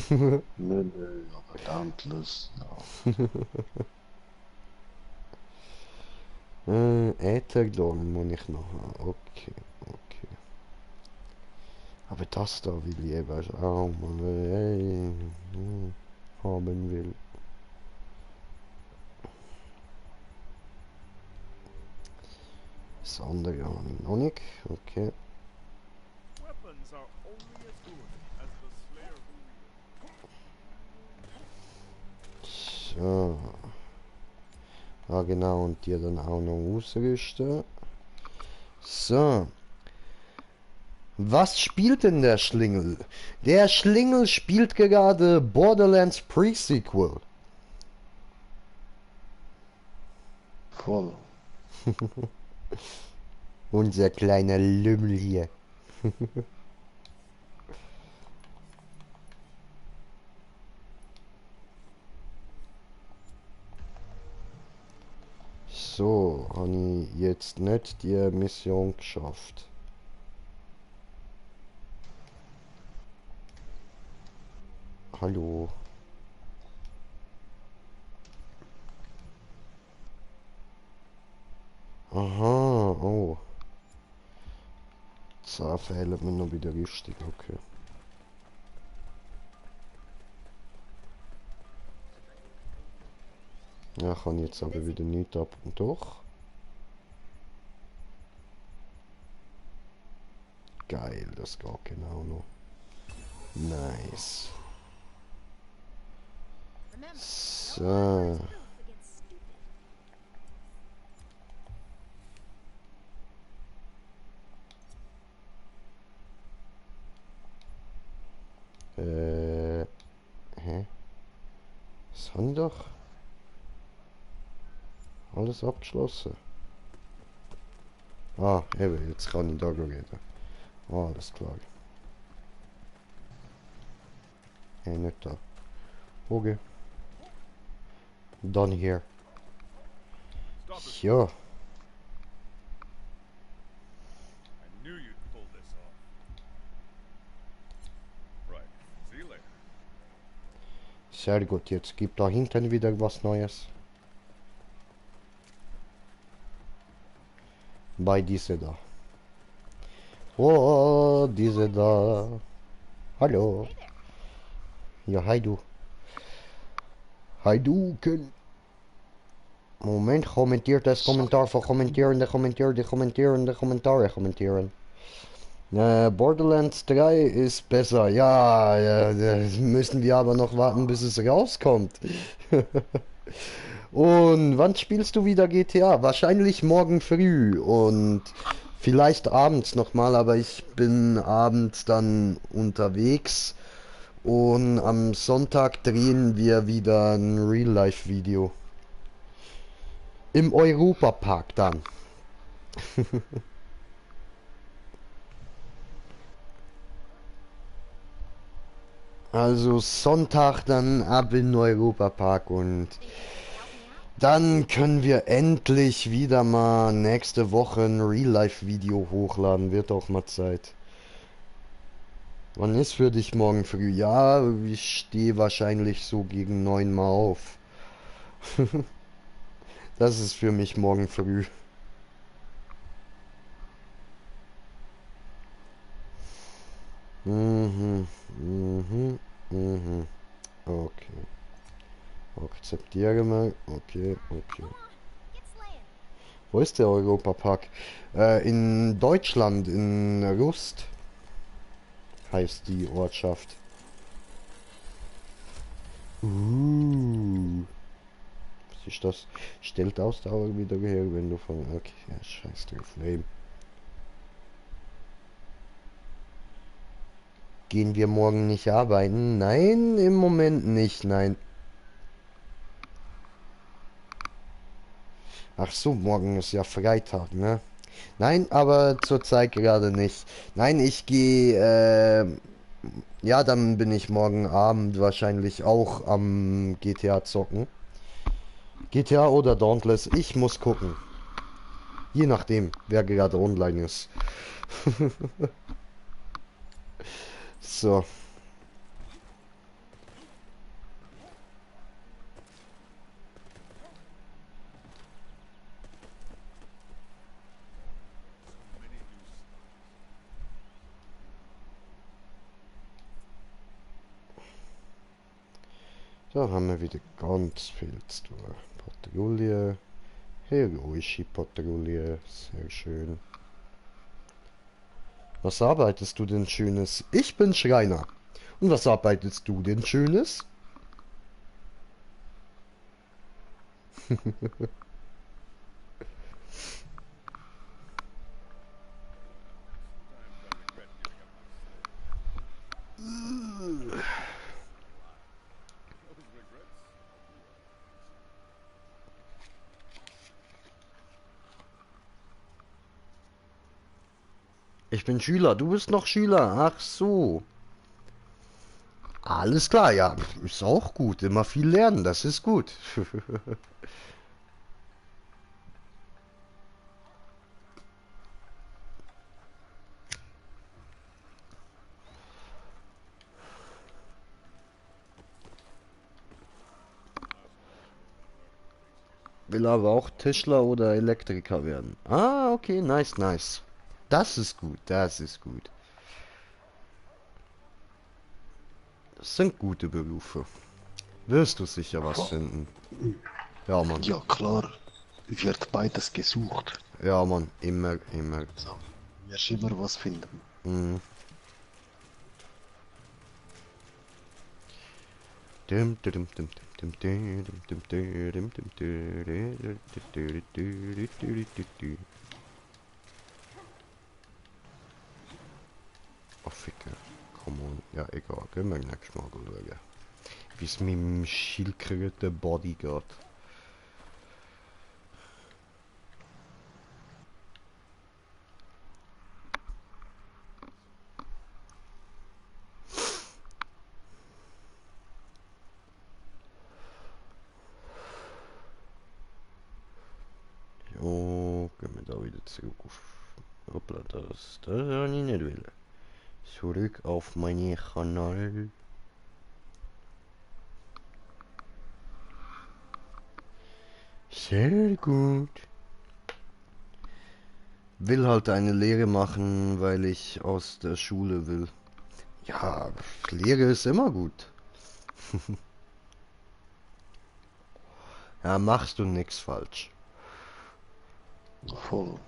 Nö, nö, aber Dauntless, ja. Ätherdolm muss ich noch haben. Okay, okay. Aber das da will ich eben auch mal haben will. Das andere habe ich noch nicht. Okay. Weapons are only as good as the slayer who wields. So. Ja genau, und die dann auch noch ausrüsten. So. Was spielt denn der Schlingel? Der Schlingel spielt gerade Borderlands Pre-Sequel. Voll. Unser kleiner Lümmel hier. So, habe ich jetzt nicht die Mission geschafft. Hallo. Aha, oh. So, fehlt mir noch wieder richtig, okay. Ja, kann jetzt aber wieder nicht ab und doch. Geil, das geht genau noch. Nice. So. Hä? Das haben wir doch alles abgeschlossen. Ah, eben, jetzt kann ich da reden. Alles klar. nicht da. Okay. Done here. Stop it. Ja. I knew you'd pull this off. Right. See you later. Sehr gut, jetzt gibt da hinten wieder was Neues. Bei diese da. Oh, diese da. Hallo. Ja, hi du. Hi du, Moment, commenteert das Kommentar van kommentierende Kommentare kommentieren. Borderlands 3 ist besser. Ja, ja, das müssen wir aber noch warten, bis es rauskommt. Und wann spielst du wieder GTA? Wahrscheinlich morgen früh und vielleicht abends nochmal, aber ich bin abends dann unterwegs und am Sonntag drehen wir wieder ein Real-Life-Video. Im Europapark dann. Also Sonntag dann ab in den Europapark und dann können wir endlich wieder mal nächste Woche ein Real-Life-Video hochladen. Wird auch mal Zeit. Wann ist für dich morgen früh? Ja, ich stehe wahrscheinlich so gegen 9 mal auf. Das ist für mich morgen früh. Mhm, mhm, mhm. Okay. Akzeptiere mal. Okay, okay. Wo ist der Europapark? In Deutschland, in Rust heißt die Ortschaft. Was ist das? Stellt Ausdauer wieder her, wenn du von... Okay, ja, scheiß drauf. Leben. Gehen wir morgen nicht arbeiten? Nein, im Moment nicht, nein. Ach so, morgen ist ja Freitag, ne? Nein, aber zurzeit gerade nicht. Nein, ich gehe, ja, dann bin ich morgen Abend wahrscheinlich auch am GTA zocken. GTA oder Dauntless, ich muss gucken. Je nachdem, wer gerade online ist. So. Da haben wir wieder ganz viel zu tun. Patrouille. Heroische Patrouille. Sehr schön. Was arbeitest du denn Schönes? Ich bin Schreiner. Und was arbeitest du denn Schönes? Ich bin Schüler, du bist noch Schüler. Ach so. Alles klar, ja. Ist auch gut. Immer viel lernen, das ist gut. Will aber auch Tischler oder Elektriker werden. Ah, okay, nice, nice. Das ist gut, das ist gut. Das sind gute Berufe. Wirst du sicher was finden. Ja, Mann. Ja, klar. Wird beides gesucht. Ja, Mann. Immer, immer. So. Wirst immer was finden. Mhm. Dim, dim, dim, dim, dim, dim, dim, dim, dim. Oh, Ficke. Come on. Ja, egal. Gehen wir nächstes Mal schauen. Wie es mit dem schildkröten Body geht. zurück auf... Hoppla, das habe ich nicht will. Zurück auf meinen Kanal. Sehr gut. Will halt eine Lehre machen, weil ich aus der Schule will. Ja, Lehre ist immer gut. Ja, machst du nix falsch. Voll.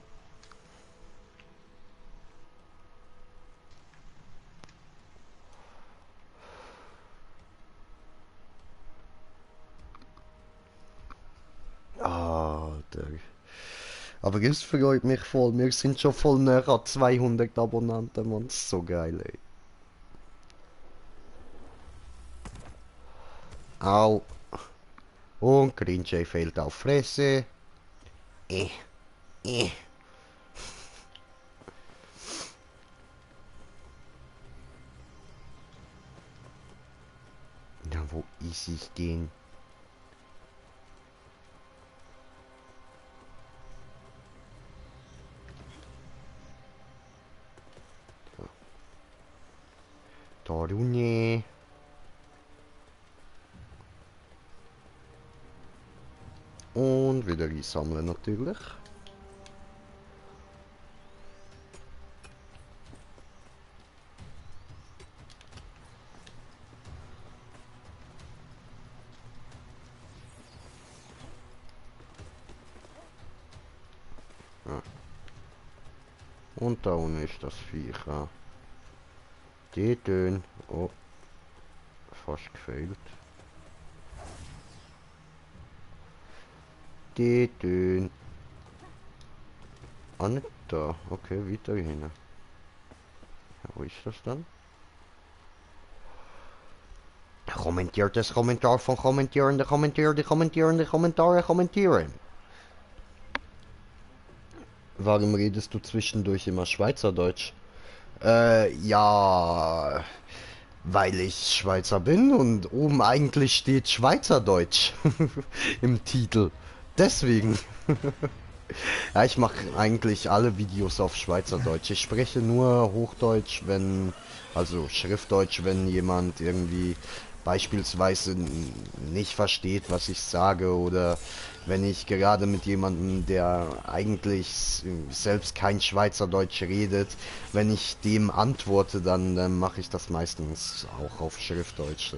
Ah, aber das freut mich voll. Wir sind schon voll näher an 200 Abonnenten, Mann. Das ist so geil, ey. Au. Und Grinjay fällt auf Fresse. Eh. Eh. Na, wo ist es denn? Da, du ne. Und wieder einsammeln natürlich. Ja. Und da unten ist das Viech. Ja. Die Töne. Oh. Fast gefehlt. Die Töne. Ah, nicht da. Okay, weiter hin. Ja, wo ist das dann? Kommentiert das Kommentar von Kommentierende, Kommentierende, Kommentierende, Kommentare, kommentieren. Warum redest du zwischendurch immer Schweizerdeutsch? Ja, weil ich Schweizer bin und oben eigentlich steht Schweizerdeutsch im Titel. Deswegen. Ja, ich mache eigentlich alle Videos auf Schweizerdeutsch. Ich spreche nur Hochdeutsch, wenn, also Schriftdeutsch, wenn jemand irgendwie beispielsweise nicht versteht, was ich sage, oder wenn ich gerade mit jemandem, der eigentlich selbst kein Schweizerdeutsch redet, wenn ich dem antworte, dann mache ich das meistens auch auf Schriftdeutsch.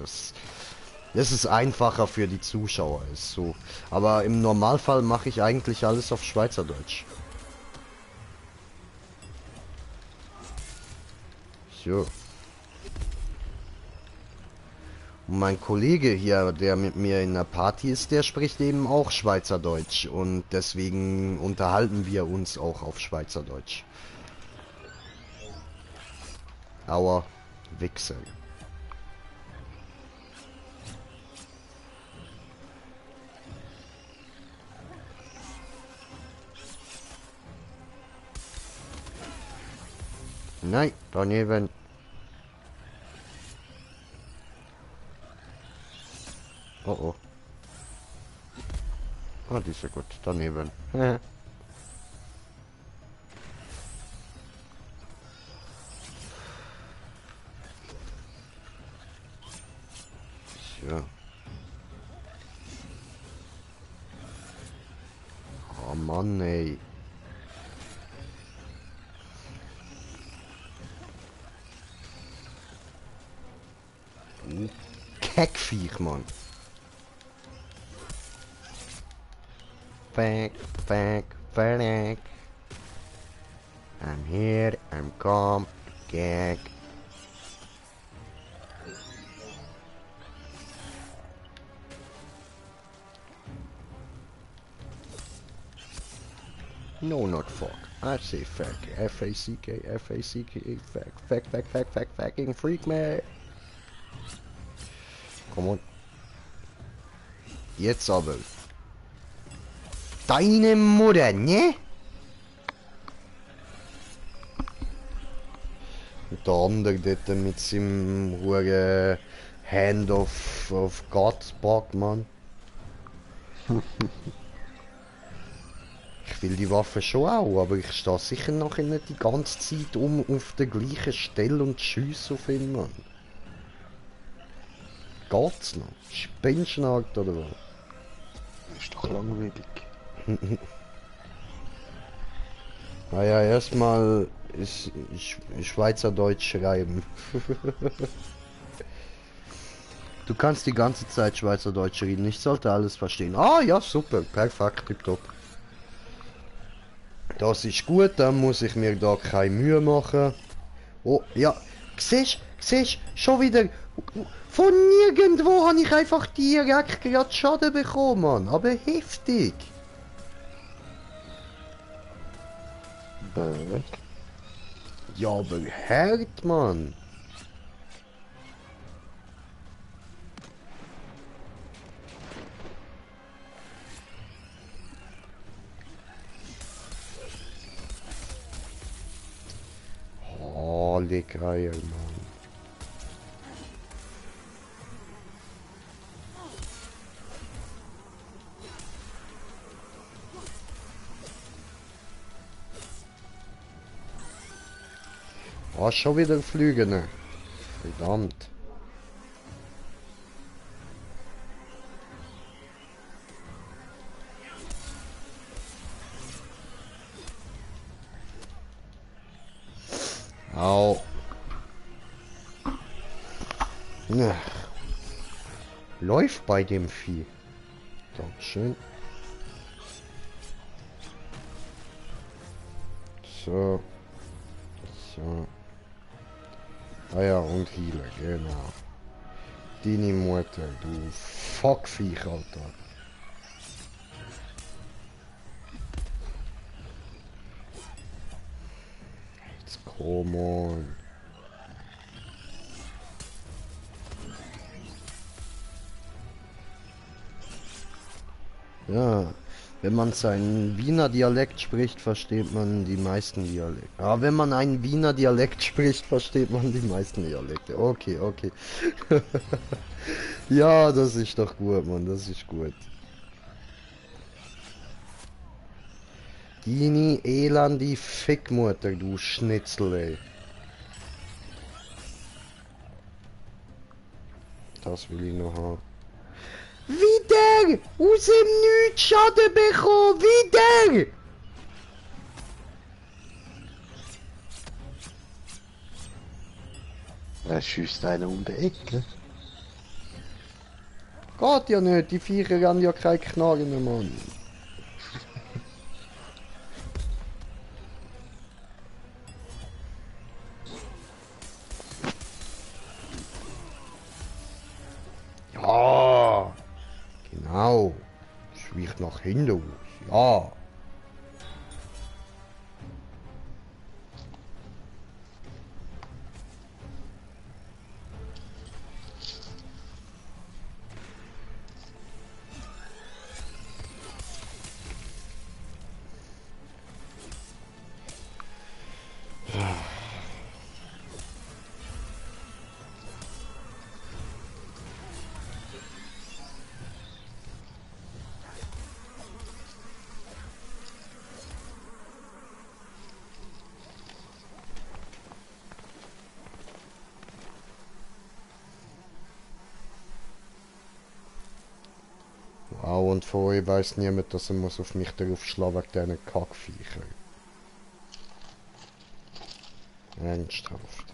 Das ist einfacher für die Zuschauer, ist so. Aber im Normalfall mache ich eigentlich alles auf Schweizerdeutsch. So. Und mein Kollege hier, der mit mir in der Party ist, der spricht eben auch Schweizerdeutsch. Und deswegen unterhalten wir uns auch auf Schweizerdeutsch. Aua, Wichser. Nein, daneben. Oh oh. Ah, die ist ja gut. Daneben. So. Oh Mann, ey. Keckviech, Mann. Back, back, back. I'm here, I'm calm, gag. No, not fuck. I say fuck. F-A-C-K, F-A-C-K, fuck, fucking freak, man. Komm on. Jetzt aber. Deine Mutter, ne? Und der andere dort mit seinem hure Hand of God Bock, Mann. Ich will die Waffe schon auch, aber ich stehe sicher nachher nicht die ganze Zeit auf der gleichen Stelle und schiesse auf ihn, Mann. Geht's noch? Spinnschnarrt oder was? Ist doch langweilig. Naja, erstmal ist Schweizerdeutsch schreiben. Du kannst die ganze Zeit Schweizerdeutsch reden, ich sollte alles verstehen. Ah ja, super, perfekt, tipptopp. Das ist gut, dann muss ich mir da keine Mühe machen. Oh, ja, siehst, schon wieder... Von nirgendwo habe ich einfach direkt gerade Schaden bekommen, Mann. Aber heftig. Weg. Ja, aber hart, Mann. Holy geil, Mann. Ah, schon wieder Flügen. Verdammt. Au. Ja. Läuft bei dem Vieh. Dankeschön. So. So. Ah ja, und Healer, genau. Deine Mutter, du Fuckviech, Alter. Jetzt come on. Ja, wenn man seinen Wiener Dialekt spricht, versteht man die meisten Dialekte. Aber wenn man einen Wiener Dialekt spricht, versteht man die meisten Dialekte. Okay, okay. Ja, das ist doch gut, Mann, das ist gut. Deine elende Fickmutter, du Schnitzel, ey. Das will ich noch haben. Wieder! Aus dem Nichts Schaden bekommen! Wieder! Er schießt einen um die Ecke. Geht ja nicht, die Viecher haben ja keine Knarren mehr, Mann. Ja! Genau. Schwiecht nach hinten aus. Ja. Wow, und vorher weiß niemand, dass er muss auf mich draufschlagen wegen diesen Kackviecher. Ernsthaft.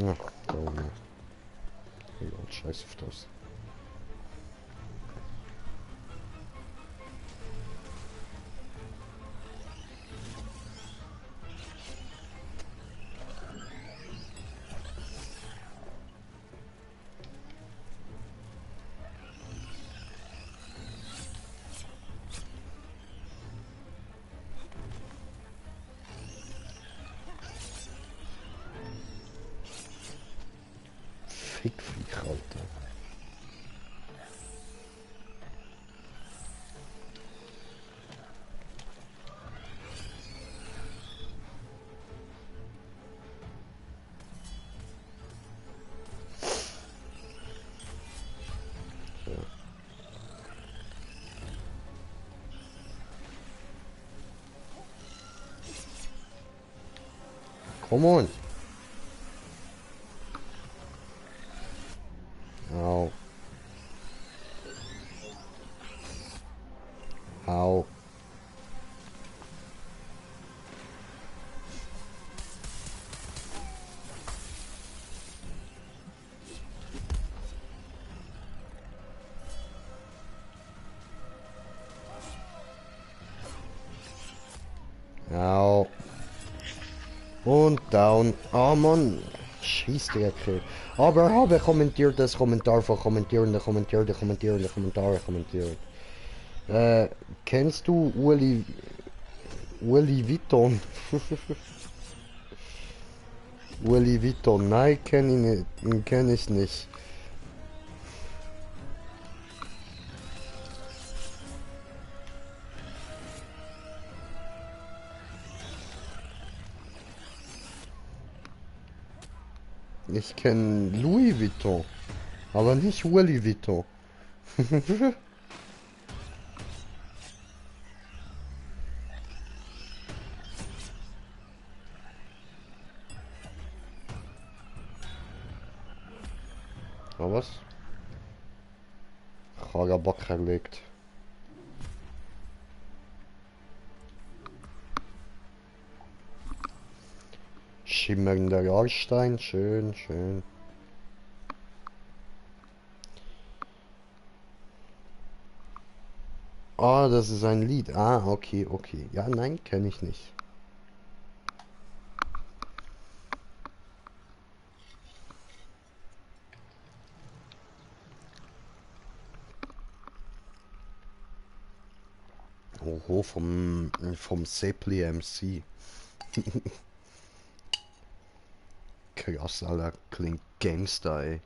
Ja, da oben. Egal, scheiß auf das. Come on. Au. Au. Au. Und down. Oh Mann. Scheißdrecke. Aber habe kommentiert das Kommentar von kommentierende Kommentare kommentiert. Kennst du Uli Vuitton? Uli Vuitton? Nein, kenn ich nicht. Ich kenne Louis Vuitton, aber nicht Uli Vuitton. Aber was? Chagerbock erlegt. Schimmernder Jahrstein, schön, schön. Ah, das ist ein Lied. Ah, okay, okay. Ja, nein, kenne ich nicht. Oho, vom Sepli MC. Krass, Alter, klingt Gangster, ey.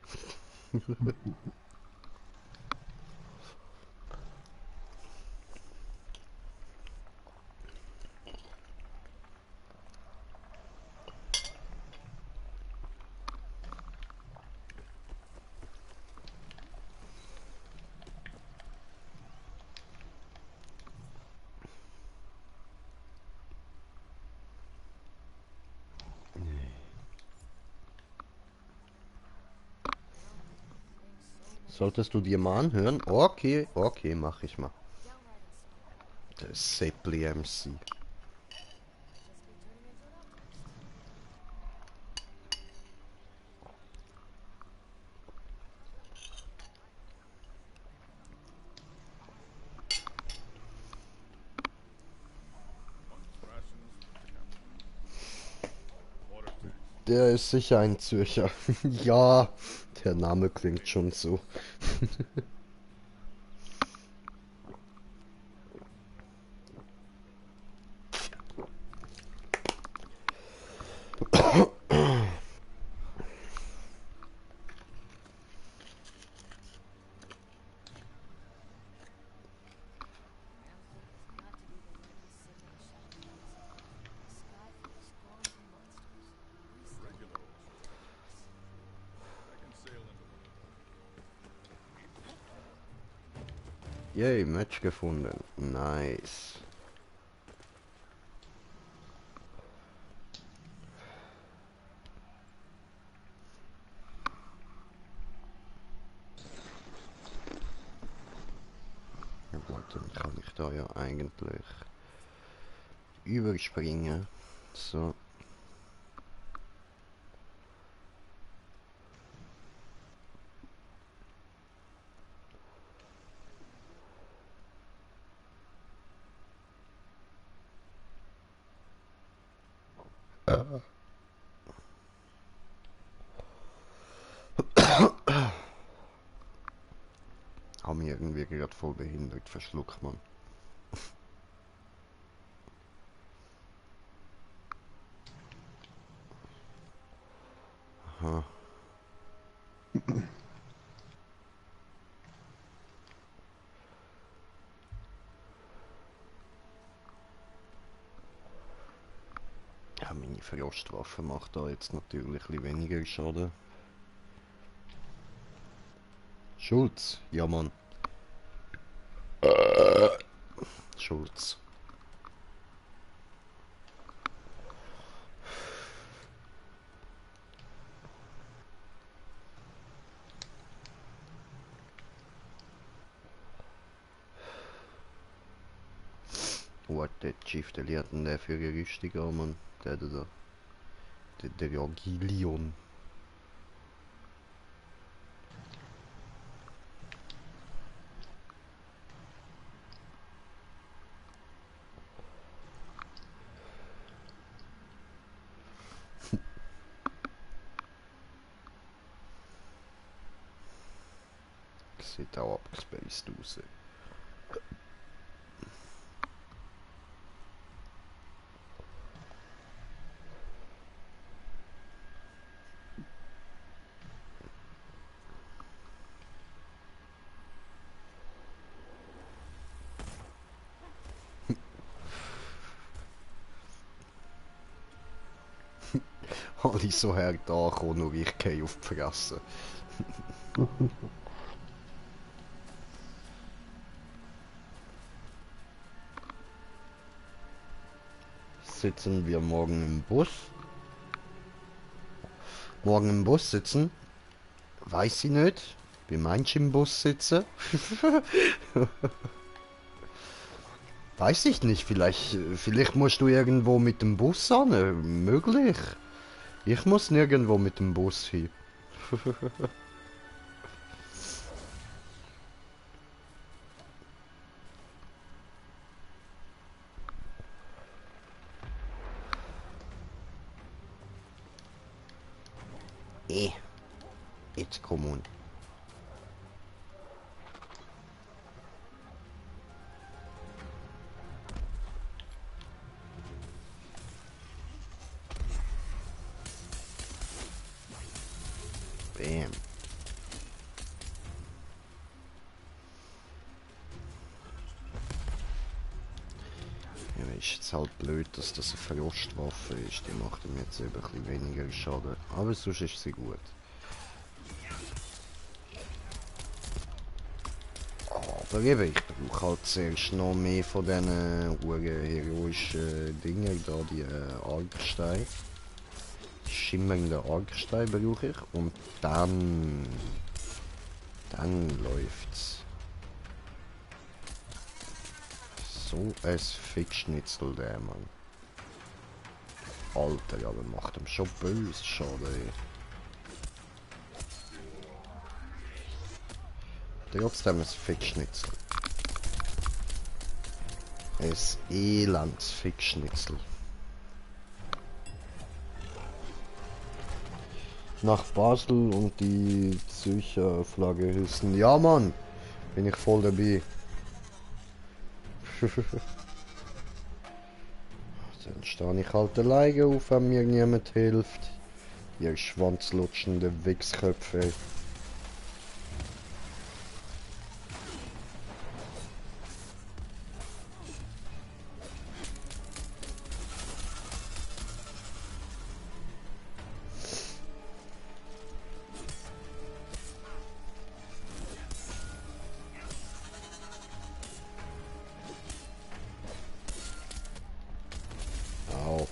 Solltest du dir mal anhören? Okay, okay, mach ich mal. Der Sepli MC. Der ist sicher ein Zürcher. Ja, der Name klingt schon so. Yay, Match gefunden. Nice. Ja, gut, dann kann ich da ja eigentlich überspringen. So. Haben mich irgendwie gerade voll behindert, verschluckt man. Aha. Ja, meine Frostwaffe macht da jetzt natürlich ein bisschen weniger Schaden. Schulz, ja Mann. Schulz. What der Chief, der hat denn der für eine Rüstung an, Mann? Der da. Der Jagilion. Sieht auch abgespaced aus. Alle so hart ankommen, nur ich gehe auf die Fresse. Sitzen wir morgen im Bus? Morgen im Bus sitzen? Weiß ich nicht. Wie meinst du im Bus sitzen? Weiß ich nicht. Vielleicht musst du irgendwo mit dem Bus an. Möglich. Ich muss nirgendwo mit dem Bus hin. Jetzt komm on. Bam. Ja, ist jetzt halt blöd, dass das eine Verrostwaffe ist. Die macht ihm jetzt eben ein bisschen weniger Schaden. Aber sonst ist sie gut. Aber eben, ich brauche halt zuerst noch mehr von diesen heroischen Dingen da, die Argsteine. Schimmernden Argstein brauche ich und dann läuft's. So ein Fickschnitzel, der Mann. Alter, aber macht ihm schon böse Schaden, ey. Trotzdem ein Fickschnitzel. Ein elends Fickschnitzel. Nach Basel und die Zürcher Flagge hissen. Ja, Mann, bin ich voll dabei. Dann stehe ich halt alleine auf, wenn mir niemand hilft. Ihr schwanzlutschende Wichsköpfe. Au.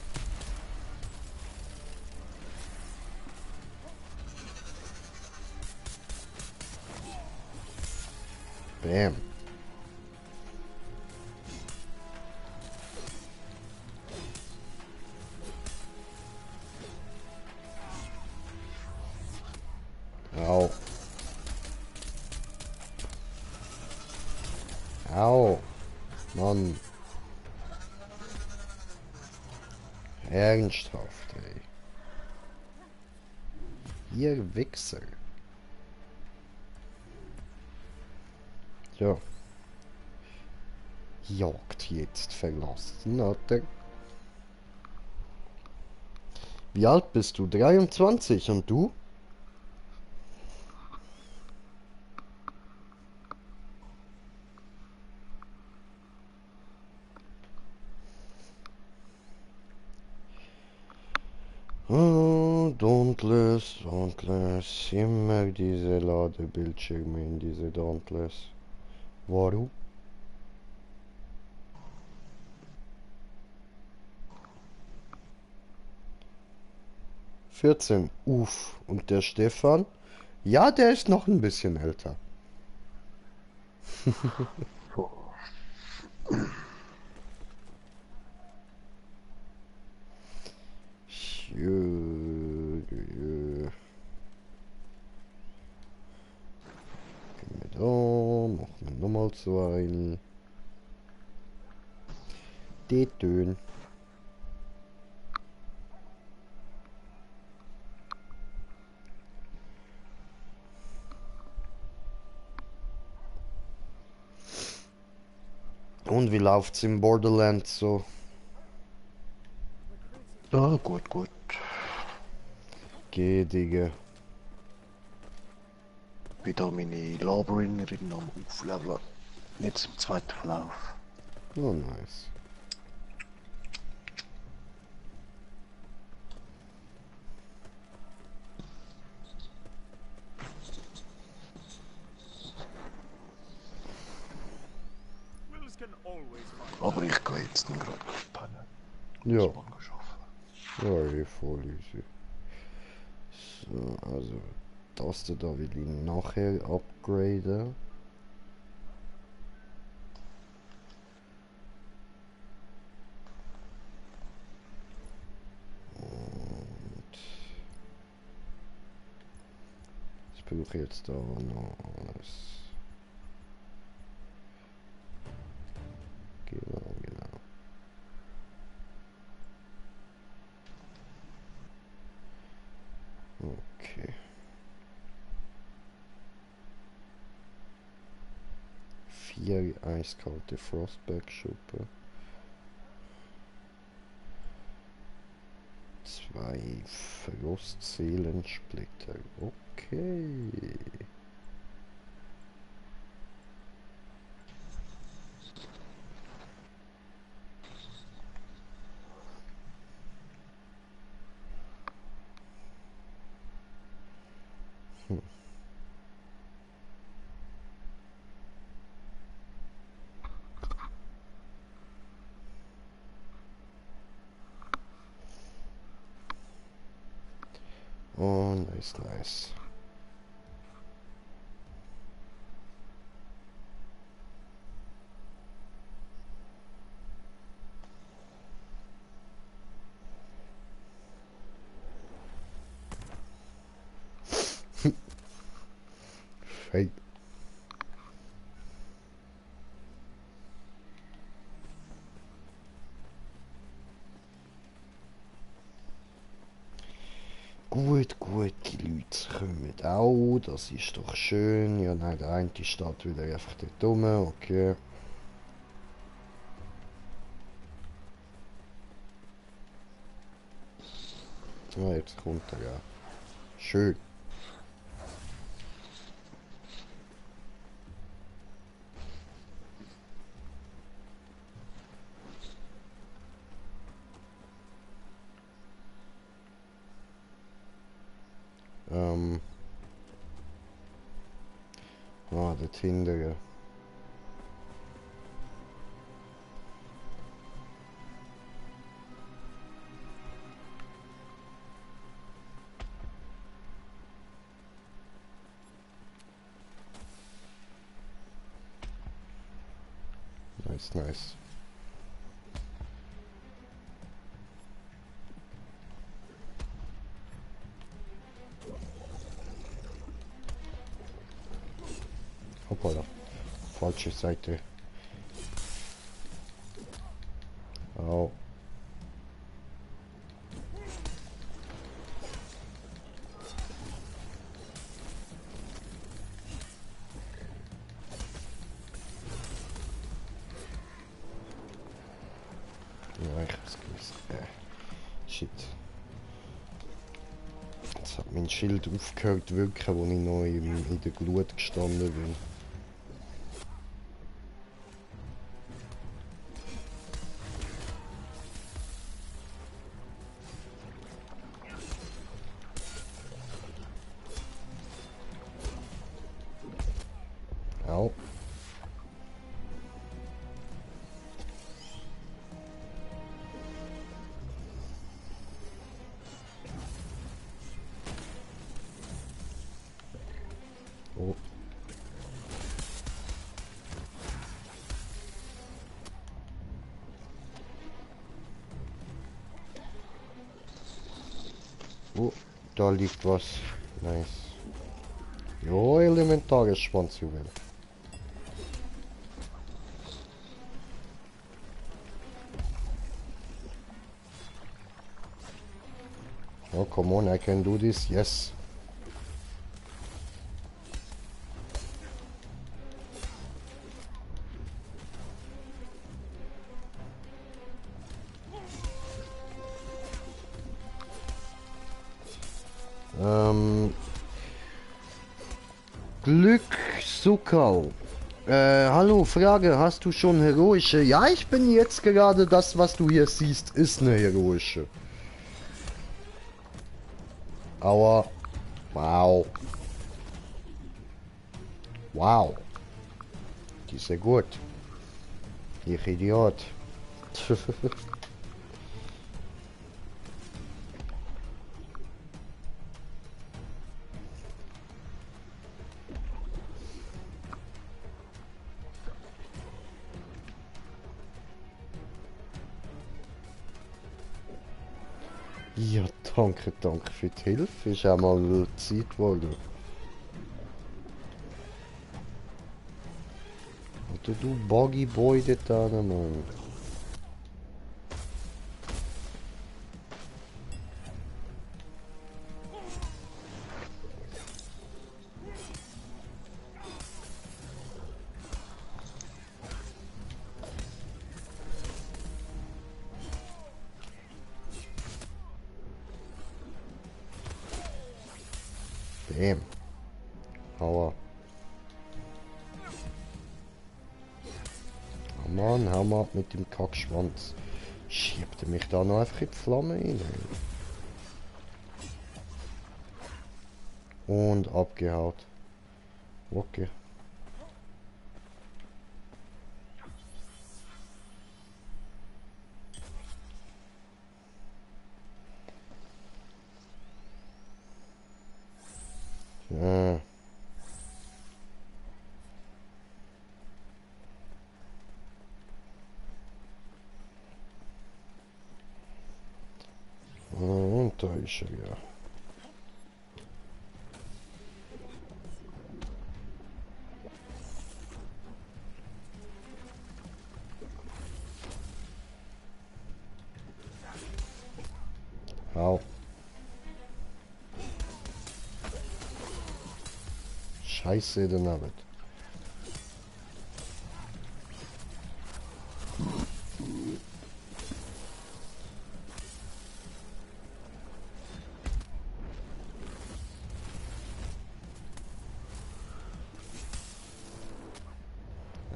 Bam. Au. Au. Mann. Ernsthaft, ey. Ihr Wichser. Ja. Jagd jetzt verlassen, oder? Wie alt bist du? 23 und du? Oh, Dauntless. Immer diese Ladebildschirme in diese Dauntless. Warum? »14. Uff. Und der Stefan? Ja, der ist noch ein bisschen älter. so eine. Die Töne. Und wie läuft's im Borderlands so? Ja, gut, gut. Geh, Digga. Wieder meine Labyrintherin am Aufleveln. Jetzt im zweiten Verlauf. Oh, nice. Wills can always find Aber ich gehe jetzt nicht gerade pennen. Ja, Muss morgen arbeiten. ja, eh voll easy. So, also, das da will ich nachher upgraden. Und was brauche ich jetzt da noch alles? Genau, genau. Okay. 4 eiskalte Frostback-Schuppen. 2 Frostseelensplitter. Okay. Oh, nice, nice. Hey. Gut, gut, die Leute kommen auch, das ist doch schön. Ja, nein, der eine steht wieder einfach dort rum, okay. Ja, jetzt kommt er ja. Schön. Dort hinten, ja. Nice, nice. Hoppala. Falsche Seite. Au. Ja, ich hab's gewusst. Shit. Jetzt hat mein Schild aufgehört zu wirken, wo ich noch in der Glut gestanden bin. Au. Oh. Oh, da liegt was. Nice. Ja, elementares Schwanzjuwel. Oh, come on, I can do this. Yes. Glück Sukau. Hallo, Frage, hast du schon heroische? Ja, ich bin jetzt gerade das, was du hier siehst, ist eine heroische. Aua. Wow. Wow. Die ist ja gut. Ich Idiot. Ja, danke, danke für die Hilfe. Ist auch mal Zeit geworden. Oder du Buggy Boy dort hin, Mann. Damn. Aua. Oh Mann, hau mal ab mit dem Kackschwanz. Schiebt er mich da noch einfach in die Flamme rein. Und abgehaut. Okay. Ja. Und da ist er ja. Au. Scheiße, der Nabbit.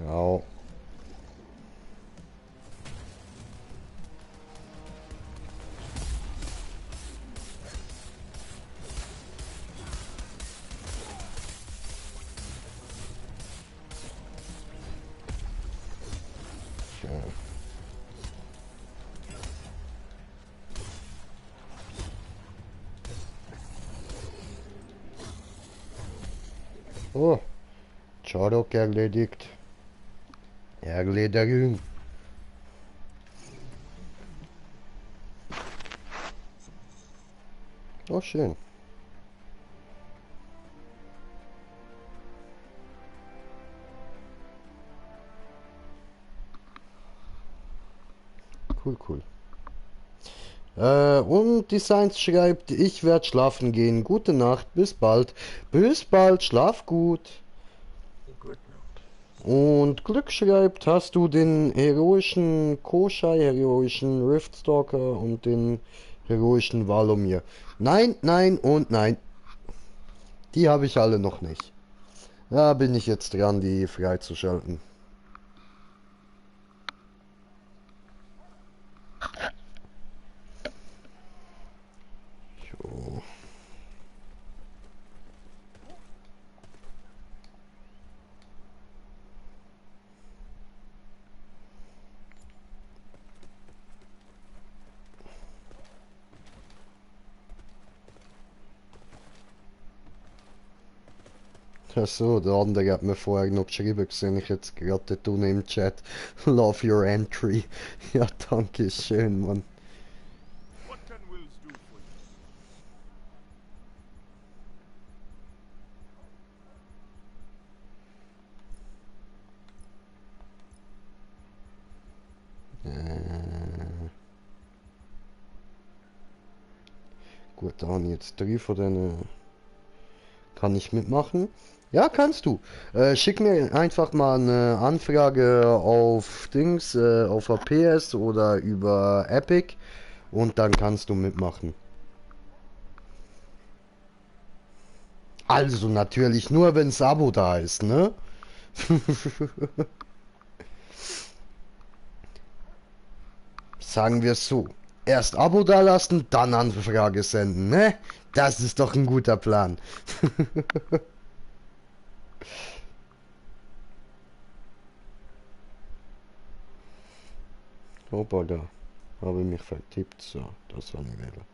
Au. Ja. Oh, Charok erledigt. Erledigung. Oh, schön. Cool, cool. Und Designs schreibt, ich werde schlafen gehen. Gute Nacht, bis bald. Bis bald, schlaf gut. Gute Nacht. Und Glück schreibt, hast du den heroischen Koschei, heroischen Riftstalker und den heroischen Valomir? Nein, nein und nein. Die habe ich alle noch nicht. Da bin ich jetzt dran, die freizuschalten. Jo. Achso, der andere hat mir vorher noch geschrieben, sehe ich jetzt gerade tun im Chat. Love your entry. Ja, danke schön, Mann. What can Wills do for you? Gut, da haben jetzt 3 von denen. Kann ich mitmachen? Ja, kannst du. Schick mir einfach mal eine Anfrage auf Dings, auf der PS oder über Epic und dann kannst du mitmachen. Also natürlich nur, wenn's Abo da ist, ne? Sagen wir es so. Erst Abo dalassen, dann Anfrage senden, ne? Das ist doch ein guter Plan. Hoppala. Habe mich vertippt. So, das war ein Wähler.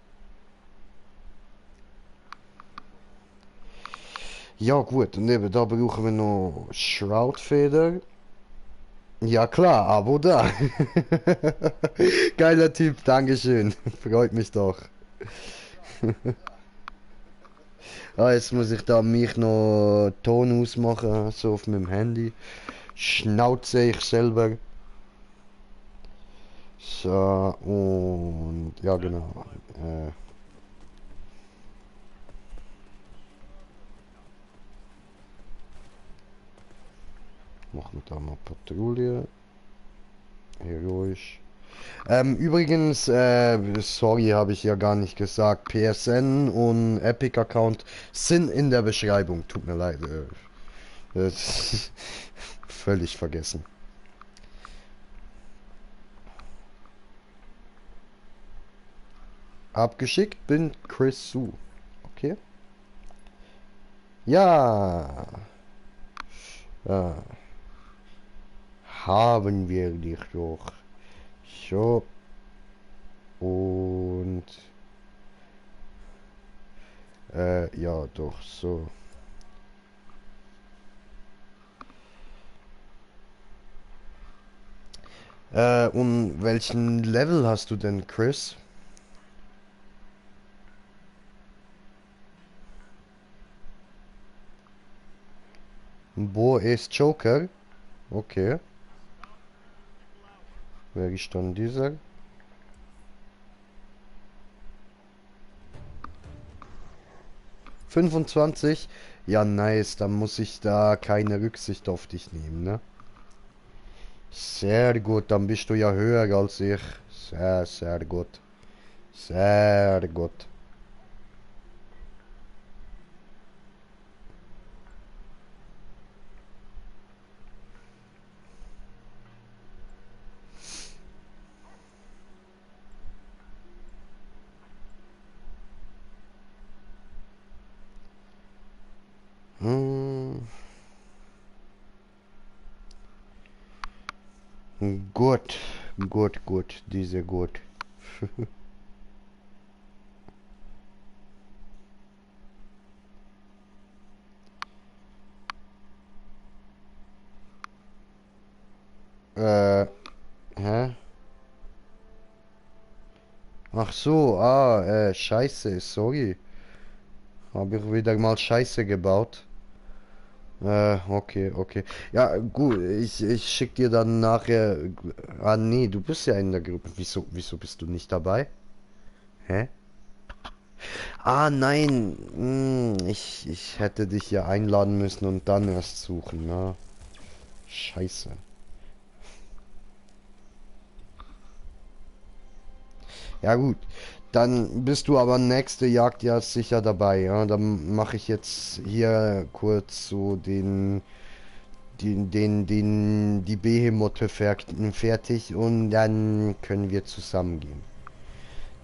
Ja gut, und eben da brauchen wir noch Shroudfeder. Ja klar, Abo da. Geiler Typ, Dankeschön. Freut mich doch. Ah, jetzt muss ich da mich noch Ton ausmachen, so auf meinem Handy. Schnauze ich selber. So, und ja genau. Machen wir da mal Patrouille. Heroisch. Übrigens, sorry, habe ich ja gar nicht gesagt. PSN und Epic Account sind in der Beschreibung. Tut mir leid. Völlig vergessen. Abgeschickt bin Chris Su. Okay. Ja. Ja. Haben wir dich doch. So. Und ja, doch, so. Und welchen Level hast du denn, Chris? Bo ist Joker. Okay. Wer ist dann dieser? »25? Ja, nice. Dann muss ich da keine Rücksicht auf dich nehmen, ne? Sehr gut, dann bist du ja höher als ich. Sehr, sehr gut. Sehr gut. Hm. Gut, gut, diese gut. Hä? Ach so, scheiße, sorry. Habe ich wieder mal Scheiße gebaut. Okay. Ja, gut, ich schick dir dann nachher. Ah, nee, du bist ja in der Gruppe. Wieso bist du nicht dabei? Hä? Ah, nein. Ich hätte dich ja einladen müssen und dann erst suchen, ne? Scheiße. Ja, gut. Dann bist du aber nächste Jagd ja sicher dabei, ja? Dann mache ich jetzt hier kurz so die Behemotte fertig und dann können wir zusammen gehen.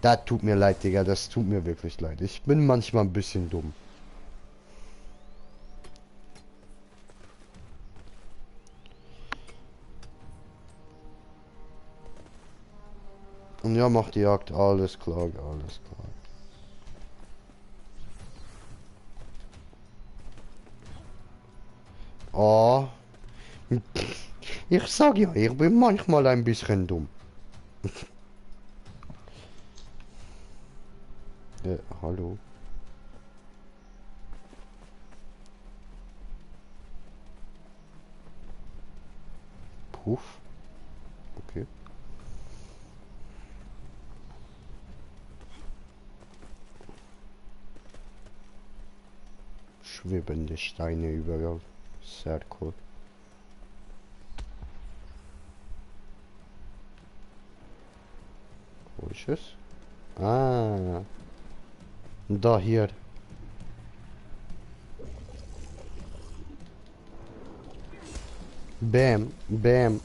Das tut mir leid, Digga, das tut mir wirklich leid. Ich bin manchmal ein bisschen dumm. Und ja, macht die Jagd, alles klar, alles klar. Oh. Ich sag ja, ich bin manchmal ein bisschen dumm. Hallo. Puff. Okay. schwebende Steine überall. Sehr cool. Wo ist es? Ah. Da hier. Bam, bam.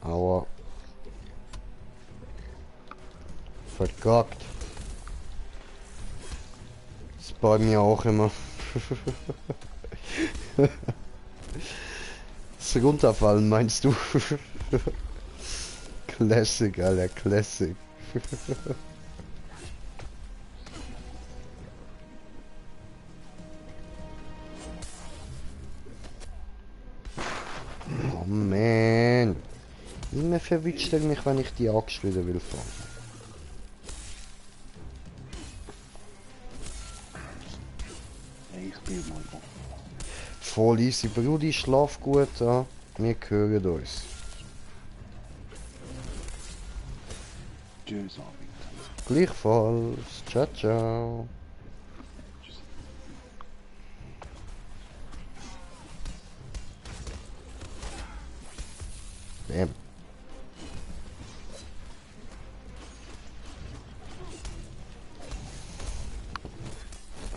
Aua. Verkackt. Ist bei mir auch immer. Das Runterfallen meinst du? Classic, Alter, Classic. Oh man. Immer verwitscht er mich, wenn ich die Axt wieder will fahren. Ich bin mal auf. Voll easy, Brudi, schlaf gut, ja. Wir hören uns. Tschüss, Abend. Gleichfalls. Ciao, ciao. Bam.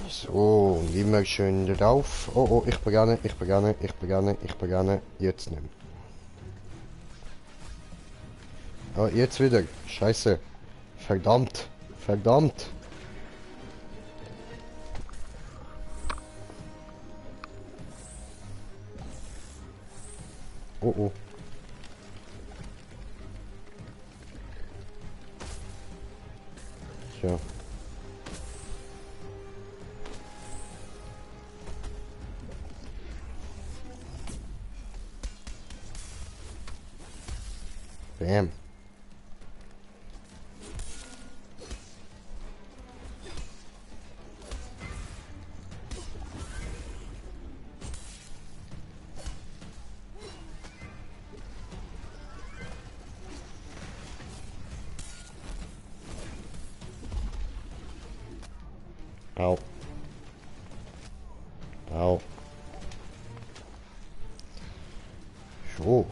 So, und immer schön drauf. Oh, oh, ich beganne. Jetzt nicht mehr. Oh, jetzt wieder. Scheiße. Verdammt. Verdammt. Oh, oh. Tja. Bam. Au. Au. So.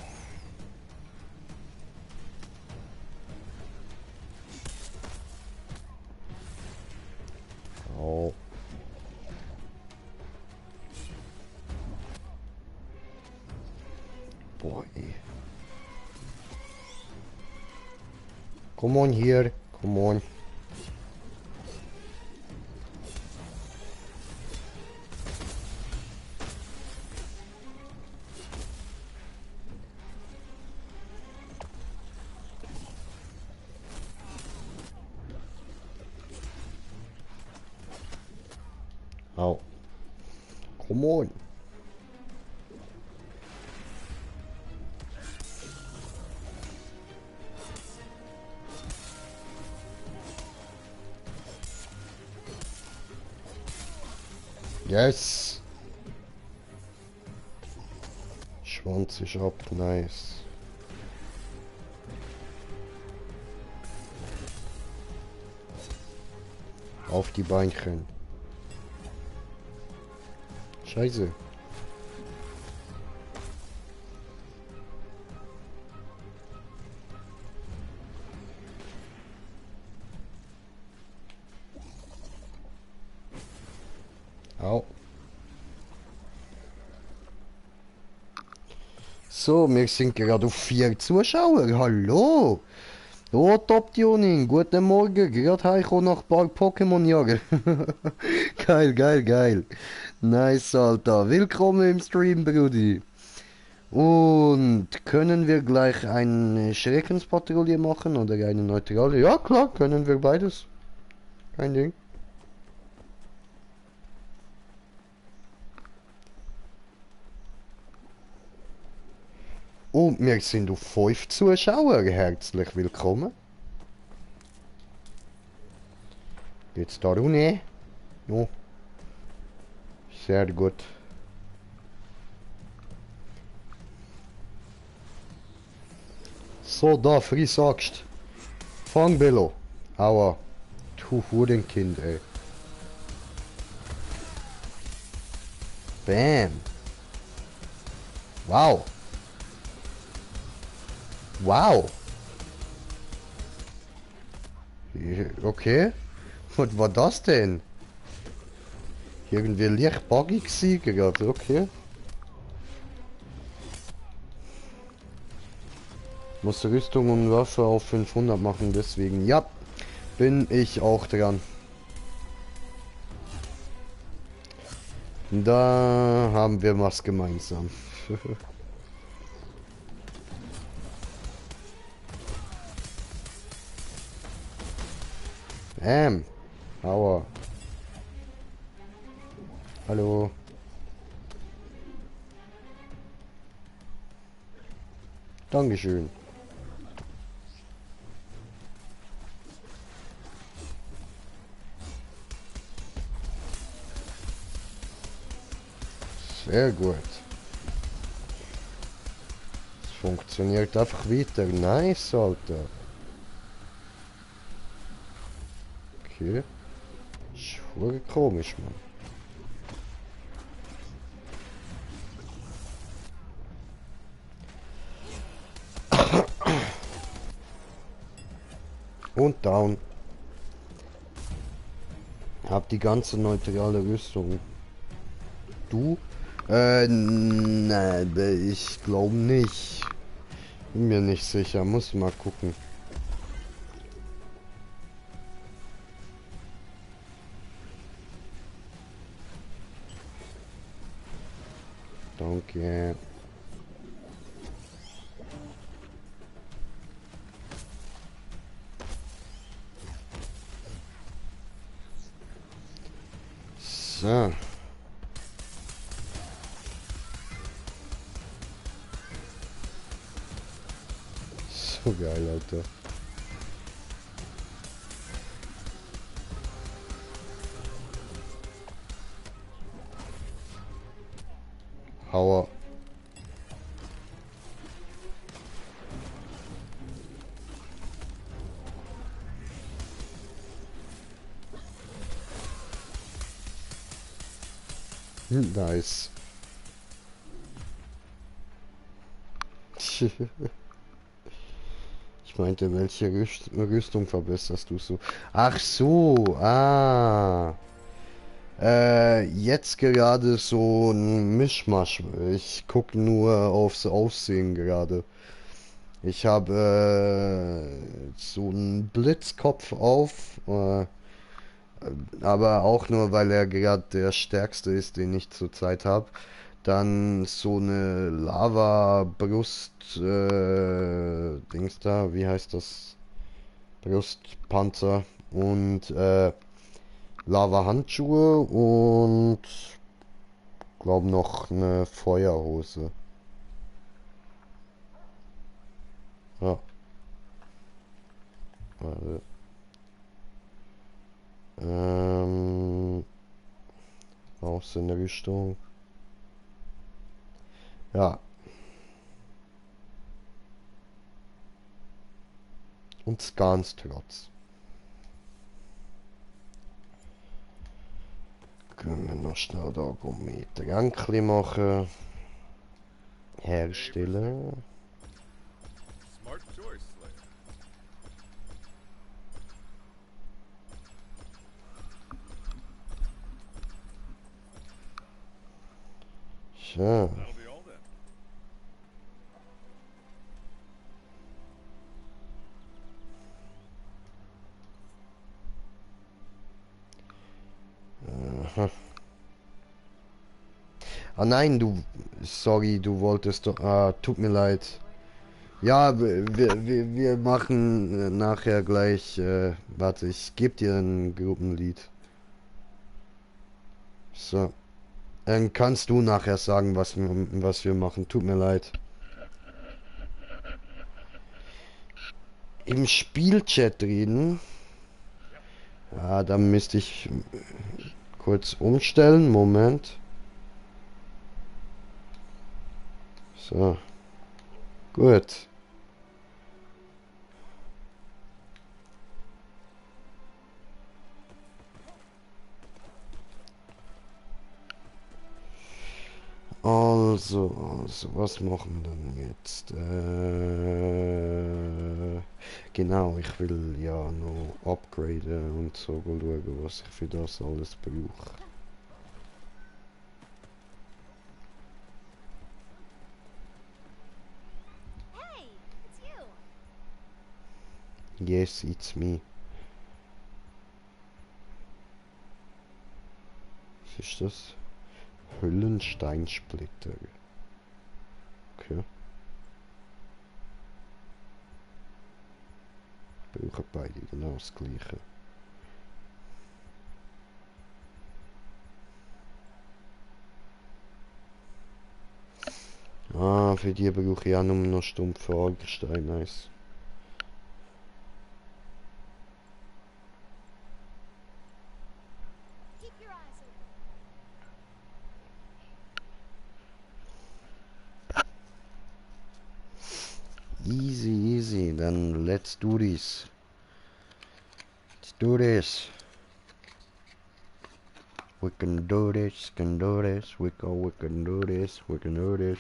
Au. Boah, ey. Come on here. Come on. Au. Come on. Yes. Schwanz ist ab, nice. Auf die Beinchen. Scheiße. Au. So, wir sind gerade auf 4 Zuschauer. Hallo. Oh, Top-Tuning. Guten Morgen. Gerade heimgekommen nach ein paar Pokémon jagen. Geil, geil, geil. Nice, Alter. Willkommen im Stream, Brudi. Und können wir gleich eine Schreckenspatrouille machen oder eine neutrale? Ja, klar, können wir beides. Kein Ding. Und wir sind auf 5 Zuschauer. Herzlich willkommen. Geht's da runter? No. Sehr gut. So, da, Frisaxt. Fang, Bello. Aua. Du Hurenkind, ey. Bam. Wow. Wow. Okay. Was war das denn? Irgendwie leicht buggy gewesen gerade, okay. Muss Rüstung und Waffe auf 500 machen, deswegen, ja, bin ich auch dran. Da haben wir was gemeinsam. Aua. Hallo. Dankeschön. Sehr gut. Es funktioniert einfach weiter. Nice, Alter. Okay. Ist voll komisch, Mann. Und down. Hab die ganze neutrale Rüstung. Du? Nein, ich glaube nicht. Bin mir nicht sicher. Muss mal gucken. Danke. So. So geil, Alter. Hauer. Nice. Ich meinte, welche Rüstung verbesserst du so? Ach so, jetzt gerade so ein Mischmasch. Ich gucke nur aufs Aussehen gerade. Ich habe so einen Blitzkopf auf, aber auch nur, weil er gerade der stärkste ist, den ich zurzeit habe. Dann so eine Lava-Brust, Dings da, wie heißt das? Brustpanzer und Lava-Handschuhe und glaube noch eine Feuerhose. Ja. Warte. Raus in der Richtung. Ja. Und Scanstrotz. Können wir noch schnell da mit Ränkli machen. Herstellen. Smart choice, Slayer. So. That'll be all then. Aha. Ah nein, du. Sorry, du wolltest doch. Ah, tut mir leid. Ja, wir machen nachher gleich. Warte, ich gebe dir ein Gruppenlied. So. Dann kannst du nachher sagen, was wir machen. Tut mir leid. Im Spielchat reden. Ja, da müsste ich kurz umstellen. Moment. So. Gut. Also, was machen wir denn jetzt? Genau, ich will ja noch upgraden und so schauen, was ich für das alles brauche. Hey, it's you. Yes, it's me. Was ist das? Hüllensteinsplitter. Okay. Brauchen beide genau das gleiche. Ah, für die brauche ich auch nur noch stumpfe Algenstein. Nice. Keep your eyes open. Easy, easy. Then let's do this. Let's do this. We can do this, can do this, we can do this, we can do this.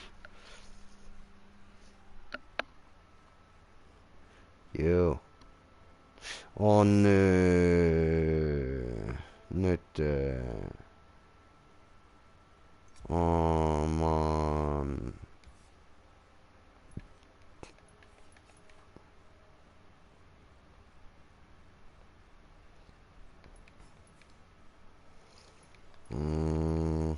Yo. Oh nö. Nicht. Oh Mann. Mm.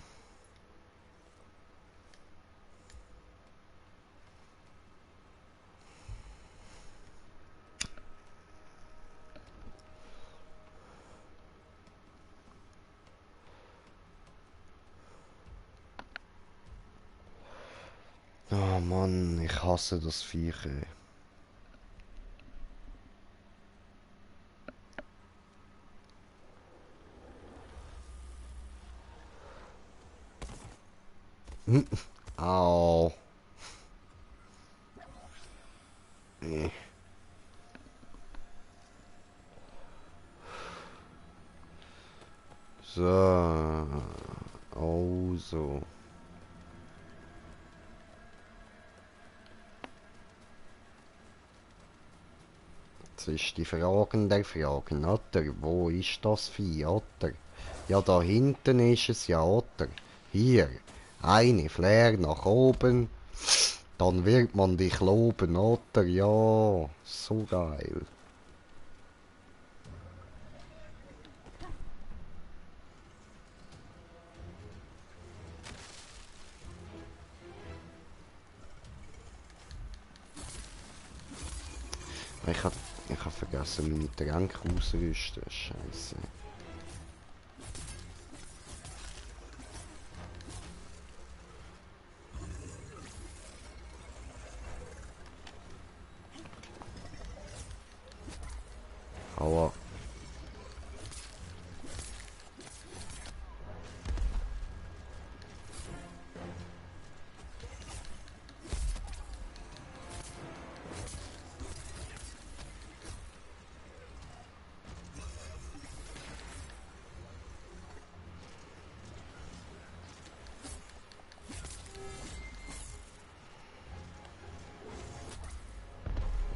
Oh Mann, ich hasse das Viech, ey. Au. Eh. So. Also. Jetzt ist die Frage der Fragen, oder? Wo ist das Vieh, oder? Ja, da hinten ist es ja, oder? Hier. Eine Flair nach oben. Dann wird man dich loben, oder? Ja, so geil. Ich hab vergessen, meine Tränke auszurüsten. Scheiße. Aua.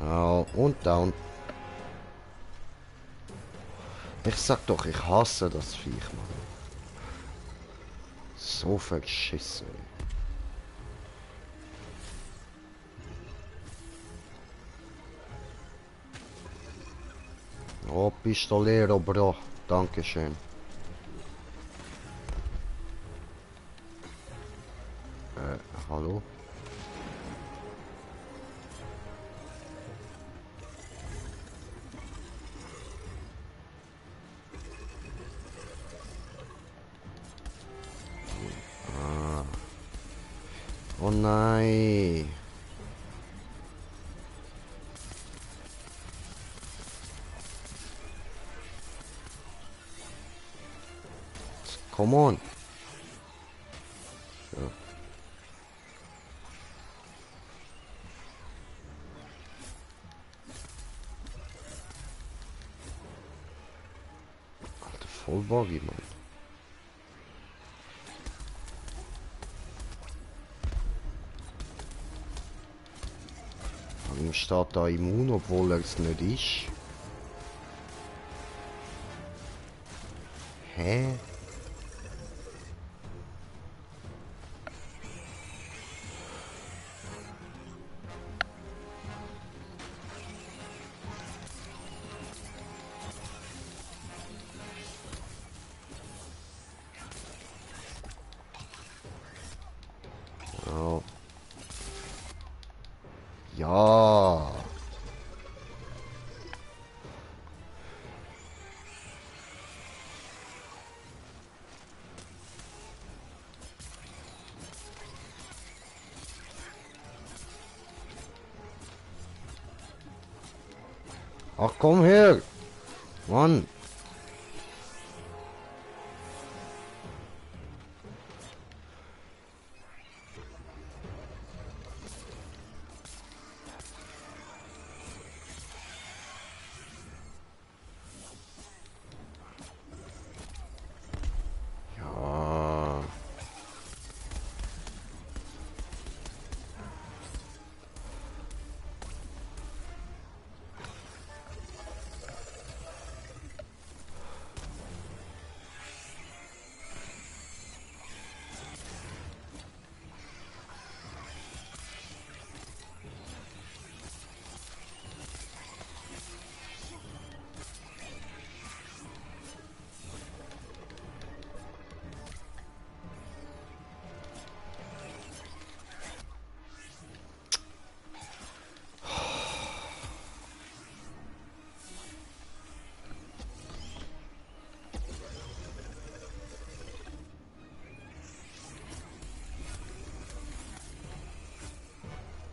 Au, und down. Ich sag doch, ich hasse das Viech, Mann. So verschissen. Oh, Pistolero, Bro. Dankeschön. Hallo? Oh nein. Come on. So. Alter, voll Buggy, Mann. Warum steht da immun, obwohl er es nicht ist? Hä? Ja. Ja. Ach komm her! Mann! Ja.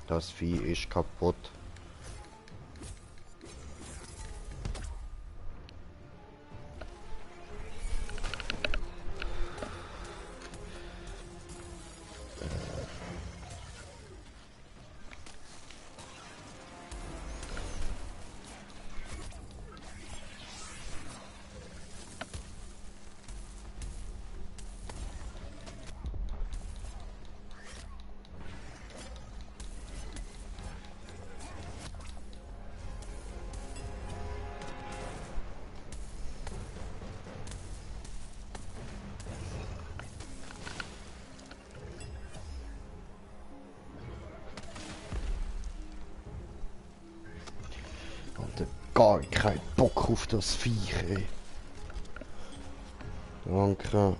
Das Vieh ist kaputt. Gar kein Bock auf das Viech, ey. Danke.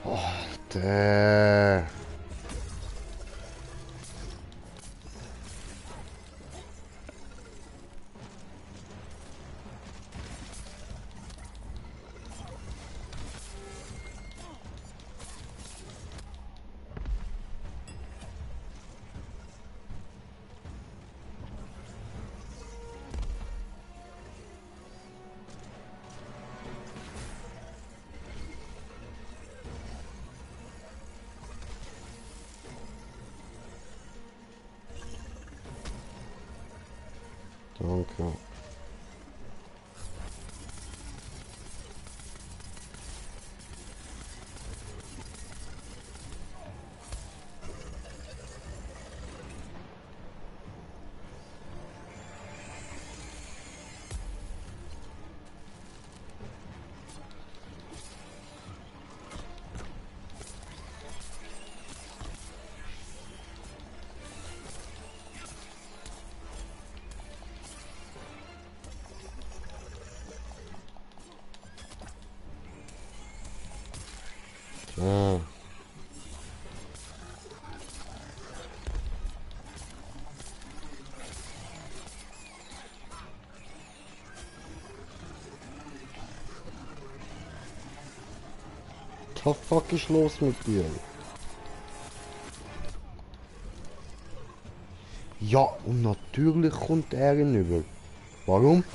Oh, der. Danke. Ah. Was fuck ist los mit dir? Ja, und natürlich kommt er hinüber. Warum?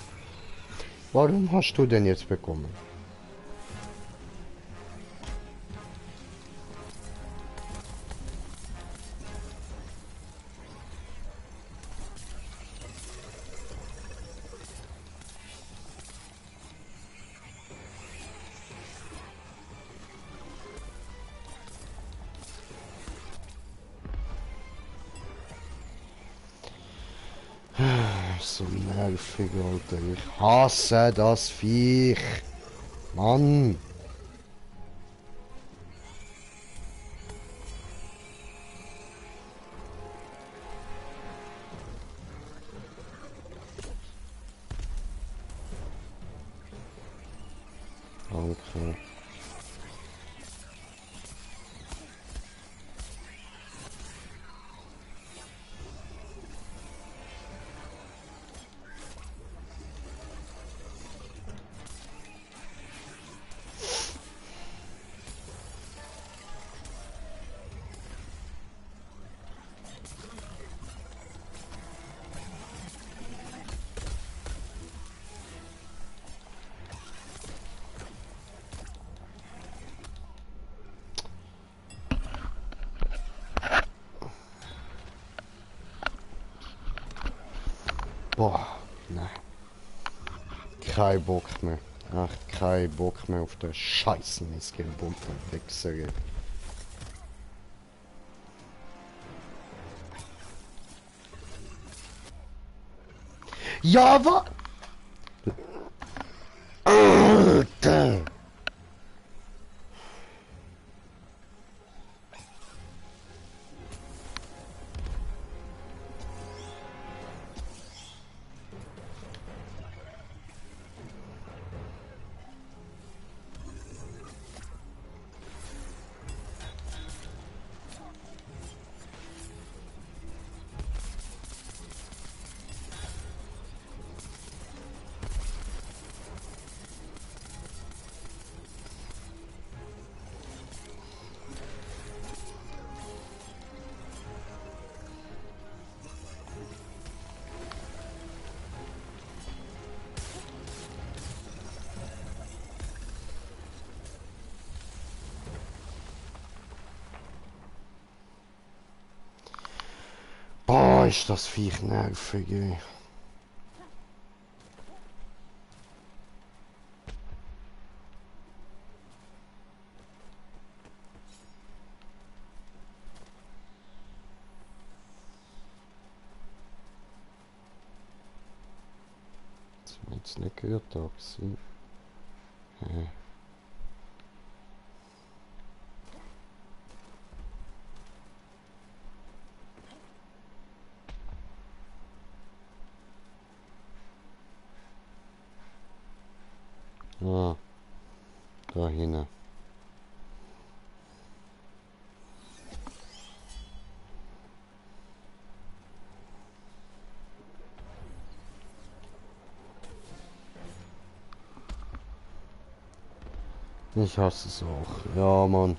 Warum hast du den jetzt bekommen? So nervig, Alter. Ich hasse das Viech. Mann. Danke. Boah, nein. Kein Bock mehr. Ach, kein Bock mehr auf den scheiß Missgebunten Wichser. Ja, wa? Alter! Boah, ist das Viech nervig, ey. Das war jetzt nicht gehört da gewesen. Hä? Ah, da hinten. Ich hasse es auch. Ja, Mann.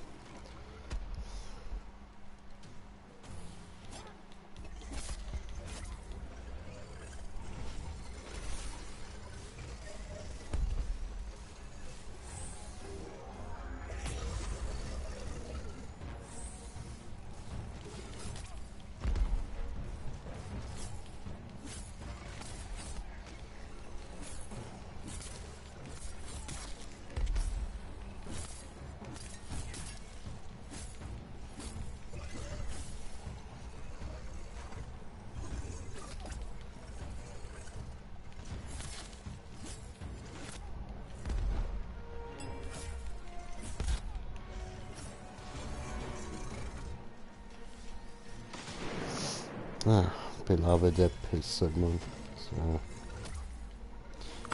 Ah, Belabe der Pisse, Mann. So.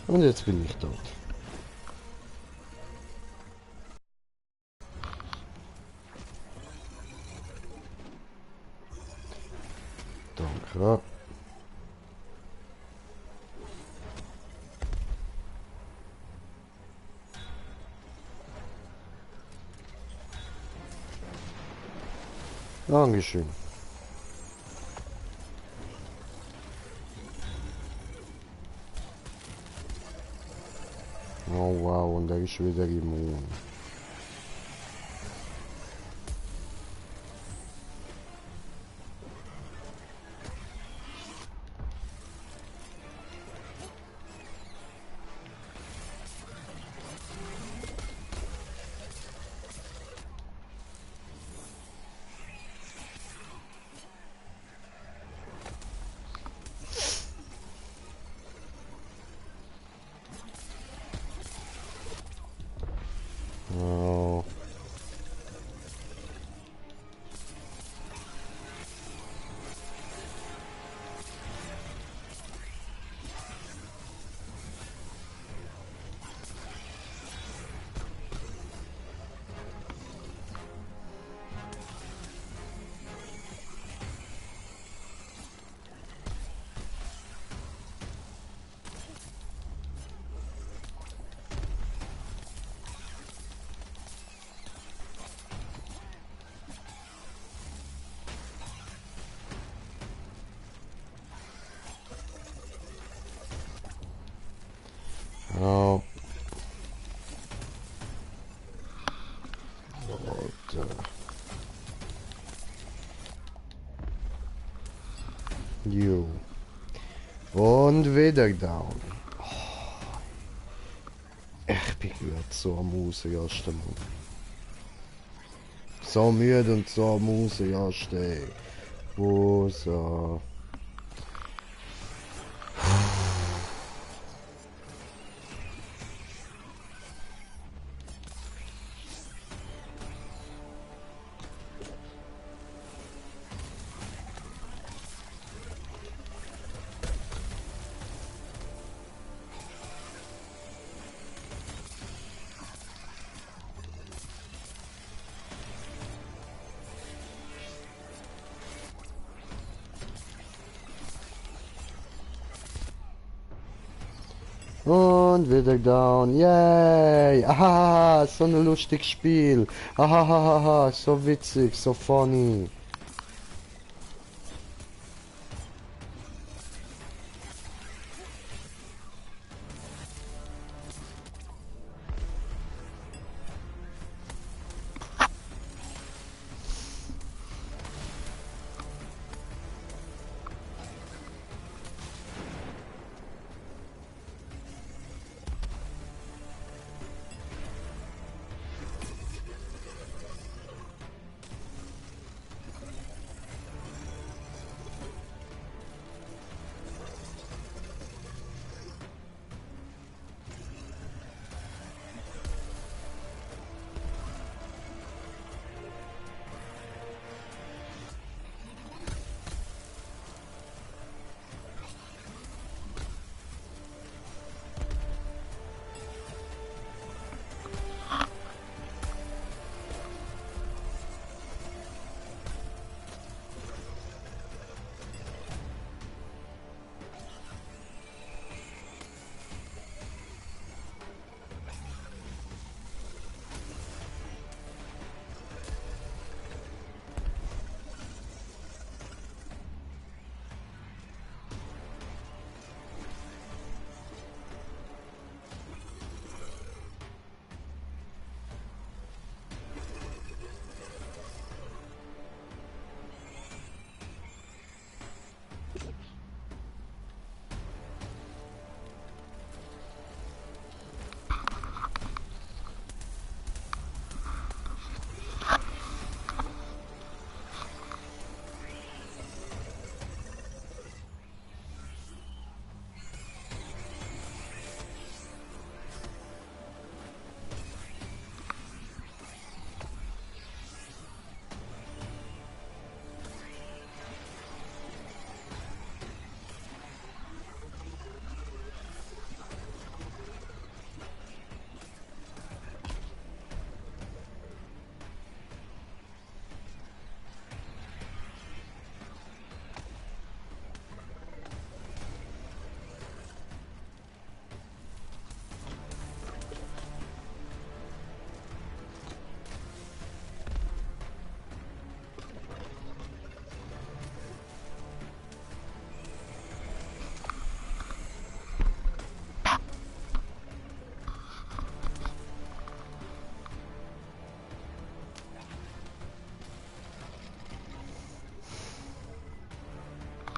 Und jetzt bin ich tot. Danke. Dankeschön. Oh wow, und da ist wieder immun. Jo. Und wieder down. Ich bin gerade so am Rausjasten, Mann. So müde und so am Rausjasten, ey. Wo so. Und wieder down. Yay! Ahaha, so ein lustiges Spiel. Ahahaha, so witzig, so funny.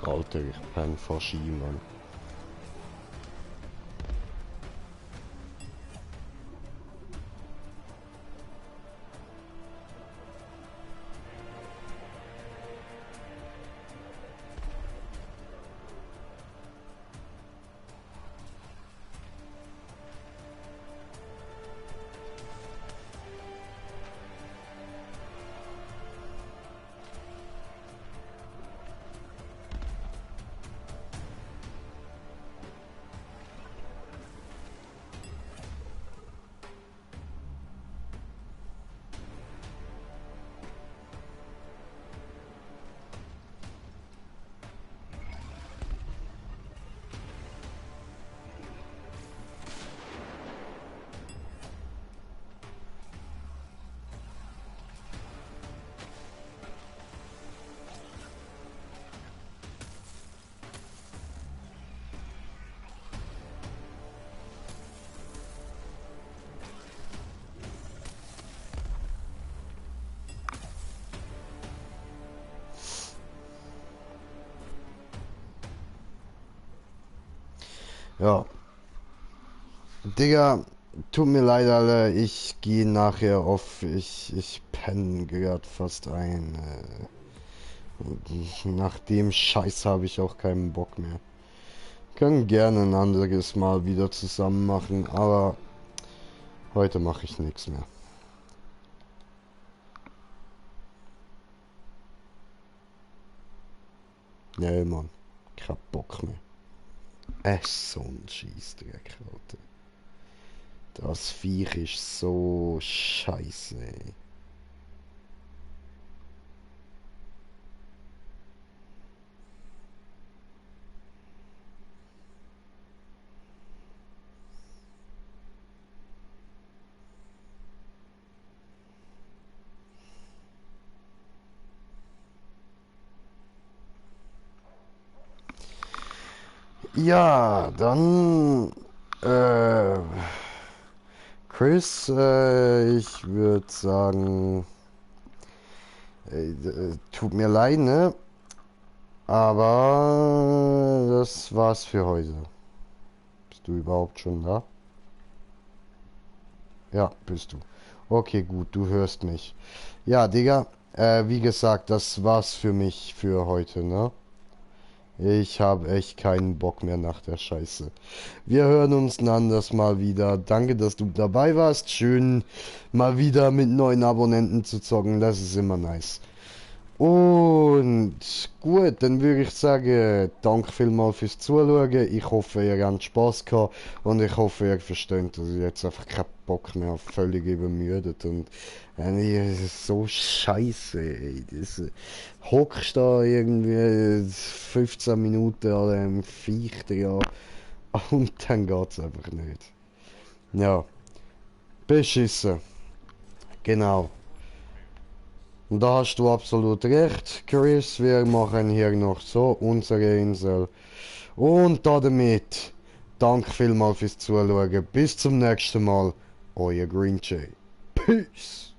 Alter, ich penne fast ein, Mann. Ja. Digga, tut mir leid, alle. Ich gehe nachher auf. Ich penne grad fast ein. Nach dem Scheiß habe ich auch keinen Bock mehr. Können gerne ein anderes Mal wieder zusammen machen, aber heute mache ich nichts mehr. Nee, Mann. Kein Bock mehr. So ein Scheissdreck, Alter. Das Viech ist so scheiße, ey. Ja, dann, Chris, ich würde sagen, tut mir leid, ne? Aber das war's für heute. Bist du überhaupt schon da? Ja, bist du. Okay, gut, du hörst mich. Ja, Digga, wie gesagt, das war's für mich für heute, ne? Ich habe echt keinen Bock mehr nach der Scheiße. Wir hören uns ein anderes Mal wieder. Danke, dass du dabei warst. Schön, mal wieder mit neuen Abonnenten zu zocken. Das ist immer nice. Und gut, dann würde ich sagen, danke vielmals fürs Zuschauen. Ich hoffe, ihr habt Spaß gehabt und ich hoffe, ihr versteht, dass ich jetzt einfach keinen Bock mehr habe, völlig übermüdet und es ist so scheiße, ey. Das hockst da irgendwie 15 Minuten an dem Viech da und dann geht's einfach nicht. Ja, beschissen. Genau. Und da hast du absolut recht, Chris. Wir machen hier noch so unsere Insel. Und damit, danke vielmals fürs Zuschauen. Bis zum nächsten Mal. Euer Green Jay. Peace.